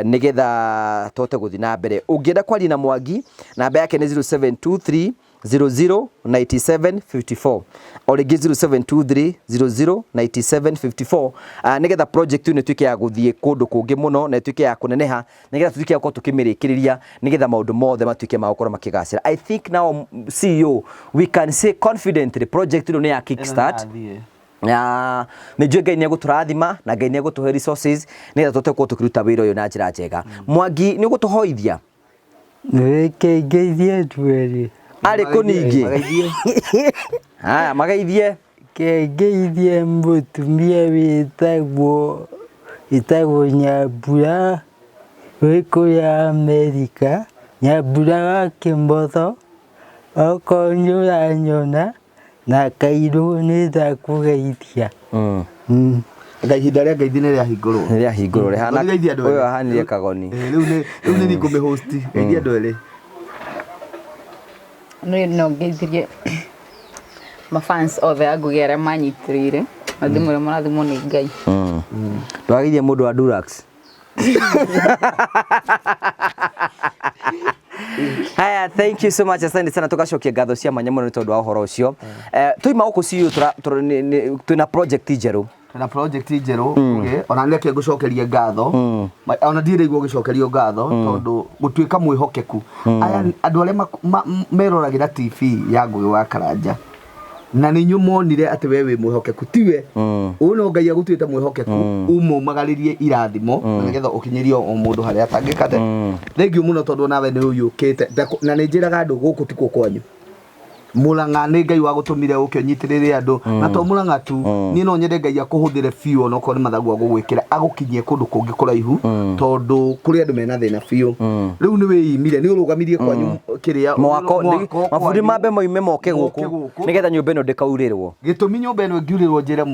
nĩgetha tũhote gũthiĩ na mbere. Ũngĩenda kwaria na Mwangi, namba yake nĩ 0723 00 97 54. O rĩngĩ 0723 00 97 54, nĩgetha project ĩno ĩtuĩke ya gũthiĩ kũndũ kũngĩ mũno na ĩtuĩke ya kũneneha, nĩgetha tũtuĩke ya gũkorwo tũkĩmĩrĩkĩrĩria, nĩgetha maũndũ mothe matuĩke ma gũkorwo makĩgacĩra. I think now CEO, we can say confidently project ĩno nĩ ya kickstart. Na nĩ njũĩ Ngai nĩ egũtũrathima na Ngai nĩ egũtũhe resources nĩgetha tũhote gũkorwo tũkĩruta wĩra ũyũ na njĩra njega. Mwangi, nĩ ũgũtũhoithia? Reke ngeithie andũ erĩ. Arĩ kũ ningĩ? Haya, mageithie. Reke ngeithie mũtumia wĩtagwo wĩtagwo Nyambura wĩ kũrĩa Amerika, Nyambura wa Kĩmotho, okorwo nĩ ũranyona na Kairũ nĩ ndakũgeithia. Anga ihinda rĩa ngeithi nĩ rĩahingũrwo. Nĩ rĩahingũrwo, rĩhana Ngeithia andũ ũyũ erĩ. ahanire kagoni. Rĩu nĩ rĩu nĩ niĩ ngũmĩhost. Ngeithia andũ erĩ. Niĩ no ngeithirie mafans othe a Ngũgĩ arĩa manyitĩrĩire na ndĩmwĩre mũrathimwo nĩ Ngai. Ndwageithia mũndũ wa Durax. Haya, thank you so much. Asante sana, tugacokia ngatho cia mwanya mũno nĩ tondũ wa ũhoro ũcio. Tũima gũkũ CU twĩna project njerũ. Twĩna project njerũ, okay. Ona nĩ reke ngũcokerie ngatho. Ona ndirĩ ndaigua ũgĩcokerio ngatho, tondũ gũtuĩka mwĩhokeku. Aya andũ arĩa meroragĩra TV ya Ngũgĩ wa Karanja, na nĩ inyuĩ monire atĩ we wĩ mwĩhokeku, tiwe. Ũyũ no Ngai agũtuĩte mwĩhokeku, umũmagarĩrie irathimo, na nĩgetha ũkinyĩrie o mũndũ harĩa atangĩka atĩa. Thank you mũno tondũ nawe nĩ ũiyũkĩte. Na nĩ njĩraga andũ gũkũ tikuo kwanyu. Mũrang'a nĩ Ngai wagũtũmire ũke ũnyitĩrĩre andũ, na to Mũrang'a tu, niĩ no nyende Ngai akũhũthĩre biũ, onokorwo nĩ mathagu agũgwĩkĩra, agũkinyie kũndũ kũngĩ kũraihu, tondũ kũrĩ andũ mena thĩna biũ. Rĩu nĩ wĩimire, nĩ ũrũgamirie kwanyu kĩrĩa, Mwako, mwako mabundi kwanyu. mambe moime moke Moke gũkũ, gũkũ. nĩgetha nyũmba ĩno ndĩkaurĩrwo. Gĩtũmi nyũmba ĩno ĩngiurĩrwo njĩre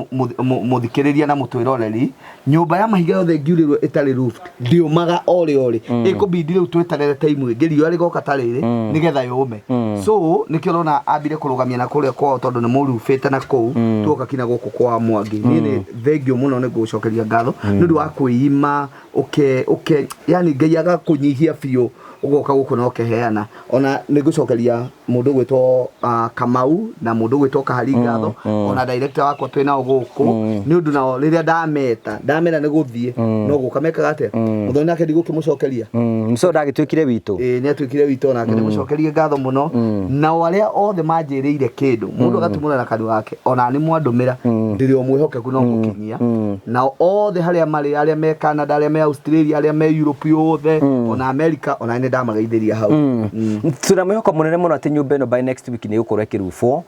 mũthikĩrĩria na mũtwĩroreri, nyũmba ya mahiga yothe ĩngiurĩrwo ĩtarĩ roofed, ndĩũmaga o rĩ o rĩ. Ĩkũbindi rĩu tweterere time ĩngĩ riũa rĩgoka ta rĩrĩ, nĩgetha yũme. So nĩkĩo ũrona ambire kũrũgamia na kũrĩa kwao tondũ nĩ mũrubĩte na kũu, tuoka kinya gũkũ kwa Mwangi. Niĩ nĩ thengiũ mũno, nĩ ngũgũcokeria ngatho nĩ ũndũ wa kwĩima, ũke ũke yani Ngai agakũnyihia biũ, ũgoka gũkũ na ũkeheana. Ona nĩ ngũcokeria mũndũ ũgwĩtwo Kamau na mũndũ ũgwĩtwo Kahari ngatho, ona director wakwa twĩ nao gũkũ, nĩ ũndũ nao rĩrĩa ndameta ndamera nĩ gũthiĩ no gũka mekaga atĩa, mũthoni nake ndigũkĩmũcokeria. Mũco ndagĩtuĩkire witũ. Ĩĩ, nĩ atuĩkire witũ, onake nĩ mũcokerie ngatho mũno. Nao arĩa othe manjĩrĩire kĩndũ, mũndũ agatumũra na kanua gake, ona nĩ mwandũmĩra, ndĩrĩ o mwĩhokeku no gũkinyia. Nao othe harĩa marĩ, arĩa me Canada, arĩa me Australia, arĩa me Europe yothe, ona America, ona nĩ ndamageithĩria hau. Twĩna mwĩhoko mũnene mũno atĩ nyũmba ĩno by next week nĩ ĩgũkorwo ĩkĩrubwo,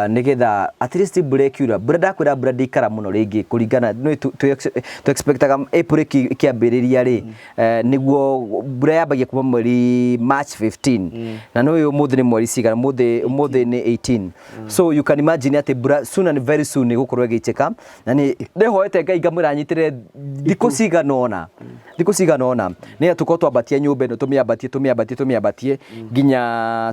nĩgetha at least mbura ĩkiura, mbura ndakwĩra mbura ndĩikara mũno rĩngĩ, kũringana nĩ tũ expectaga April ĩkĩambĩrĩria rĩ, nĩguo mbura yambagia kuma mweri March 15, na nĩ ũyũ ũmũthĩ nĩ mweri cigana? Ũmũthĩ nĩ 18, so you can imagine atĩ mbura soon and very soon. nĩ gũkorwo ĩgĩitĩka na nĩ ndĩhoete Ngai ngamwĩra anyitĩre thikũ cigana ũna, thikũ cigana ũna nĩgetha tũkorwo twambatia nyũmba ĩno, tũmĩambatie tũmĩambatie tũmĩambatie nginya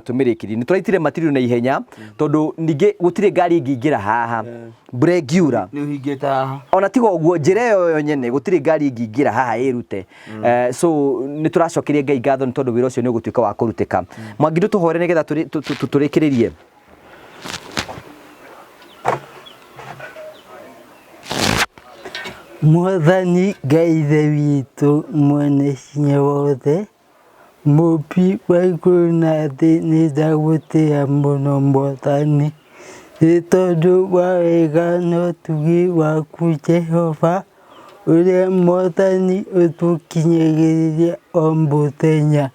tũmĩrĩkirie. Nĩ tũraitire material na ihenya tondũ ningĩ gũtirĩ ngari ĩngĩingĩra haha mbura ĩngiura. Nĩ ũhingĩte haha. Ona tiga ũguo njĩra ĩyo yo nyene gũtirĩ ngari ĩngĩingĩra haha ĩrute. So nĩ tũracokeria Ngai ngatho nĩ tondũ wĩra ũcio nĩ ũgũtuĩka wa kũrutĩka. Mwangi ndũtũhoere nĩgetha tũrĩkĩrĩrie. Mwathani Ngai Ithe witũ mwene hinya wothe, Mũũmbi wa igũrũ na thĩ, nĩ ndagũtĩĩa mũno Mwathani, nĩ tondũ wa wega na ũtugi waku Jehova, ũrĩa Mwathani ũtũkinyagĩria o mũthenya.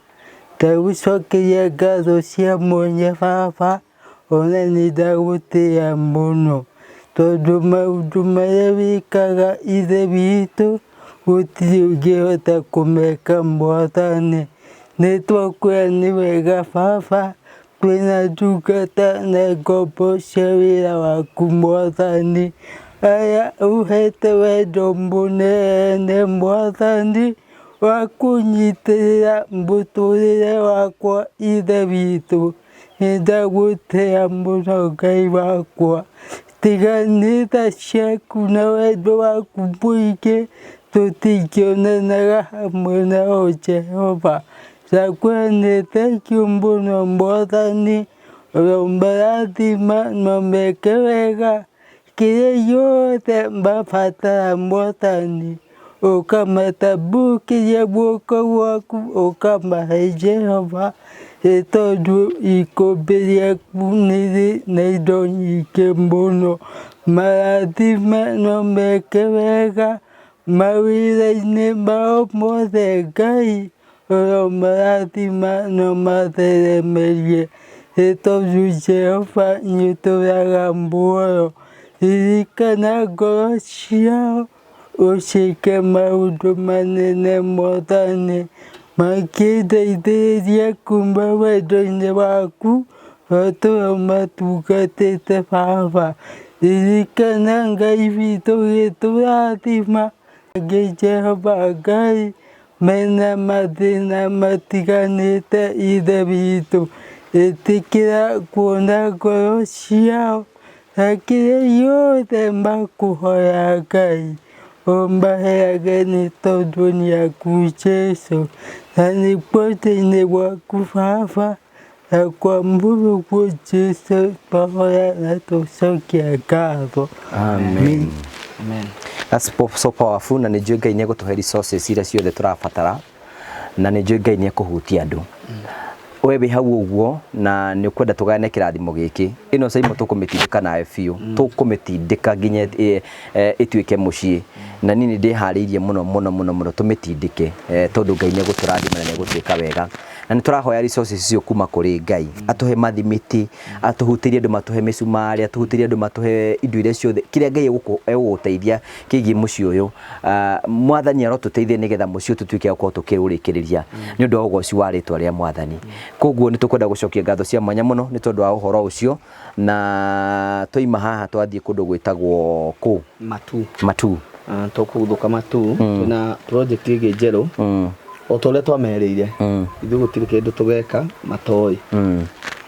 Ndagũcokeria ngatho cia mwanya Baba, ona nĩ ndagũtĩĩa mũno, tondũ maũndũ marĩa wĩkaga Ithe witũ, gũtirĩ ũngĩhota kũmeka Mwathani. Nĩ twakwĩra nĩ wega Baba, twĩna ndungata na ngombo cia wĩra waku Mwathani, aya ũhete wendo mũnene Mwathani. Wa kũnyitĩrĩra mũtũrĩre wakwa Ithe witũ, nĩndagũtĩĩa mũno Ngai wakwa, tiga nĩ tha ciaku na wendo waku mũingĩ, tũtingĩonanaga hamwe nao Jehova. Ndakwĩra nĩ thengiũ mũno Mwathani, ũromarathima na ũmeke wega. Kĩrĩa gĩothe mabatara Mwathani, ũkamatambũrũkĩria guoko gwaku ũkamahe Jehova, nĩ tondũ ikũmbĩ rĩaku rĩrĩ na indo nyingĩ mũno. Marathime na ũmeke wega mawĩra-inĩ mao mothe Ngai. Ũromarathima na ũmatheremerie, nĩ tondũ Jehova nĩũtũũraga muoyo. Ririkana ngoro ciao, ũciĩke maũndũ manene Mwathani, makĩndeithĩrĩria kuuma wendo-inĩ waku, ũrĩa ũmatungatĩte Baba. Ririkana Ngai witũ ũgĩtũrathima, Ningĩ Jehova Ngai Mena mathĩna matiganĩte Ithe witũ, ĩtĩkĩra kuona ngoro ciao, na kĩrĩa gĩothe makũhoya Ngai, ũmaheage nĩ tondũ nĩ aku Jesũ, na nĩkuo thĩinĩ waku Baba, na kwa mũrũguo Jesũ twahoya na tũcokia ngatho. Amen. That's so powerful na nĩ njũĩ Ngai nĩ egũtũhe resources iria ciothe tũrabatara na nĩ njũĩ Ngai nĩ ekũhutia andũ. We wĩ hau ũguo na nĩ ũkwenda tũgayane kĩrathimo gĩkĩ ĩno Saimo tũkũmĩtindĩka nawe biũ tũkũmĩtindĩka nginya ĩtuĩke mũciĩ na niĩ nĩ ndĩharĩirie mũno mũno mũno mũno tũmĩtindĩke tondũ Ngai nĩ egũtũrathima na nĩ egũtwĩka wega na nĩ tũrahoya resources icio kuma kũrĩ Ngai atũhe mathimiti atũhutĩrie andũ matũhe mĩcumarĩ atũhutĩrie andũ matũhe indo iria ciothe kĩrĩa Ngai egũgũteithia kĩgiĩ mũciĩ ũyũ. Mwathani arotũteithia nĩgetha mũciĩ ũyũ tũtuĩke a gũkorwo tũkĩũrĩkĩrĩria nĩ ũndũ wa ũgoci wa rĩtwa rĩa Mwathani. Koguo nĩ tũkwenda gũcokia ngatho cia mwanya mũno nĩ tondũ wa ũhoro ũcio na twaima haha twathiĩ kũndũ gwĩtagwo kũ? Matu. Matu. Tũkũguthũka Matu twĩna project ĩngĩ njerũ o ta ũrĩa twamerĩire ithuĩ gũtirĩ kĩndũ tũgeka matoĩ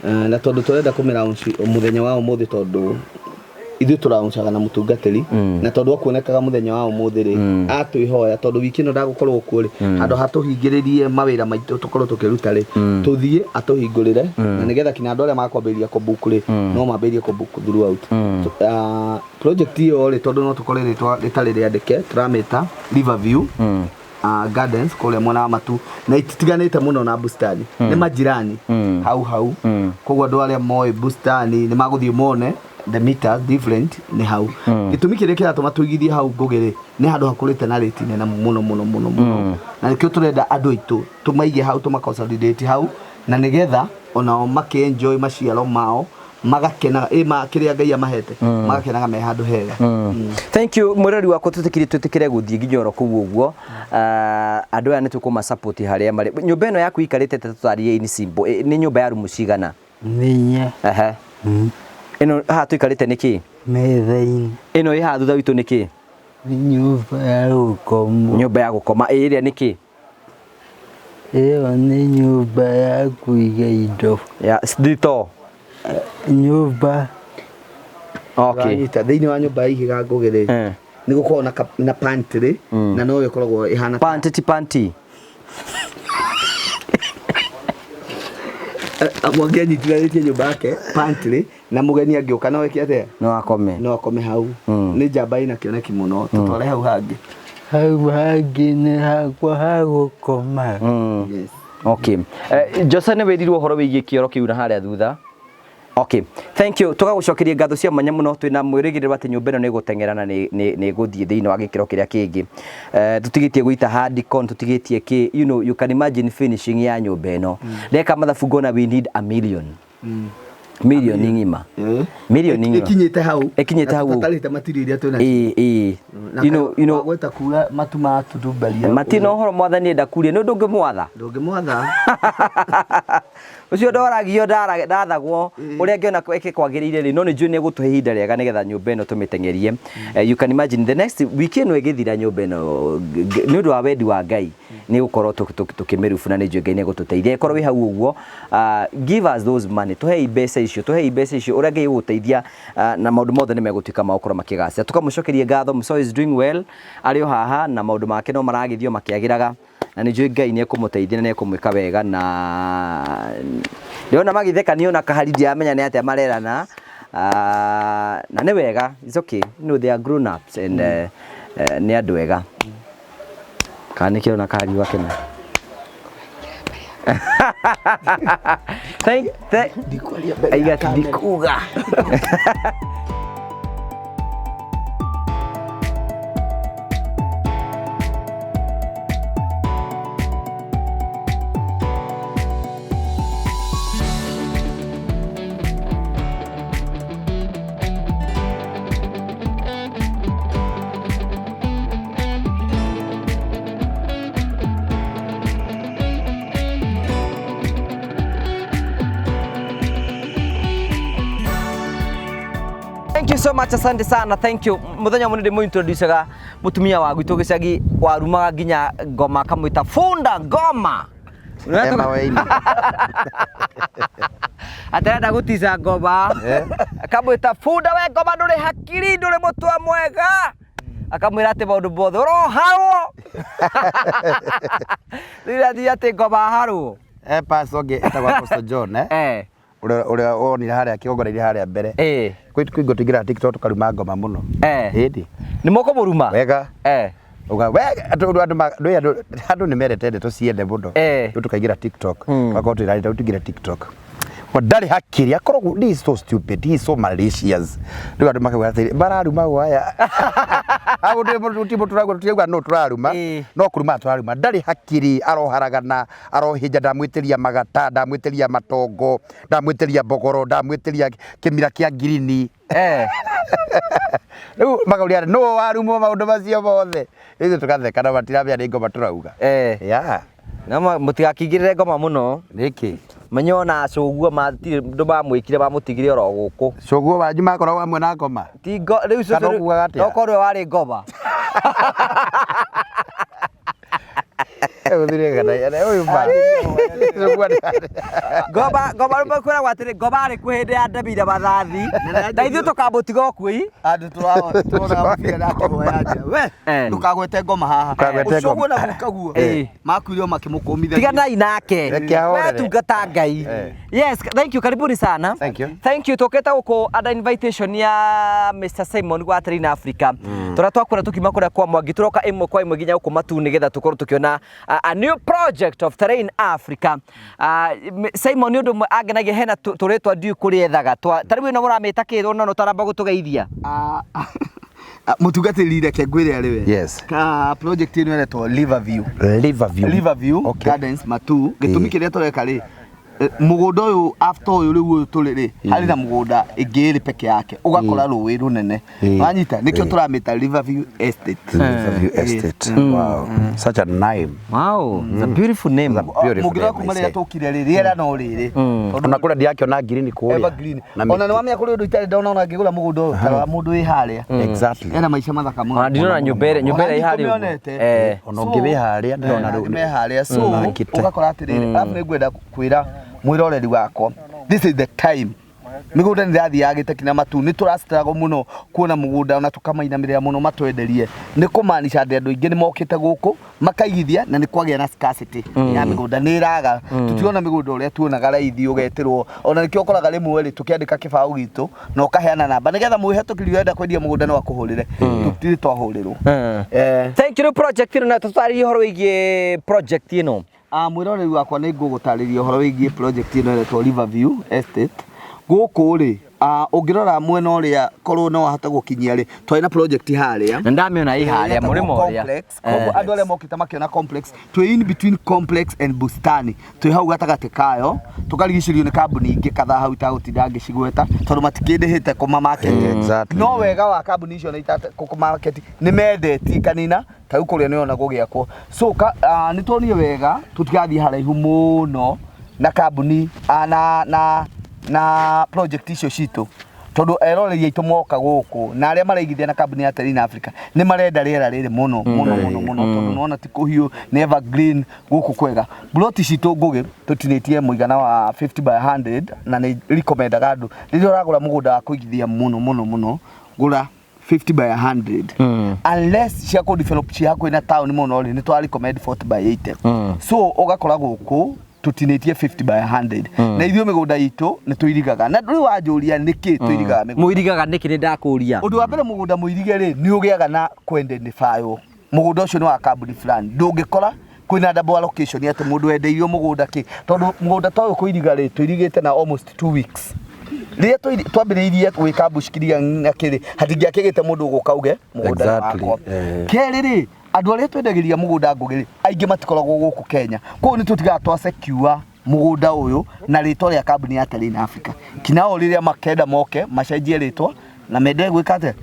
na tondũ tũrenda kũmĩ launch mũthenya wa ũmũthĩ tondũ ithuĩ tũrauncaga na mũtungatĩri na tondũ akuonekaga mũthenya wa ũmũthĩ rĩ atwĩhoya tondũ wiki ĩno ndagũkorwo kuo rĩ handũ ha tũhingĩrĩrie mawĩra maitũ tũkorwo tũkĩruta rĩ tũthiĩ atũhingũrĩre na nĩgetha kinya andũ arĩa makwambĩrĩria kũbook rĩ no mambĩrĩrie kũbook throughout. Project ĩyo rĩ tondũ no tũkore rĩtwa rĩtarĩ rĩandĩke tũramĩta Riverview Gardens kũrĩa mwena wa Matu na ititiganĩte mũno na Bustani nĩ majirani hau hau koguo andũ arĩa moĩ Bustani nĩ magũthiĩ mone the meters different nĩ hau gĩtũmi kĩrĩa kĩratũma tũigithie hau Ngũgĩ rĩ nĩ handũ hakũrĩte na rate nene mũno mũno mũno mũno na nĩkĩo tũrenda andũ aitũ tũmaige hau tũma consolidate hau na nĩgetha onao makĩ enjoy maciaro mao magakenaga ĩ ma kĩrĩa Ngai amahete magakenaga me handũ hega. Thank you mwĩrori wakwa tũtĩkire twĩtĩkĩre gũthiĩ nginya oro kũu ũguo. Andũ aya nĩ tũkũma support harĩa marĩ. Nyũmba ĩno yaku ĩikarĩte atĩa tũtarĩrie in simple. Nĩ nyũmba ya rumu cigana? Nĩ inya. Ĩno haha tũikarĩte nĩ kĩ? Metha-inĩ. Ĩno ĩ haha thutha witũ nĩ kĩ? Nĩ nyũmba ya gũkomwo. Nyũmba ya gũkoma. Ĩ ĩrĩa nĩ kĩ? Ĩyo nĩ nyũmba ya kũiga indo. Ya thitoo. Nyũmba. Okay. Ũranyita thĩinĩ wa nyũmba ya ihiga ngũgĩ rĩ Eh. nĩ gũkoragwo na, na pantry na noyo ĩkoragwo ĩhana Panty ti panty. Mwangi anyitithanĩtie nyũmba yake pantry na mũgeni angĩũka no eke atĩa No akome. no akome hau nĩ njamba ĩna kĩoneki mũno tũtware hau hangĩ Hau hangĩ nĩ hakwa ha gũkoma. Yes. Okay. Jose nĩ wĩrirwo ũhoro wĩgiĩ kĩoro kĩu na harĩa thutha. Okay. Thank you. Tũgagũcokeria ngatho cia mwanya mũno twĩna mwĩrĩgĩrĩro atĩ nyũmba ĩno nĩ ĩgũteng'era na nĩ ĩgũthiĩ thĩinĩ wa gĩkĩro kĩrĩa kĩngĩ. Tũtigĩtie gũita hardcon, tũtigĩtie kĩ, you know, you can imagine finishing ya nyũmba ĩno. Ndeka mathabu ngona we need a million. Milioni ng'ima. Milioni ng'ima. Ĩkinyĩte hau. Ĩkinyĩte hau. Tũtarĩte matiri iria twĩna. Ĩĩ. You know, gweta kura matu matutumbaria. Matina ũhoro mwathani enda kuria nĩ ũndũ ũngĩmwatha. Ndũngĩmwatha. Ũcio ndoragio ndathagwo ũrĩa angĩona ĩke kwagĩrĩire rĩ, no nĩ njũĩ nĩ egũtũhe ihinda rĩega nĩgetha nyũmba ĩno tũmĩteng'erie. You can imagine the next week ĩno ĩgĩthira nyũmba ĩno nĩ ũndũ wa wendi wa Ngai nĩ gũkorwo tũkĩmĩrubu na nĩ njũĩ Ngai nĩ egũtũteithia. Ĩkorwo wĩ hau ũguo, give us those money, tũhei mbeca icio, tũhei mbeca icio ũrĩa Ngai egũgũteithia na maũndũ mothe nĩ megũtuĩka ma gũkorwo makĩgacĩra. Tũkamũcokeria ngatho, Musawa is doing well, arĩ o haha na maũndũ make no maragĩthiĩ o makĩagĩraga. Na nĩ njũĩ Ngai nĩ ekũmũteithia na nĩ ekũmwĩka wega na ndĩrona magĩtheka niĩ ona kahari ndiramenya nĩ atĩa marerana. Na nĩ wega, it's okay. You know, they are grown ups and nĩ andũ ega. Kana nĩkĩo ona kahari gwakena. Thank, thank. Ndikwaria mbere ya Aiga kamera. ndikuga. Thank you so much, asante sana, thank you. Muthenya mũnene ndĩmũ introducega mũtumia wa gwitũ gĩcagi warumaga nginya ngoma akamwĩta funda ngoma. Emma Waini. Atarenda gũtica ngoma akamwĩta funda we ngoma ndũrĩ hakiri ndũrĩ mũtwe mwega akamwĩra atĩ maũndũ mothe ũroharwo. Rĩu athiĩ atĩ ngoma aharwo. Pastor ũngĩ etagwo Apostle John eh? Ũrĩa wonire harĩa kĩgongona-inĩ harĩa mbere. Kwĩ kwĩ tũingĩraga TikTok tũkaruma ngoma mũno. Ĩndi. Nĩ mũkũmũruma? Wega. Uga wega andũ andũ andũ andũ nĩ mendete ndeto ciende mũno. Rĩu tũkaingĩra TikTok. Tũgakorwo twĩranĩte rĩu tũingĩre TikTok. Wa ndarĩ hakiri akoragwo he is so stupid, he is so malicious. Rĩu andũ makauga atĩrĩ mararuma ũ aya. Hau ndĩ tũrauga tũtirauga no tũraruma no kũruma tũraruma ndarĩ hakiri aroharagana arohĩnja ndamwĩtĩria magata ndamwĩtĩria matongo ndamwĩtĩria mbogoro ndamwĩtĩria kĩmira kĩa ngirini. Rĩu makauria nũ warumwo maũndũ macio mothe. Ithuĩ tũgatheka na matiramenya nĩ ngoma tũrauga. Yeah. Na mũtigakĩingĩrĩre ngoma mũno. Nĩkĩ? Menye ona cũguo matirĩ ũndũ mamwĩkire mamũtigire oro gũkũ. Cũguo wanyu makoragwo hamwe na ngoma? Ti ngo, rĩu Kana cũcũ ũkuaga atĩa? no korwo warĩ ngoma. Ngoma ngoma rĩu kwĩragwo atĩrĩ ngoma arĩ kuo hĩndĩ ya Ndemire Mathathi na ithuĩ tũkamũtiga o kuo ii. Andũ tũronaga mũbira na akĩhoya nja. We ndũkagwete ngoma haha. Ndũkagwete Ũcio ngoma. guo na gukaguo. Makuire o makĩmũkũmithagia. Tiganai nake. Reke ahorere. We tungata Ngai. Yes, thank you. Karibuni sana. Thank you. Thank you. Tũkĩte gũkũ under invitation ya Mr. Simon gwa Terrain Africa. Tũrĩa twakũra tũkiuma kũrĩa kwa Mwangi tũroka ĩmwe kwa ĩmwe nginya gũkũ Matu nĩgetha tũkorwo tũkĩona a new project of Terrain Africa. Simon nĩ ũndũ ũmwe angenagia hena tũrĩtwa ndiũĩ kũrĩa ethaga. Ta rĩu ĩno mũramĩta kĩ no no taramba gũtũgeithia. Mũtungatĩri reke ngwĩre arĩ we. Yes. Ka project ĩno ĩretwo Riverview. Riverview. Riverview Okay. Gardens Matu. Gĩtũmi kĩrĩa tũreka rĩ Mũgũnda ũyũ after ũyũ rĩu ũyũ tũrĩ rĩ, harĩ na mũgũnda ĩngĩ ĩrĩ peke yake, ũgakora rũĩ rũnene. Wanyita nĩkĩo tũramĩta Riverview Estate. Riverview Estate. Wow. Such a name. Wow, it's a beautiful name. It's a beautiful Mũngĩrora name, kuma I rĩrĩa say. tũkire rĩ, rĩera no rĩrĩ. Tondũ Ona kũrĩa ndirakĩona green kũrĩa. evergreen. Na Ona mĩtĩ. nĩ wamenya kũrĩ ũndũ itarĩ ndona ona ngĩgũra mũgũnda ũyũ ta wa mũndũ wĩ harĩa. Exactly. Ena maica mathaka mũno. Ona ndirona nyũmba ĩrĩa nyũmba ĩrĩa ĩ harĩa ũguo. Ona Ona ũngĩ wĩ harĩa ndĩrona rĩu. me harĩa so Nakĩte. ũgakora atĩrĩrĩ, arabu nĩ ngwenda kwĩra mwĩroreri wakwa, this is the time mĩgũnda nĩ ĩrathiĩ yagĩte kinya matu, nĩ tũrastruggle mũno kuona mũgũnda ona tũkamainamĩrĩra mũno matwenderie, nĩ kũmaanisha atĩ andũ aingĩ nĩ mokĩte gũkũ makaigithia na nĩ kwagĩa na scarcity ya mĩgũnda, nĩ ĩraga, tũtirona mĩgũnda ũrĩa tuonaga raithi ũgetĩrwo, ona nĩkĩo ũkoraga rĩmwe rĩ tũkĩandĩka kĩbaũ gitũ na ũkaheana namba nĩgetha mwĩhetũkĩri ũrenda kwendia mũgũnda no akũhũrĩre, tũtirĩ twahũrĩrwo. Thank you. Rĩu project ĩno na tũtarĩrie ũhoro wĩgiĩ project ĩno. Mwĩroreri wakwa, nĩ ngũgũtarĩria ũhoro wĩgiĩ project ĩno ĩretwo Riverview Estate. Gũkũ rĩ, ũngĩrora mwena ũrĩa korwo no ahote gũkinyia rĩ, twarĩ na project harĩa Na ndamĩona ĩ harĩa Ĩtagwo mũrĩmo ũrĩa. complex. Koguo andũ arĩa mokĩte makĩona complex, twĩ in between complex and bustani, twĩ hau gatagatĩ kayo, tũkarigicĩrio nĩ kambuni ingĩ kadhaa hau itagũtinda ngĩcigweta tondũ matikĩndĩhĩte kũma market. No wega wa kambuni icio nĩ kũmarket nĩ mendetie kanina ta rĩu kũrĩa nĩona gũgĩakwo, so nĩ tuonire wega tũtigathiĩ haraihu mũno na kambuni na project icio citũ, tondũ eroreri aitũ moka gũkũ na arĩa maraigithia na kambuni ya Terrain Africa nĩ marenda rĩera rĩrĩ mũno mũno mũno mũno, tondũ nĩwona ti kũhiũ, nĩ evergreen gũkũ kwega. Ploti citũ ngũgĩ tũtinĩtie mũigana wa 50 by 100, na nĩ recommendaga andũ rĩrĩa ũragũra mũgũnda wa kũigithia mũno mũno mũno, gũra 50 by 100, unless cia kũ develop ci hakuhĩ na town mũno rĩ, nĩ twa recommend 40 by 80. So ũgakora gũkũ tũtinĩtie 50 by 100, na ithuĩ mĩgũnda itũ nĩ tũirigaga, na rĩu wanjũria nĩkĩ tũirigaga mĩgũnda. Mũirigaga nĩkĩ? Nĩ ndakũria. Ũndũ wa mbere, mũgũnda mũirige rĩ, nĩ ũgĩaga na kwendenifywo mũgũnda ũcio nĩ wa kambuni fulani, ndũngĩkora kwĩna double allocation atĩ mũndũ wendeirio mũgũnda kĩ, tondũ mũgũnda ta ũyũ kũiriga rĩ, tũirigĩte na almost 2 weeks. Rĩrĩa twambĩrĩirie gwĩka bush clearing na kĩrĩ, hatingĩakĩgĩte mũndũ ũgũka uge mũgũnda nĩ wakwa. Kerĩ rĩ, andũ arĩa twendagĩria mũgũnda ngũgĩ rĩ, aingĩ matikoragwo gũkũ Kenya, koguo nĩ tũtigaga twa secure mũgũnda ũyũ na rĩtwa rĩa kambuni ya Terrain Africa, kinao rĩrĩa makenda moke macenjie rĩtwa na mende gwĩka atĩa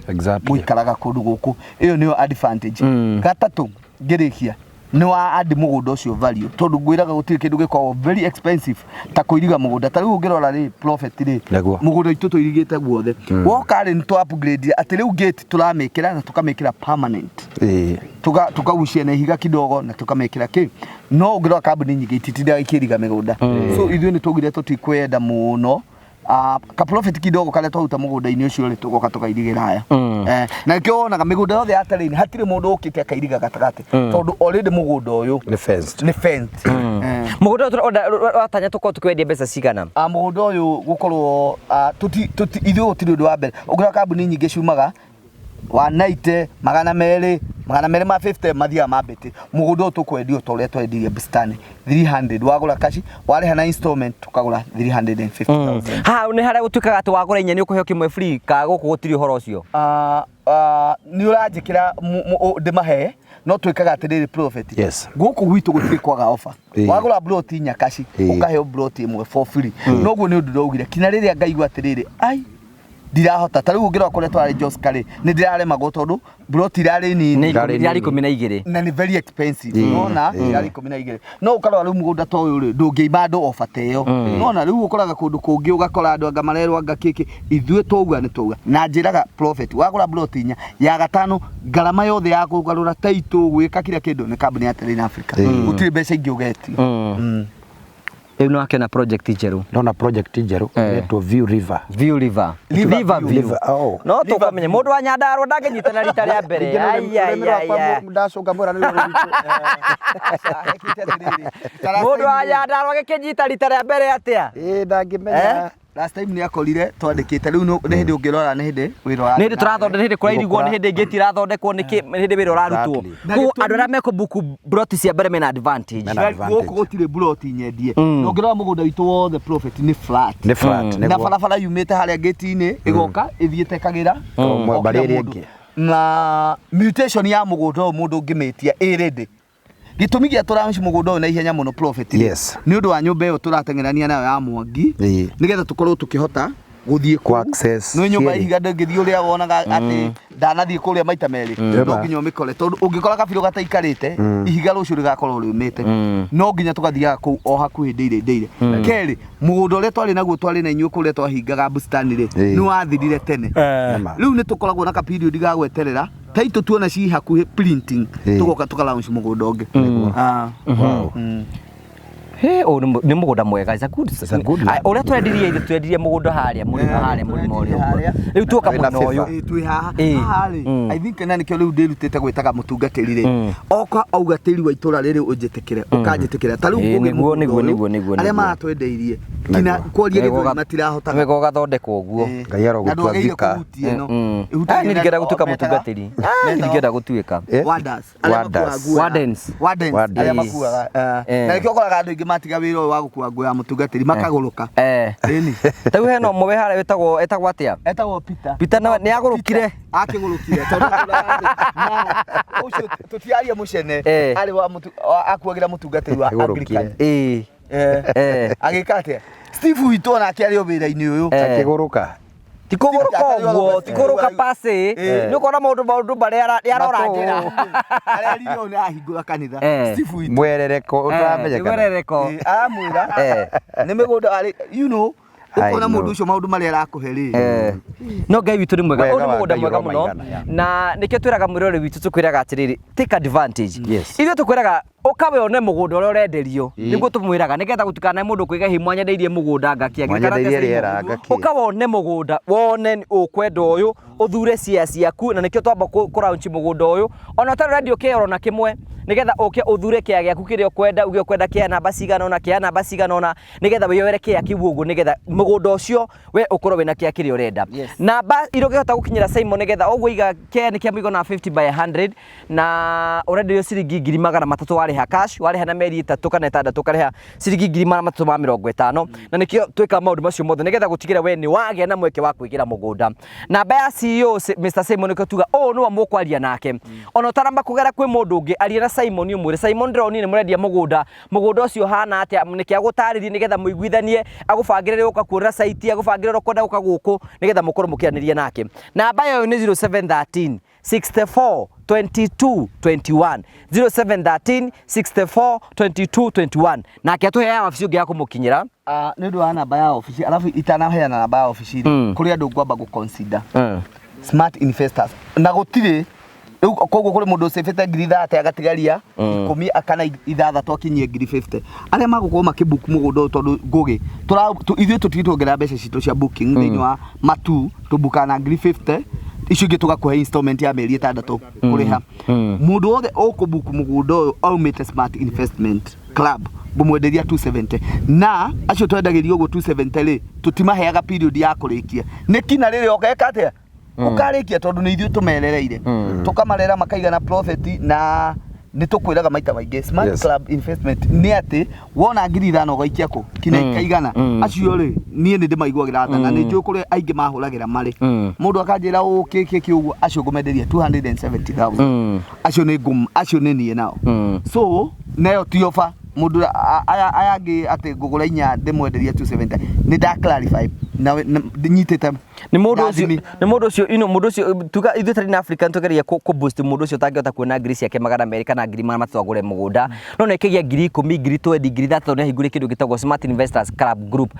gũikaraga kũndũ gũkũ, ĩyo nĩyo advantage. Gatatũ ngĩrĩkia, nĩ wa andi mũgũnda ũcio value, tondũ ngwĩraga gũtirĩ kĩndũ gĩkoragwo very expensive ta kũiriga mũgũnda. Ta rĩu ũngĩrora rĩ, profit rĩ, mũgũnda witũ tũirigĩte guothe, woka rĩ, nĩ twa upgrade atĩ rĩu gate tũramĩkĩra na tũkamĩkĩra permanent, tukagucia na ihiga kidogo na tukamĩkĩra kĩ, no ũngĩrora kambuni nyingĩ ititindaga ikĩriga mĩgũnda, so ithuĩ nĩ twaugire tũtikwenda mũno, ka profit kidogo karĩa twaruta mũgũnda-inĩ ũcio rĩ, tũgoka tũkairigĩra haya. Na nĩkĩo wonaga mĩgũnda yothe ya Terrain hatirĩ mũndũ ũkĩte akairiga gatagatĩ, tondũ already mũgũnda ũyũ Nĩ fenced. Nĩ fenced. Mũgũnda ũyũ ũratanya tũkorwo tũkĩwendia mbeca cigana? Mũgũnda ũyũ gũkorwo ithuĩ gũtirĩ ũndũ wa mbere, ũngĩrora kambuni nyingĩ ciumaga 190, 200, 250, mathiaga mambĩte. Mũgũnda ũyũ tũkwendio ta ũrĩa twendirie bustani, 300 wagũra cash, warĩha na installment tũkagũra 350,000. Haha nĩ harĩa gũtuĩkaga atĩ wagũra inya nĩ ũkũheo kĩmwe free, ka gũkũ gũtirĩ ũhoro ũcio? Nĩ ũranjĩkĩra ndĩmahe, no twĩkaga atĩrĩrĩ, prophet, gũkũ gwitũ gũtirĩ kwaga offer. Wagũra plot inya cash, ũkaheo plot ĩmwe for free. Noguo nĩ ũndũ ndaugire kinya rĩrĩa ngaigua atĩrĩrĩ, ai, ndirahota, ta rĩu ũngĩrora kũrĩa twarĩ Joska rĩ, nĩ ndĩraremagwo tondũ plot irarĩ nini. Nĩ Irarĩ irarĩ nini. 12. Na nĩ very expensive, nona irarĩ 12, no ũkarora rĩu mũgũnda ta ũyũ rĩ, ndũngĩima andũ offer ta ĩyo, nona rĩu ũkoraga kũndũ kũngĩ ũgakora andũ anga marerwo anga kĩkĩ, ithuĩ twauga nĩ twauga, na njĩraga prophet, wagũra plot inya, ya gatano ngarama yothe ya kũgarũra title, gwĩka kila kĩndũ nĩ kambuni ya Terrain Africa, gũtirĩ mbeca ingĩ ũgetio. Rĩu nĩ wakĩona project njerũ. Ndona project njerũ ĩretwo View River. View River. River River View. View. River, oh. No tũkũmenya mũndũ wa Nyandarua ndangĩnyitana rita rĩa mbere. Ai, ai, ai, ai. Ndacũnga mwĩra nĩ rũrũ rwitũ. Ekĩte atĩrĩrĩ, ta last Mũndũ time wa rĩ- Nyandarua agĩkĩnyita rita rĩa mbere atĩa? Ĩĩ, ndangĩmenya. Last time nĩ akorire twandĩkĩte, rĩu nĩ hĩndĩ ũngĩrora, nĩ hĩndĩ wĩra ũrathiĩ Nĩ hĩndĩ na mbere. tũrathondeka, nĩ hĩndĩ kũrairigwo, nĩ hĩndĩ ngĩti irathondekwo, nĩ hĩndĩ wĩra ũrarutwo. Koguo andũ arĩa mekũbuku broti cia mbere mena advantage. Mena advantage. Gũkũ gũtirĩ buroti nyendie, na ũngĩrora mũgũnda witũ wothe, prophet, nĩ flat. Nĩ flat, Na nĩguo. barabara yumĩte harĩa gate-inĩ ĩgoka ĩthiĩte ĩkagĩra Mm. o Mbarĩ kila ĩrĩa mũndũ. ĩngĩ. Na mutation ya mũgũnda ũyũ mũndũ ũngĩmĩtia ĩ ready. Gĩtũmi gĩa tũraci mũgũnda ũyũ na ihenya mũno prophet rĩ, Yes. nĩ ũndũ wa nyũmba ĩyo tũrateng'erania nayo ya Mwangi Ĩĩ. nĩgetha tũkorwo tũkĩhota gũthiĩ Kũ access nĩ nyũmba cierĩ. ihiga ndũngĩthiĩ ũrĩa wonaga atĩ ndanathiĩ kũrĩa maita merĩ no Ĩma. nginya ũmĩkore tondũ ũngĩkora kabirũ gataikarĩte ihiga rũciũ rĩgakorwo rĩũmĩte no nginya tũgathiaga kũu o hakuhĩ ndĩire ndĩire kerĩ mũgũnda ũrĩa twarĩ naguo twarĩ na inyuĩ kũrĩa twahingaga bustani rĩ Ĩĩ. nĩ wathirire tene Nĩma. rĩu nĩ tũkoragwo na kapiriodi ga gweterera taitũ tuona ci hakuhĩ printing Ĩĩ. tũgoka tũkalaunch mũgũnda ũngĩ Ah. Wow. He, ũyũ nĩ mũgũnda mwega. It's a good, It's a good Ai, ũrĩa twendirie ithuĩ twendirie mũgũnda harĩa mũrĩmo harĩa mũrĩmo ũrĩa ũguo. Harĩa. Rĩu tuoka Wĩna mwena ũyũ. favor. Ĩĩ, twĩ haha Ĩĩ. haha rĩ Mm. I think na nĩkĩo rĩu ndĩrutĩte gwĩtaga mũtungatĩri rĩ Mm. oka auga tĩri wa itũra rĩrĩ ũnjĩtĩkĩre ũkanjĩtĩkĩra ta rĩu Ĩĩ, Ngũgĩ nĩguo, mũgũnda nĩguo, ũyũ, nĩguo, nĩguo, arĩa nĩguo. maratwendeirie nginya kwaria Wega gĩthweri matirahotaga Wega ũgathondekwo ũguo. Ĩĩ. Ngai Na arogũtua ndwagĩrĩire thika. kũhutia ĩno. Mm. Ĩhutagia Ah, niĩ ndingĩenda na- gũtuĩka metaga- mũtungatĩri. Ah, niĩ ndingĩenda gũtuĩka. Eh? Warders, arĩa Warders. makuaga nguo ya- Wardens. Wardens, Wardens. arĩa makuaga Eh. na nĩkĩo ũkoraga andũ aingĩ matiga wĩra ũyũ wa gũkua nguo ya mũtungatĩri makagũrũka Eh. Ĩni. Ta rĩu hena ũmwe wĩ harĩa wĩtagwo etagwo atĩa? Etagwo Peter. Peter nĩ agũrũkire. Akĩgũrũkire tondũ atũraga thĩ. Na, ũcio tũtiaria mũcene Eh. arĩ wa akuagĩra mũtungatĩri wa Agũrũkire. Anglican. Ĩĩ. Eh. Eh. Agĩka atĩa? Steve witũ onake arĩ o wĩra-inĩ ũyũ. Eh. Akĩgũrũka. Ti kũgũrũka ũguo, ti kũgũrũka pasi. Eh. Nĩ ũkona maũndũ maũndũ marĩa nĩarora Matũ. njĩra. Arerire ũyũ nĩ ahingũra kanitha. Eh. Steve witũ. Mwerereko Eh, ũtaramenyekana. mwerereko. Eh, aramwĩra Eh. nĩ mĩgũnda arĩ you know I ũkona know. mũndũ ũcio maũndũ marĩa arakũhe rĩ Eh. No Ngai witũ nĩ mwega. Wega Ũyũ nĩ wa mũgũnda Ngai mwega mũno. ũromaigana, yeah. Na nĩkĩo twĩraga mwĩrore witũ tũkwĩraga atĩrĩrĩ, take advantage. Yes. Ithuĩ tũkwĩraga ũka we one mũgũnda ũrĩa ũrenderio. Ĩĩ. Nĩguo tũmwĩraga nĩgetha gũtikanae mũndũ kwĩga hi mwanyendeirie mũgũnda ngakĩa. Mwanyendeirie rĩera ngakĩ. Ũka wone mũgũnda, wone ũkwenda ũyũ, ũthure cia ciaku na nĩkĩo twamba kũraunchi mũgũnda ũyũ. Ona ũtarĩ ũrendio kĩoro na kĩmwe nĩgetha ũke ũthure kĩa gĩaku kĩrĩa ũkwenda, uge ũkwenda kĩa namba cigana ũna, kĩa namba cigana ũna, nĩgetha wĩyoere kĩa kĩu ũguo nĩgetha mũgũnda ũcio we ũkorwo wĩna kĩa kĩrĩa ũrenda. Yes. Namba iria ũngĩhota gũkinyĩra Simon nĩgetha ũguo iga kĩa nĩ kĩa mũigana wa 50 by 100 na ũrenderio ciringi 300,000 warĩha cash, warĩha na mĩeri 3 kana 6 ũkarĩha ciringi 350,000 na nĩkĩo twĩkaga maũndũ macio mothe nĩgetha gũtigĩra we nĩ wagĩa na mweke wa kwĩgĩra mũgũnda. Namba ya CEO Mr Simon nĩkĩo tuga ũũ nĩwe mũkwaria nake ona ũtaramba kũgera kwĩ mũndũ ũngĩ aria na Simon ũmwĩre Simon ndĩronire nĩ mũrendia mũgũnda mũgũnda ũcio ũhana atĩa nĩkĩ agũtarĩrie nĩgetha mũiguithanie agũbangĩre ũka kuona site agũbangĩre ũrĩa ũkwenda gũka gũkũ nĩgetha mũkorwo mũkĩaranĩria nake. Namba yayo nĩ 0713 64 22 21 0713 64 22 21 nake atũheaga wabici ũngĩ ya kũmũkinyĩra. Ah, nĩ ũndũ wa namba ya obici arabu itanaheana namba ya obici rĩ kũrĩ andũ ngwamba gũ consider smart investors na gũtirĩ rĩu koguo kũrĩ mũndũ ũcĩbĩte 30,000 agatigaria 10 kana 6 akinyie 50,000 arĩa magũkorwo makĩbook mũgũnda ũyũ tondũ Ngũgĩ ithuĩ tũtige tuongerera mbeca citũ cia booking thĩinĩ wa matu tũbukaga na 50,000 icio ingĩ tũgakũhe installment ya mĩeri 6 kũrĩha mũndũ wothe ũkũbook mũgũnda ũyũ aumĩte smart investment club ngũmwenderia 270 na acio twendagĩria ũguo 270 rĩ tũtimaheaga period ya kũrĩkia nĩ kina rĩrĩ ũgeka atĩa ũkarĩkia tondũ nĩ ithuĩ tũmerereire tũkamarera makaigana profit na nĩ tũkwĩraga maita maingĩ smart Yes. club investment nĩ atĩ wona 5,000 ũgaikia kũ kinya ikaigana acio rĩ niĩ nĩ ndĩmaiguagĩra tha na nĩ njũĩ kũrĩa aingĩ mahũragĩra marĩ mũndũ akanjĩra ũũ kĩ kĩ kĩ ũguo acio ngũmenderia 270,000 acio nĩ ngũm acio nĩ niĩ nao so nayo ti ofa mũndũ aya aya angĩ atĩ ngũgũra inya ndĩmwenderia 270 nĩ nda clarify na nyitĩte Nĩ mũndũ ũcio ndathimi. nĩ mũndũ ũcio ino mũndũ ũcio tuga ithuĩ tarĩ na Africa nĩtũgeria kũ boost mũndũ ũcio ũtangĩhota kuona ngiri ciake 200 kana 300 agũre mũgũnda no nĩ aikagia 10,000 20,000 30,000 nĩ ahingũrie kĩndũ gĩtagwo Smart Investors Club Group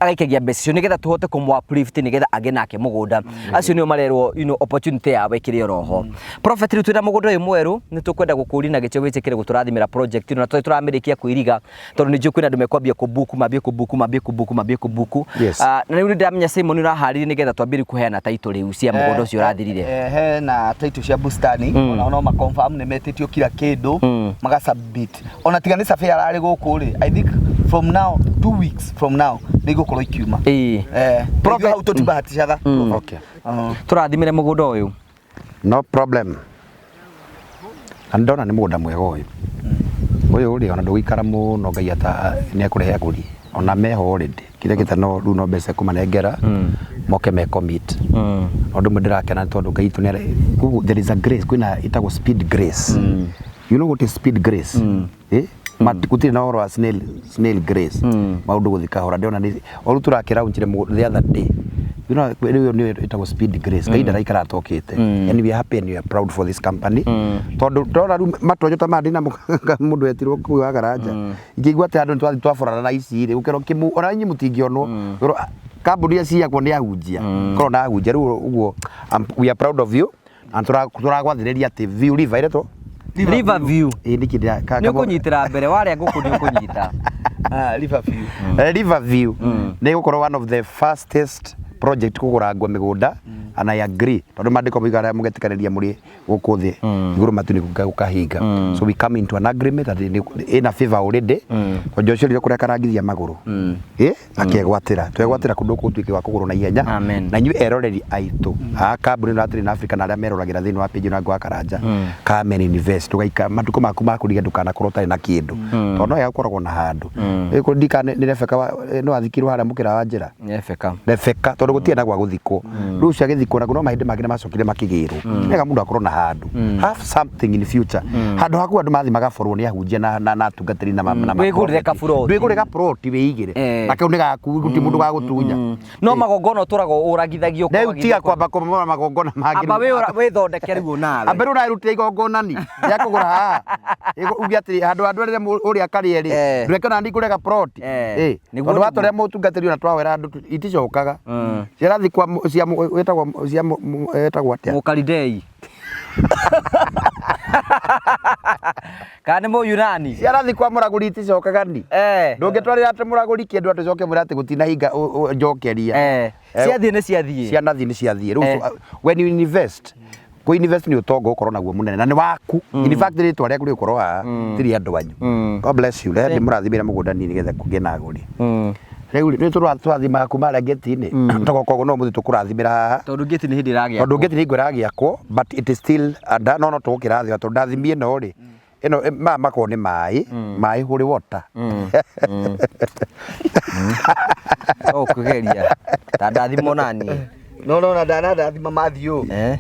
agaikagia mbeca icio nĩgetha tũhote kũmũ uplift nĩgetha agĩe nake mũgũnda acio nĩo marerwo you know, opportunity yao ĩkĩrĩ oroho Prophet rĩu twĩna mũgũnda ũyũ mwerũ nĩ tũkwenda gũkũria na gĩtĩo wĩtĩkĩre gũtũrathimĩra project ĩno na tũrĩ tũramĩrĩkia kwĩriga tondũ nĩ njũĩ kwĩna andũ mekwambia kũbuku mambie kũbuku mambie kũbuku mambie kũbuku Yes. Na rĩu nĩ ndĩramenya Simon ũraharĩria nĩgetha twambie rĩu kũheana title rĩu cia mũgũnda ũcio ũrathirire. He na title cia bustani ona no ma confirm nĩ metĩtio kila kĩndũ maga submit ona tiga nĩ survey ararĩ gũkũ rĩ I think from now 2 weeks from now nĩ igũkorwo ikiuma. Ĩĩ. Prophet hau tũtibahatishaga. Okay. Tũrathimĩre mũgũnda ũyũ. No problem. Na ndona nĩ mũgũnda mwega ũyũ. Ũyũ rĩ ona ndũgũikara mũno Ngai ata nĩ ekũrehe agũri. Ona meho already. Kĩrĩa gĩtano rĩu no mbeca kũmanengera moke me commit. Ũndũ ũmwe ndĩrakena nĩ tondũ Ngai witũ nĩ there is a grace kwĩna ĩtagwo speed grace. You know what is speed grace? Eh? Gũtirĩ na ũhoro wa snail grace. Maũndũ gũthiĩ kahora ndĩrona nĩ oru tũrakĩraunchire the other day. You know, rĩu nĩyo ĩtagwo speed grace. Ngai ndaraikara atokĩte. And we are happy and we are proud for this company. Tondũ ndona rĩu matonyo ta maya ndĩna mũndũ wetirwo kũu wa Karanja. Ingĩigua atĩ andũ nĩtwathiĩ twaborana na ici rĩ, gũkĩrwo kĩmu ona inyuĩ mũtingĩonwo. Gũkĩrwo, kambuni iria ciakwo nĩ ahunjia. Korwo na ahunjia rĩu ũguo we are proud of you. Na tũragwathĩrĩria atĩ View River ĩretwo Riverview. Ĩĩ nĩkĩ ndĩra Nĩ ũkũnyitĩra mbere warĩa ngũkũ nĩ ũkũnyita. Ah, Riverview. Riverview nĩ gũkorwo one of the fastest project kũgũrangwo mĩgũnda and I agree tondũ maandĩko moigaga arĩa mũgetĩkanĩria mũrĩ gũkũ thĩ igũrũ matu-inĩ gũkahinga. So we come into an agreement that ĩna favor already tondũ Joshua rĩrĩa kũrĩa akarangithia magũrũ akegwatĩra twegwatĩra kũndũ gũkũ gũtuĩke gwa kũgũrwo na ihenya. Amen. Na inyuĩ eroreri aitũ a kambuni ĩno ya Trade in Africa na arĩa meroragĩra thĩinĩ wa page ĩno ya Ngũa Karanja, come and invest ndũgaikara matukũ maku ma kũriga ndũkanakorwo ũtarĩ na kĩndũ tondũ no wega gũkoragwo na handũ. Ndikana nĩ Rebecca no athikirwo harĩa mũkĩra wa njĩra. Rebecca. Rebecca tondũ gũtirĩ na gwa gũthikwo. Rĩu ũcio agĩthikwo nakuo no mahĩndĩ make nĩ macokire makĩgĩrwo. Nĩ wega mũndũ akorwo na handũ. Have something in future. Handũ haku andũ mathiĩ magaborwo nĩ ahunjia na atungatĩri na Wĩgũrĩre kaburoti. Wĩgũrĩre kaburoti wĩigĩre. Na kau nĩ gaku gũtirĩ mũndũ gagũtunya. No magongona ũtũraga ũragithagio. Rĩu tiga kwamba kũmomora magongona mangĩ. Amba wĩthondeke rĩu nawe. Amba rĩu ũrarutĩra igongona ni rĩa kũgũra haha. Uge atĩrĩ handũ andũ arĩa ũrĩa akarĩe rĩ ndũreke ona niĩ ngũre gaploti. Tondũ watũrĩa mũtungatĩri ona twawera andũ iticokaga. Cirathiĩ kwa cia wĩtagwo cia wĩtagwo atĩa? Mũkalidei. Kana nĩ Mũyunani? Ciarathiĩ kwa mũragũri iticokaga ni. Ndũngĩtwarĩra atĩ mũragũri kĩndũ atĩ ũcoke mwĩre atĩ gũtinahinga njokeria. Ciathiĩ nĩ ciathiĩ. Cianathiĩ nĩ ciathiĩ. Rĩu when you invest, kũ invest nĩ ũtonga ũkorwo naguo mũnene na nĩ waku. In fact rĩtwa rĩaku rĩgũkorwo haha ti rĩa andũ anyu. God bless you. Reke ndĩmũrathimĩre mũgũnda niĩ nĩgetha kũgĩe na agũri. Rĩu rĩ, nĩ tũrathimaga kuma harĩa gate-inĩ tũgoka ũguo no mũthĩ tũkũrathimĩra haha. Tondũ gate nĩ hĩndĩ ĩragĩakwo. Tondũ gate nĩ hingo ĩragĩakwo but it is still under no tũgũkĩrathima tondũ ndathimie ĩno rĩ ĩno maya makoragwo nĩ maĩ maĩ holy water. No ũkĩgeria ta ndathimwo naniĩ. No no na ndanadathima Matthew. Niĩ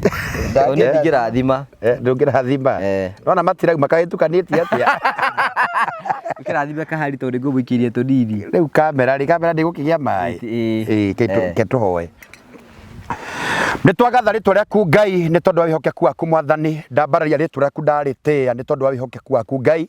ndingĩrathima. Ndũngĩrathima. Nona matirauma kahĩtũkanĩtie atĩa? Ũkĩrathima kahari tondũ ngũmũikĩria tũnini. Rĩu kamera rĩ kamera ndĩgũkĩgĩa maĩ. Ĩĩ ke tũhoe. Nĩ twagatha rĩtwa rĩaku Ngai nĩ tondũ wa wĩhokeku waku Mwathani, ndambararia rĩtwa rĩaku ndarĩtĩĩa nĩ tondũ wa wĩhokeku waku Ngai.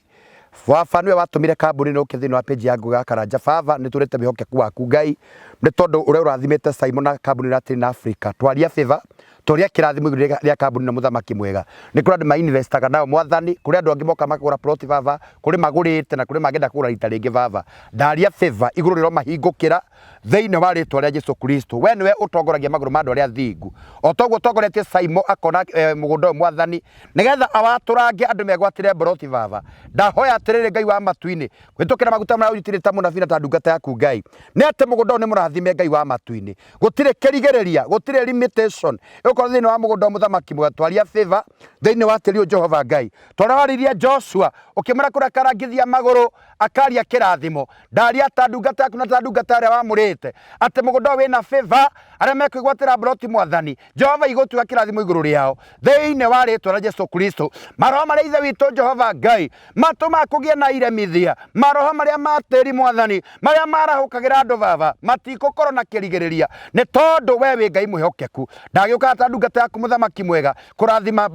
Baba nĩwe watũmire kambuni ĩno ũke thĩinĩ wa page ya Ngũgĩ wa Karanja. Baba nĩ tũrĩte wĩhokeku waku Ngai nĩ tondũ ũrĩa ũrathimĩte Simon na kambuni ĩno ya Trade in Africa. Twaria favor, twaria kĩrathimo igũrũ rĩa kambuni ĩno mũthamaki mwega. Nĩ kũrĩ andũ ma investaga nao Mwathani, kũrĩ andũ angĩ moka makagũra plot baba, kũrĩ magũrĩte na kũrĩ mangĩenda kũgũra rita rĩngĩ baba. Ndaria favor igũrũ rĩromahingũkĩra thĩinĩ wa rĩtwa rĩa Jesu Kristo. We nĩwe ũtongoragia magũrũ ma andũ arĩa athingu. O toguo ũtongoretie Simon akona mũgũnda ũyũ Mwathani nĩgetha awatũrange andũ megwatĩre mboroti baba. Ndahoya atĩrĩrĩ Ngai wa matu-inĩ kũhĩtũkĩra maguta marĩa ũnjitĩrĩte ta mũnabii na ta ndungata yaku Ngai, nĩ atĩ mũgũnda ũyũ nĩ mũrathime Ngai wa matu-inĩ. Gũtirĩ kĩrigĩrĩria, gũtirĩ limitation ĩgũkorwo thĩinĩ wa mũgũnda wa mũthamaki mwega. Twaria favor thĩinĩ wa tĩri ũyũ Jehova Ngai. Twarĩa waririe Joshua ũkĩmwĩra kũrĩa akarangithia magũrũ akaria kĩrathimo. Ndaria ta ndungata yaku na ta ndungata ĩrĩa wamũrĩte atĩ mũgũnda ũyũ wĩna favor, arĩa mekwĩgwatĩra mburoti Mwathani Jehova igũtuga kĩrathimo igũrũ rĩao thĩinĩ wa rĩtwa rĩa Jesu Kristo. Maroho marĩa Ithe witũ Jehova Ngai matũmaga kũgĩe na iremithia, maroho marĩa ma tĩri Mwathani marĩa marahũkagĩra andũ baba matigũkorwo na kĩrigĩrĩria nĩ tondũ we wĩ Ngai mwĩhokeku. Ndagĩũkaga ta ndungata yaku mũthamaki mwega kũrathima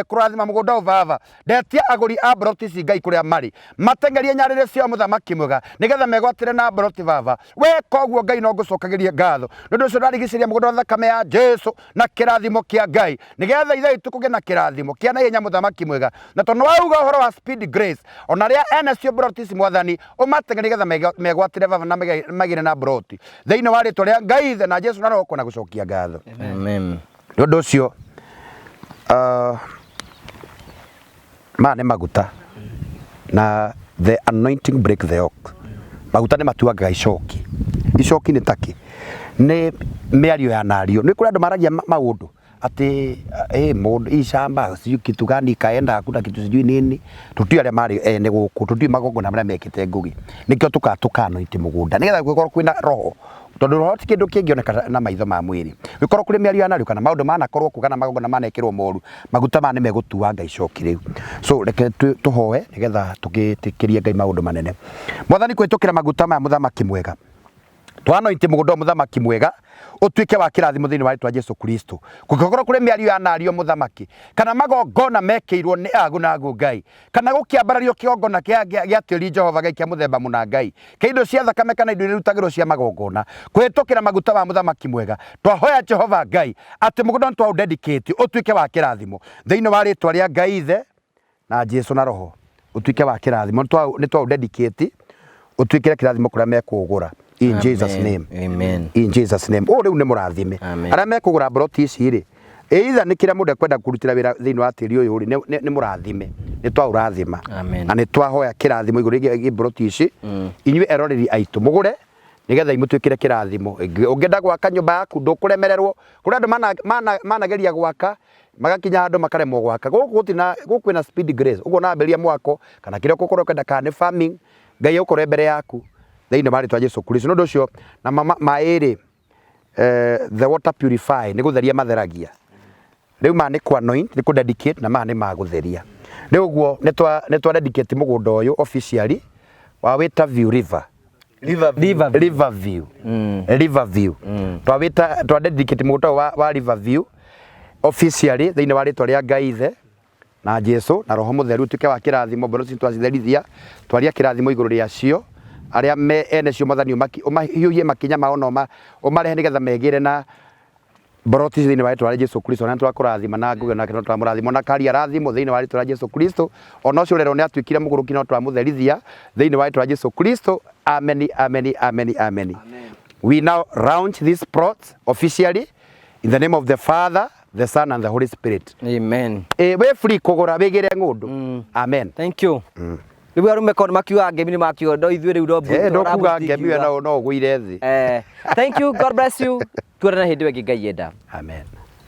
kũrathima mũgũnda ũyũ baba. Ndetia agũri a mburoti ici Ngai kũrĩa marĩ mateng'erie nyarĩrĩ ciao mũthamaki mwega nĩgetha megwatĩre na mburoti baba. We koguo Ngai no ngũcokagĩrie ngatho nĩ ũndũ ũcio ndarigicĩria mũgũnda wa thakame ya Jesu na kĩrathimo kĩa Ngai nĩgetha Ithe witũ kũgĩe na kĩrathimo kĩa naihenya mũthamaki mwega. Na tondũ wauga ũhoro wa speed grace ona arĩa ene cio mburoti ici Mwathani ũmateng'erie nĩgetha megwatĩre baba na magĩre na mburoti thĩinĩ wa rĩtwa rĩa Ngai Ithe na Jesu na Roho na gũcokia ngatho. Amen. Nĩ ũndũ ũcio maya nĩ maguta na the anointing break the yoke. Maguta nĩ matuangaga icoki. Icoki nĩ takĩ nĩ mĩario ya nario. Nĩ kũrĩ andũ maragia maũndũ atĩ mũndũ hii shamba sijui kitu gani ikaenda hakuna kitu sijui nini. Tũtiũĩ arĩa marĩ ene gũkũ, tũtiũĩ magongona marĩa mekĩte Ngũgĩ. Nĩkĩo tũkanointi mũgũnda nĩgetha gũkorwo kwĩna roho Tondũ roho ti kĩndũ kĩngĩoneka na maitho ma mwĩrĩ. Gũkorwo kũrĩ mĩario yanario kana maũndũ manakorwo kuo kana magongona manekĩrwo moru, maguta maya nĩ megũtuanga icoki rĩu. So reke tũhoe nĩgetha tũgĩtĩkĩrie Ngai maũndũ manene. Mwathani kũhĩtũkĩra maguta maya mũthamaki mwega. Twanointi mũgũnda ũyũ mũthamaki mwega ũtuĩke wa kĩrathimo thĩinĩ wa rĩtwa Jesu Kristo. Kũngĩkorwo kũrĩ mĩario yanario mũthamaki kana magongona mekĩirwo nĩ agu na agu Ngai kana gũkĩambarario kĩgongona gĩa tĩri Jehova Ngai kĩa mũthemba mũna Ngai kĩa indo cia thakame kana indo iria irutagĩrwo cia magongona kũhĩtũkĩra maguta ma mũthamaki mwega twahoya Jehova Ngai atĩ mũgũnda nĩ twaũ dedicate ũtuĩke wa kĩrathimo thĩinĩ wa rĩtwa rĩa Ngai Ithe na Jesu na Roho ũtuĩke wa kĩrathimo nĩ twaũ dedicate ũtuĩkĩre kĩrathimo kũrĩa mekũgũra in Amen. Jesus name. Amen. In Jesus name. Ũũ rĩu nĩ mũrathime. Amen. Arĩa mekũgũra mburoti ici rĩ, either nĩ kĩrĩa mũndũ ekwenda kũrutĩra wĩra thĩinĩ wa tĩri ũyũ rĩ, nĩ mũrathime. Nĩ twaũrathima. Amen. Na nĩ twahoya kĩrathimo igũrũ rĩgiĩ mburoti ici. Inyuĩ eroreri aitũ mũgũre nĩgetha imũtuĩkĩre kĩrathimo. Ũngĩenda gwaka nyũmba yaku ndũkũremererwo. Kũrĩ andũ manageria gwaka magakinya handũ makaremwo gwaka. Gũkũ gũtina, gũkũ kwĩna speed grace. Ũguo ũrambĩrĩria mwako kana kĩrĩa ũgũkorwo ũkĩenda kana nĩ farming, Ngai egũkorwo e mbere yaku thĩinĩ wa rĩtwa Jesu Kristo. Nĩ ũndũ ũcio na maĩ rĩ, the water purify nĩ gũtheria matheragia. Rĩu maya nĩ kũ anoint, nĩ kũ dedicate na maya nĩ ma gũtheria. Rĩu ũguo nĩ twa dedicate mũgũnda ũyũ officially wa wĩta View River. River View. River View. River View. Twawĩta twa dedicate mũgũnda ũyũ wa River View officially thĩinĩ wa rĩtwa rĩa Ngai Ithe na Jesu na Roho Mũtheru tuĩke wa kĩrathimo mboro citu twacitherithia twaria kĩrathimo igũrũ rĩacio arĩa me ene cio Mwathani ũmahiũhie makinya mao na ũmarehe nĩgetha megĩre na mboroti thĩinĩ wa rĩtwa rĩa Jesu Kristo na twakũrathima na nguge nake no twamũrathima na karia rathimo thĩinĩ wa rĩtwa rĩa Jesu Kristo ona ũcio ũrerwo nĩ atuĩkire mũgũrũki no twamũtherithia thĩinĩ wa rĩtwa rĩa Jesu Kristo. Ameni, ameni, ameni, ameni. We now launch this plot officially in the name of the Father, the Son and the Holy Spirit. Amen. Wĩ free kũgũra wĩgĩre ng'ũndũ. Amen. Thank you. Rĩu arũme korwo makiuga ngemi nĩ makiuga no ithuĩ rĩu no Ndũkuga ngemi we no ũgũire thĩ. Thank you, God bless you. Tuonane hĩndĩ ĩyo ĩngĩ Ngai enda. Amen.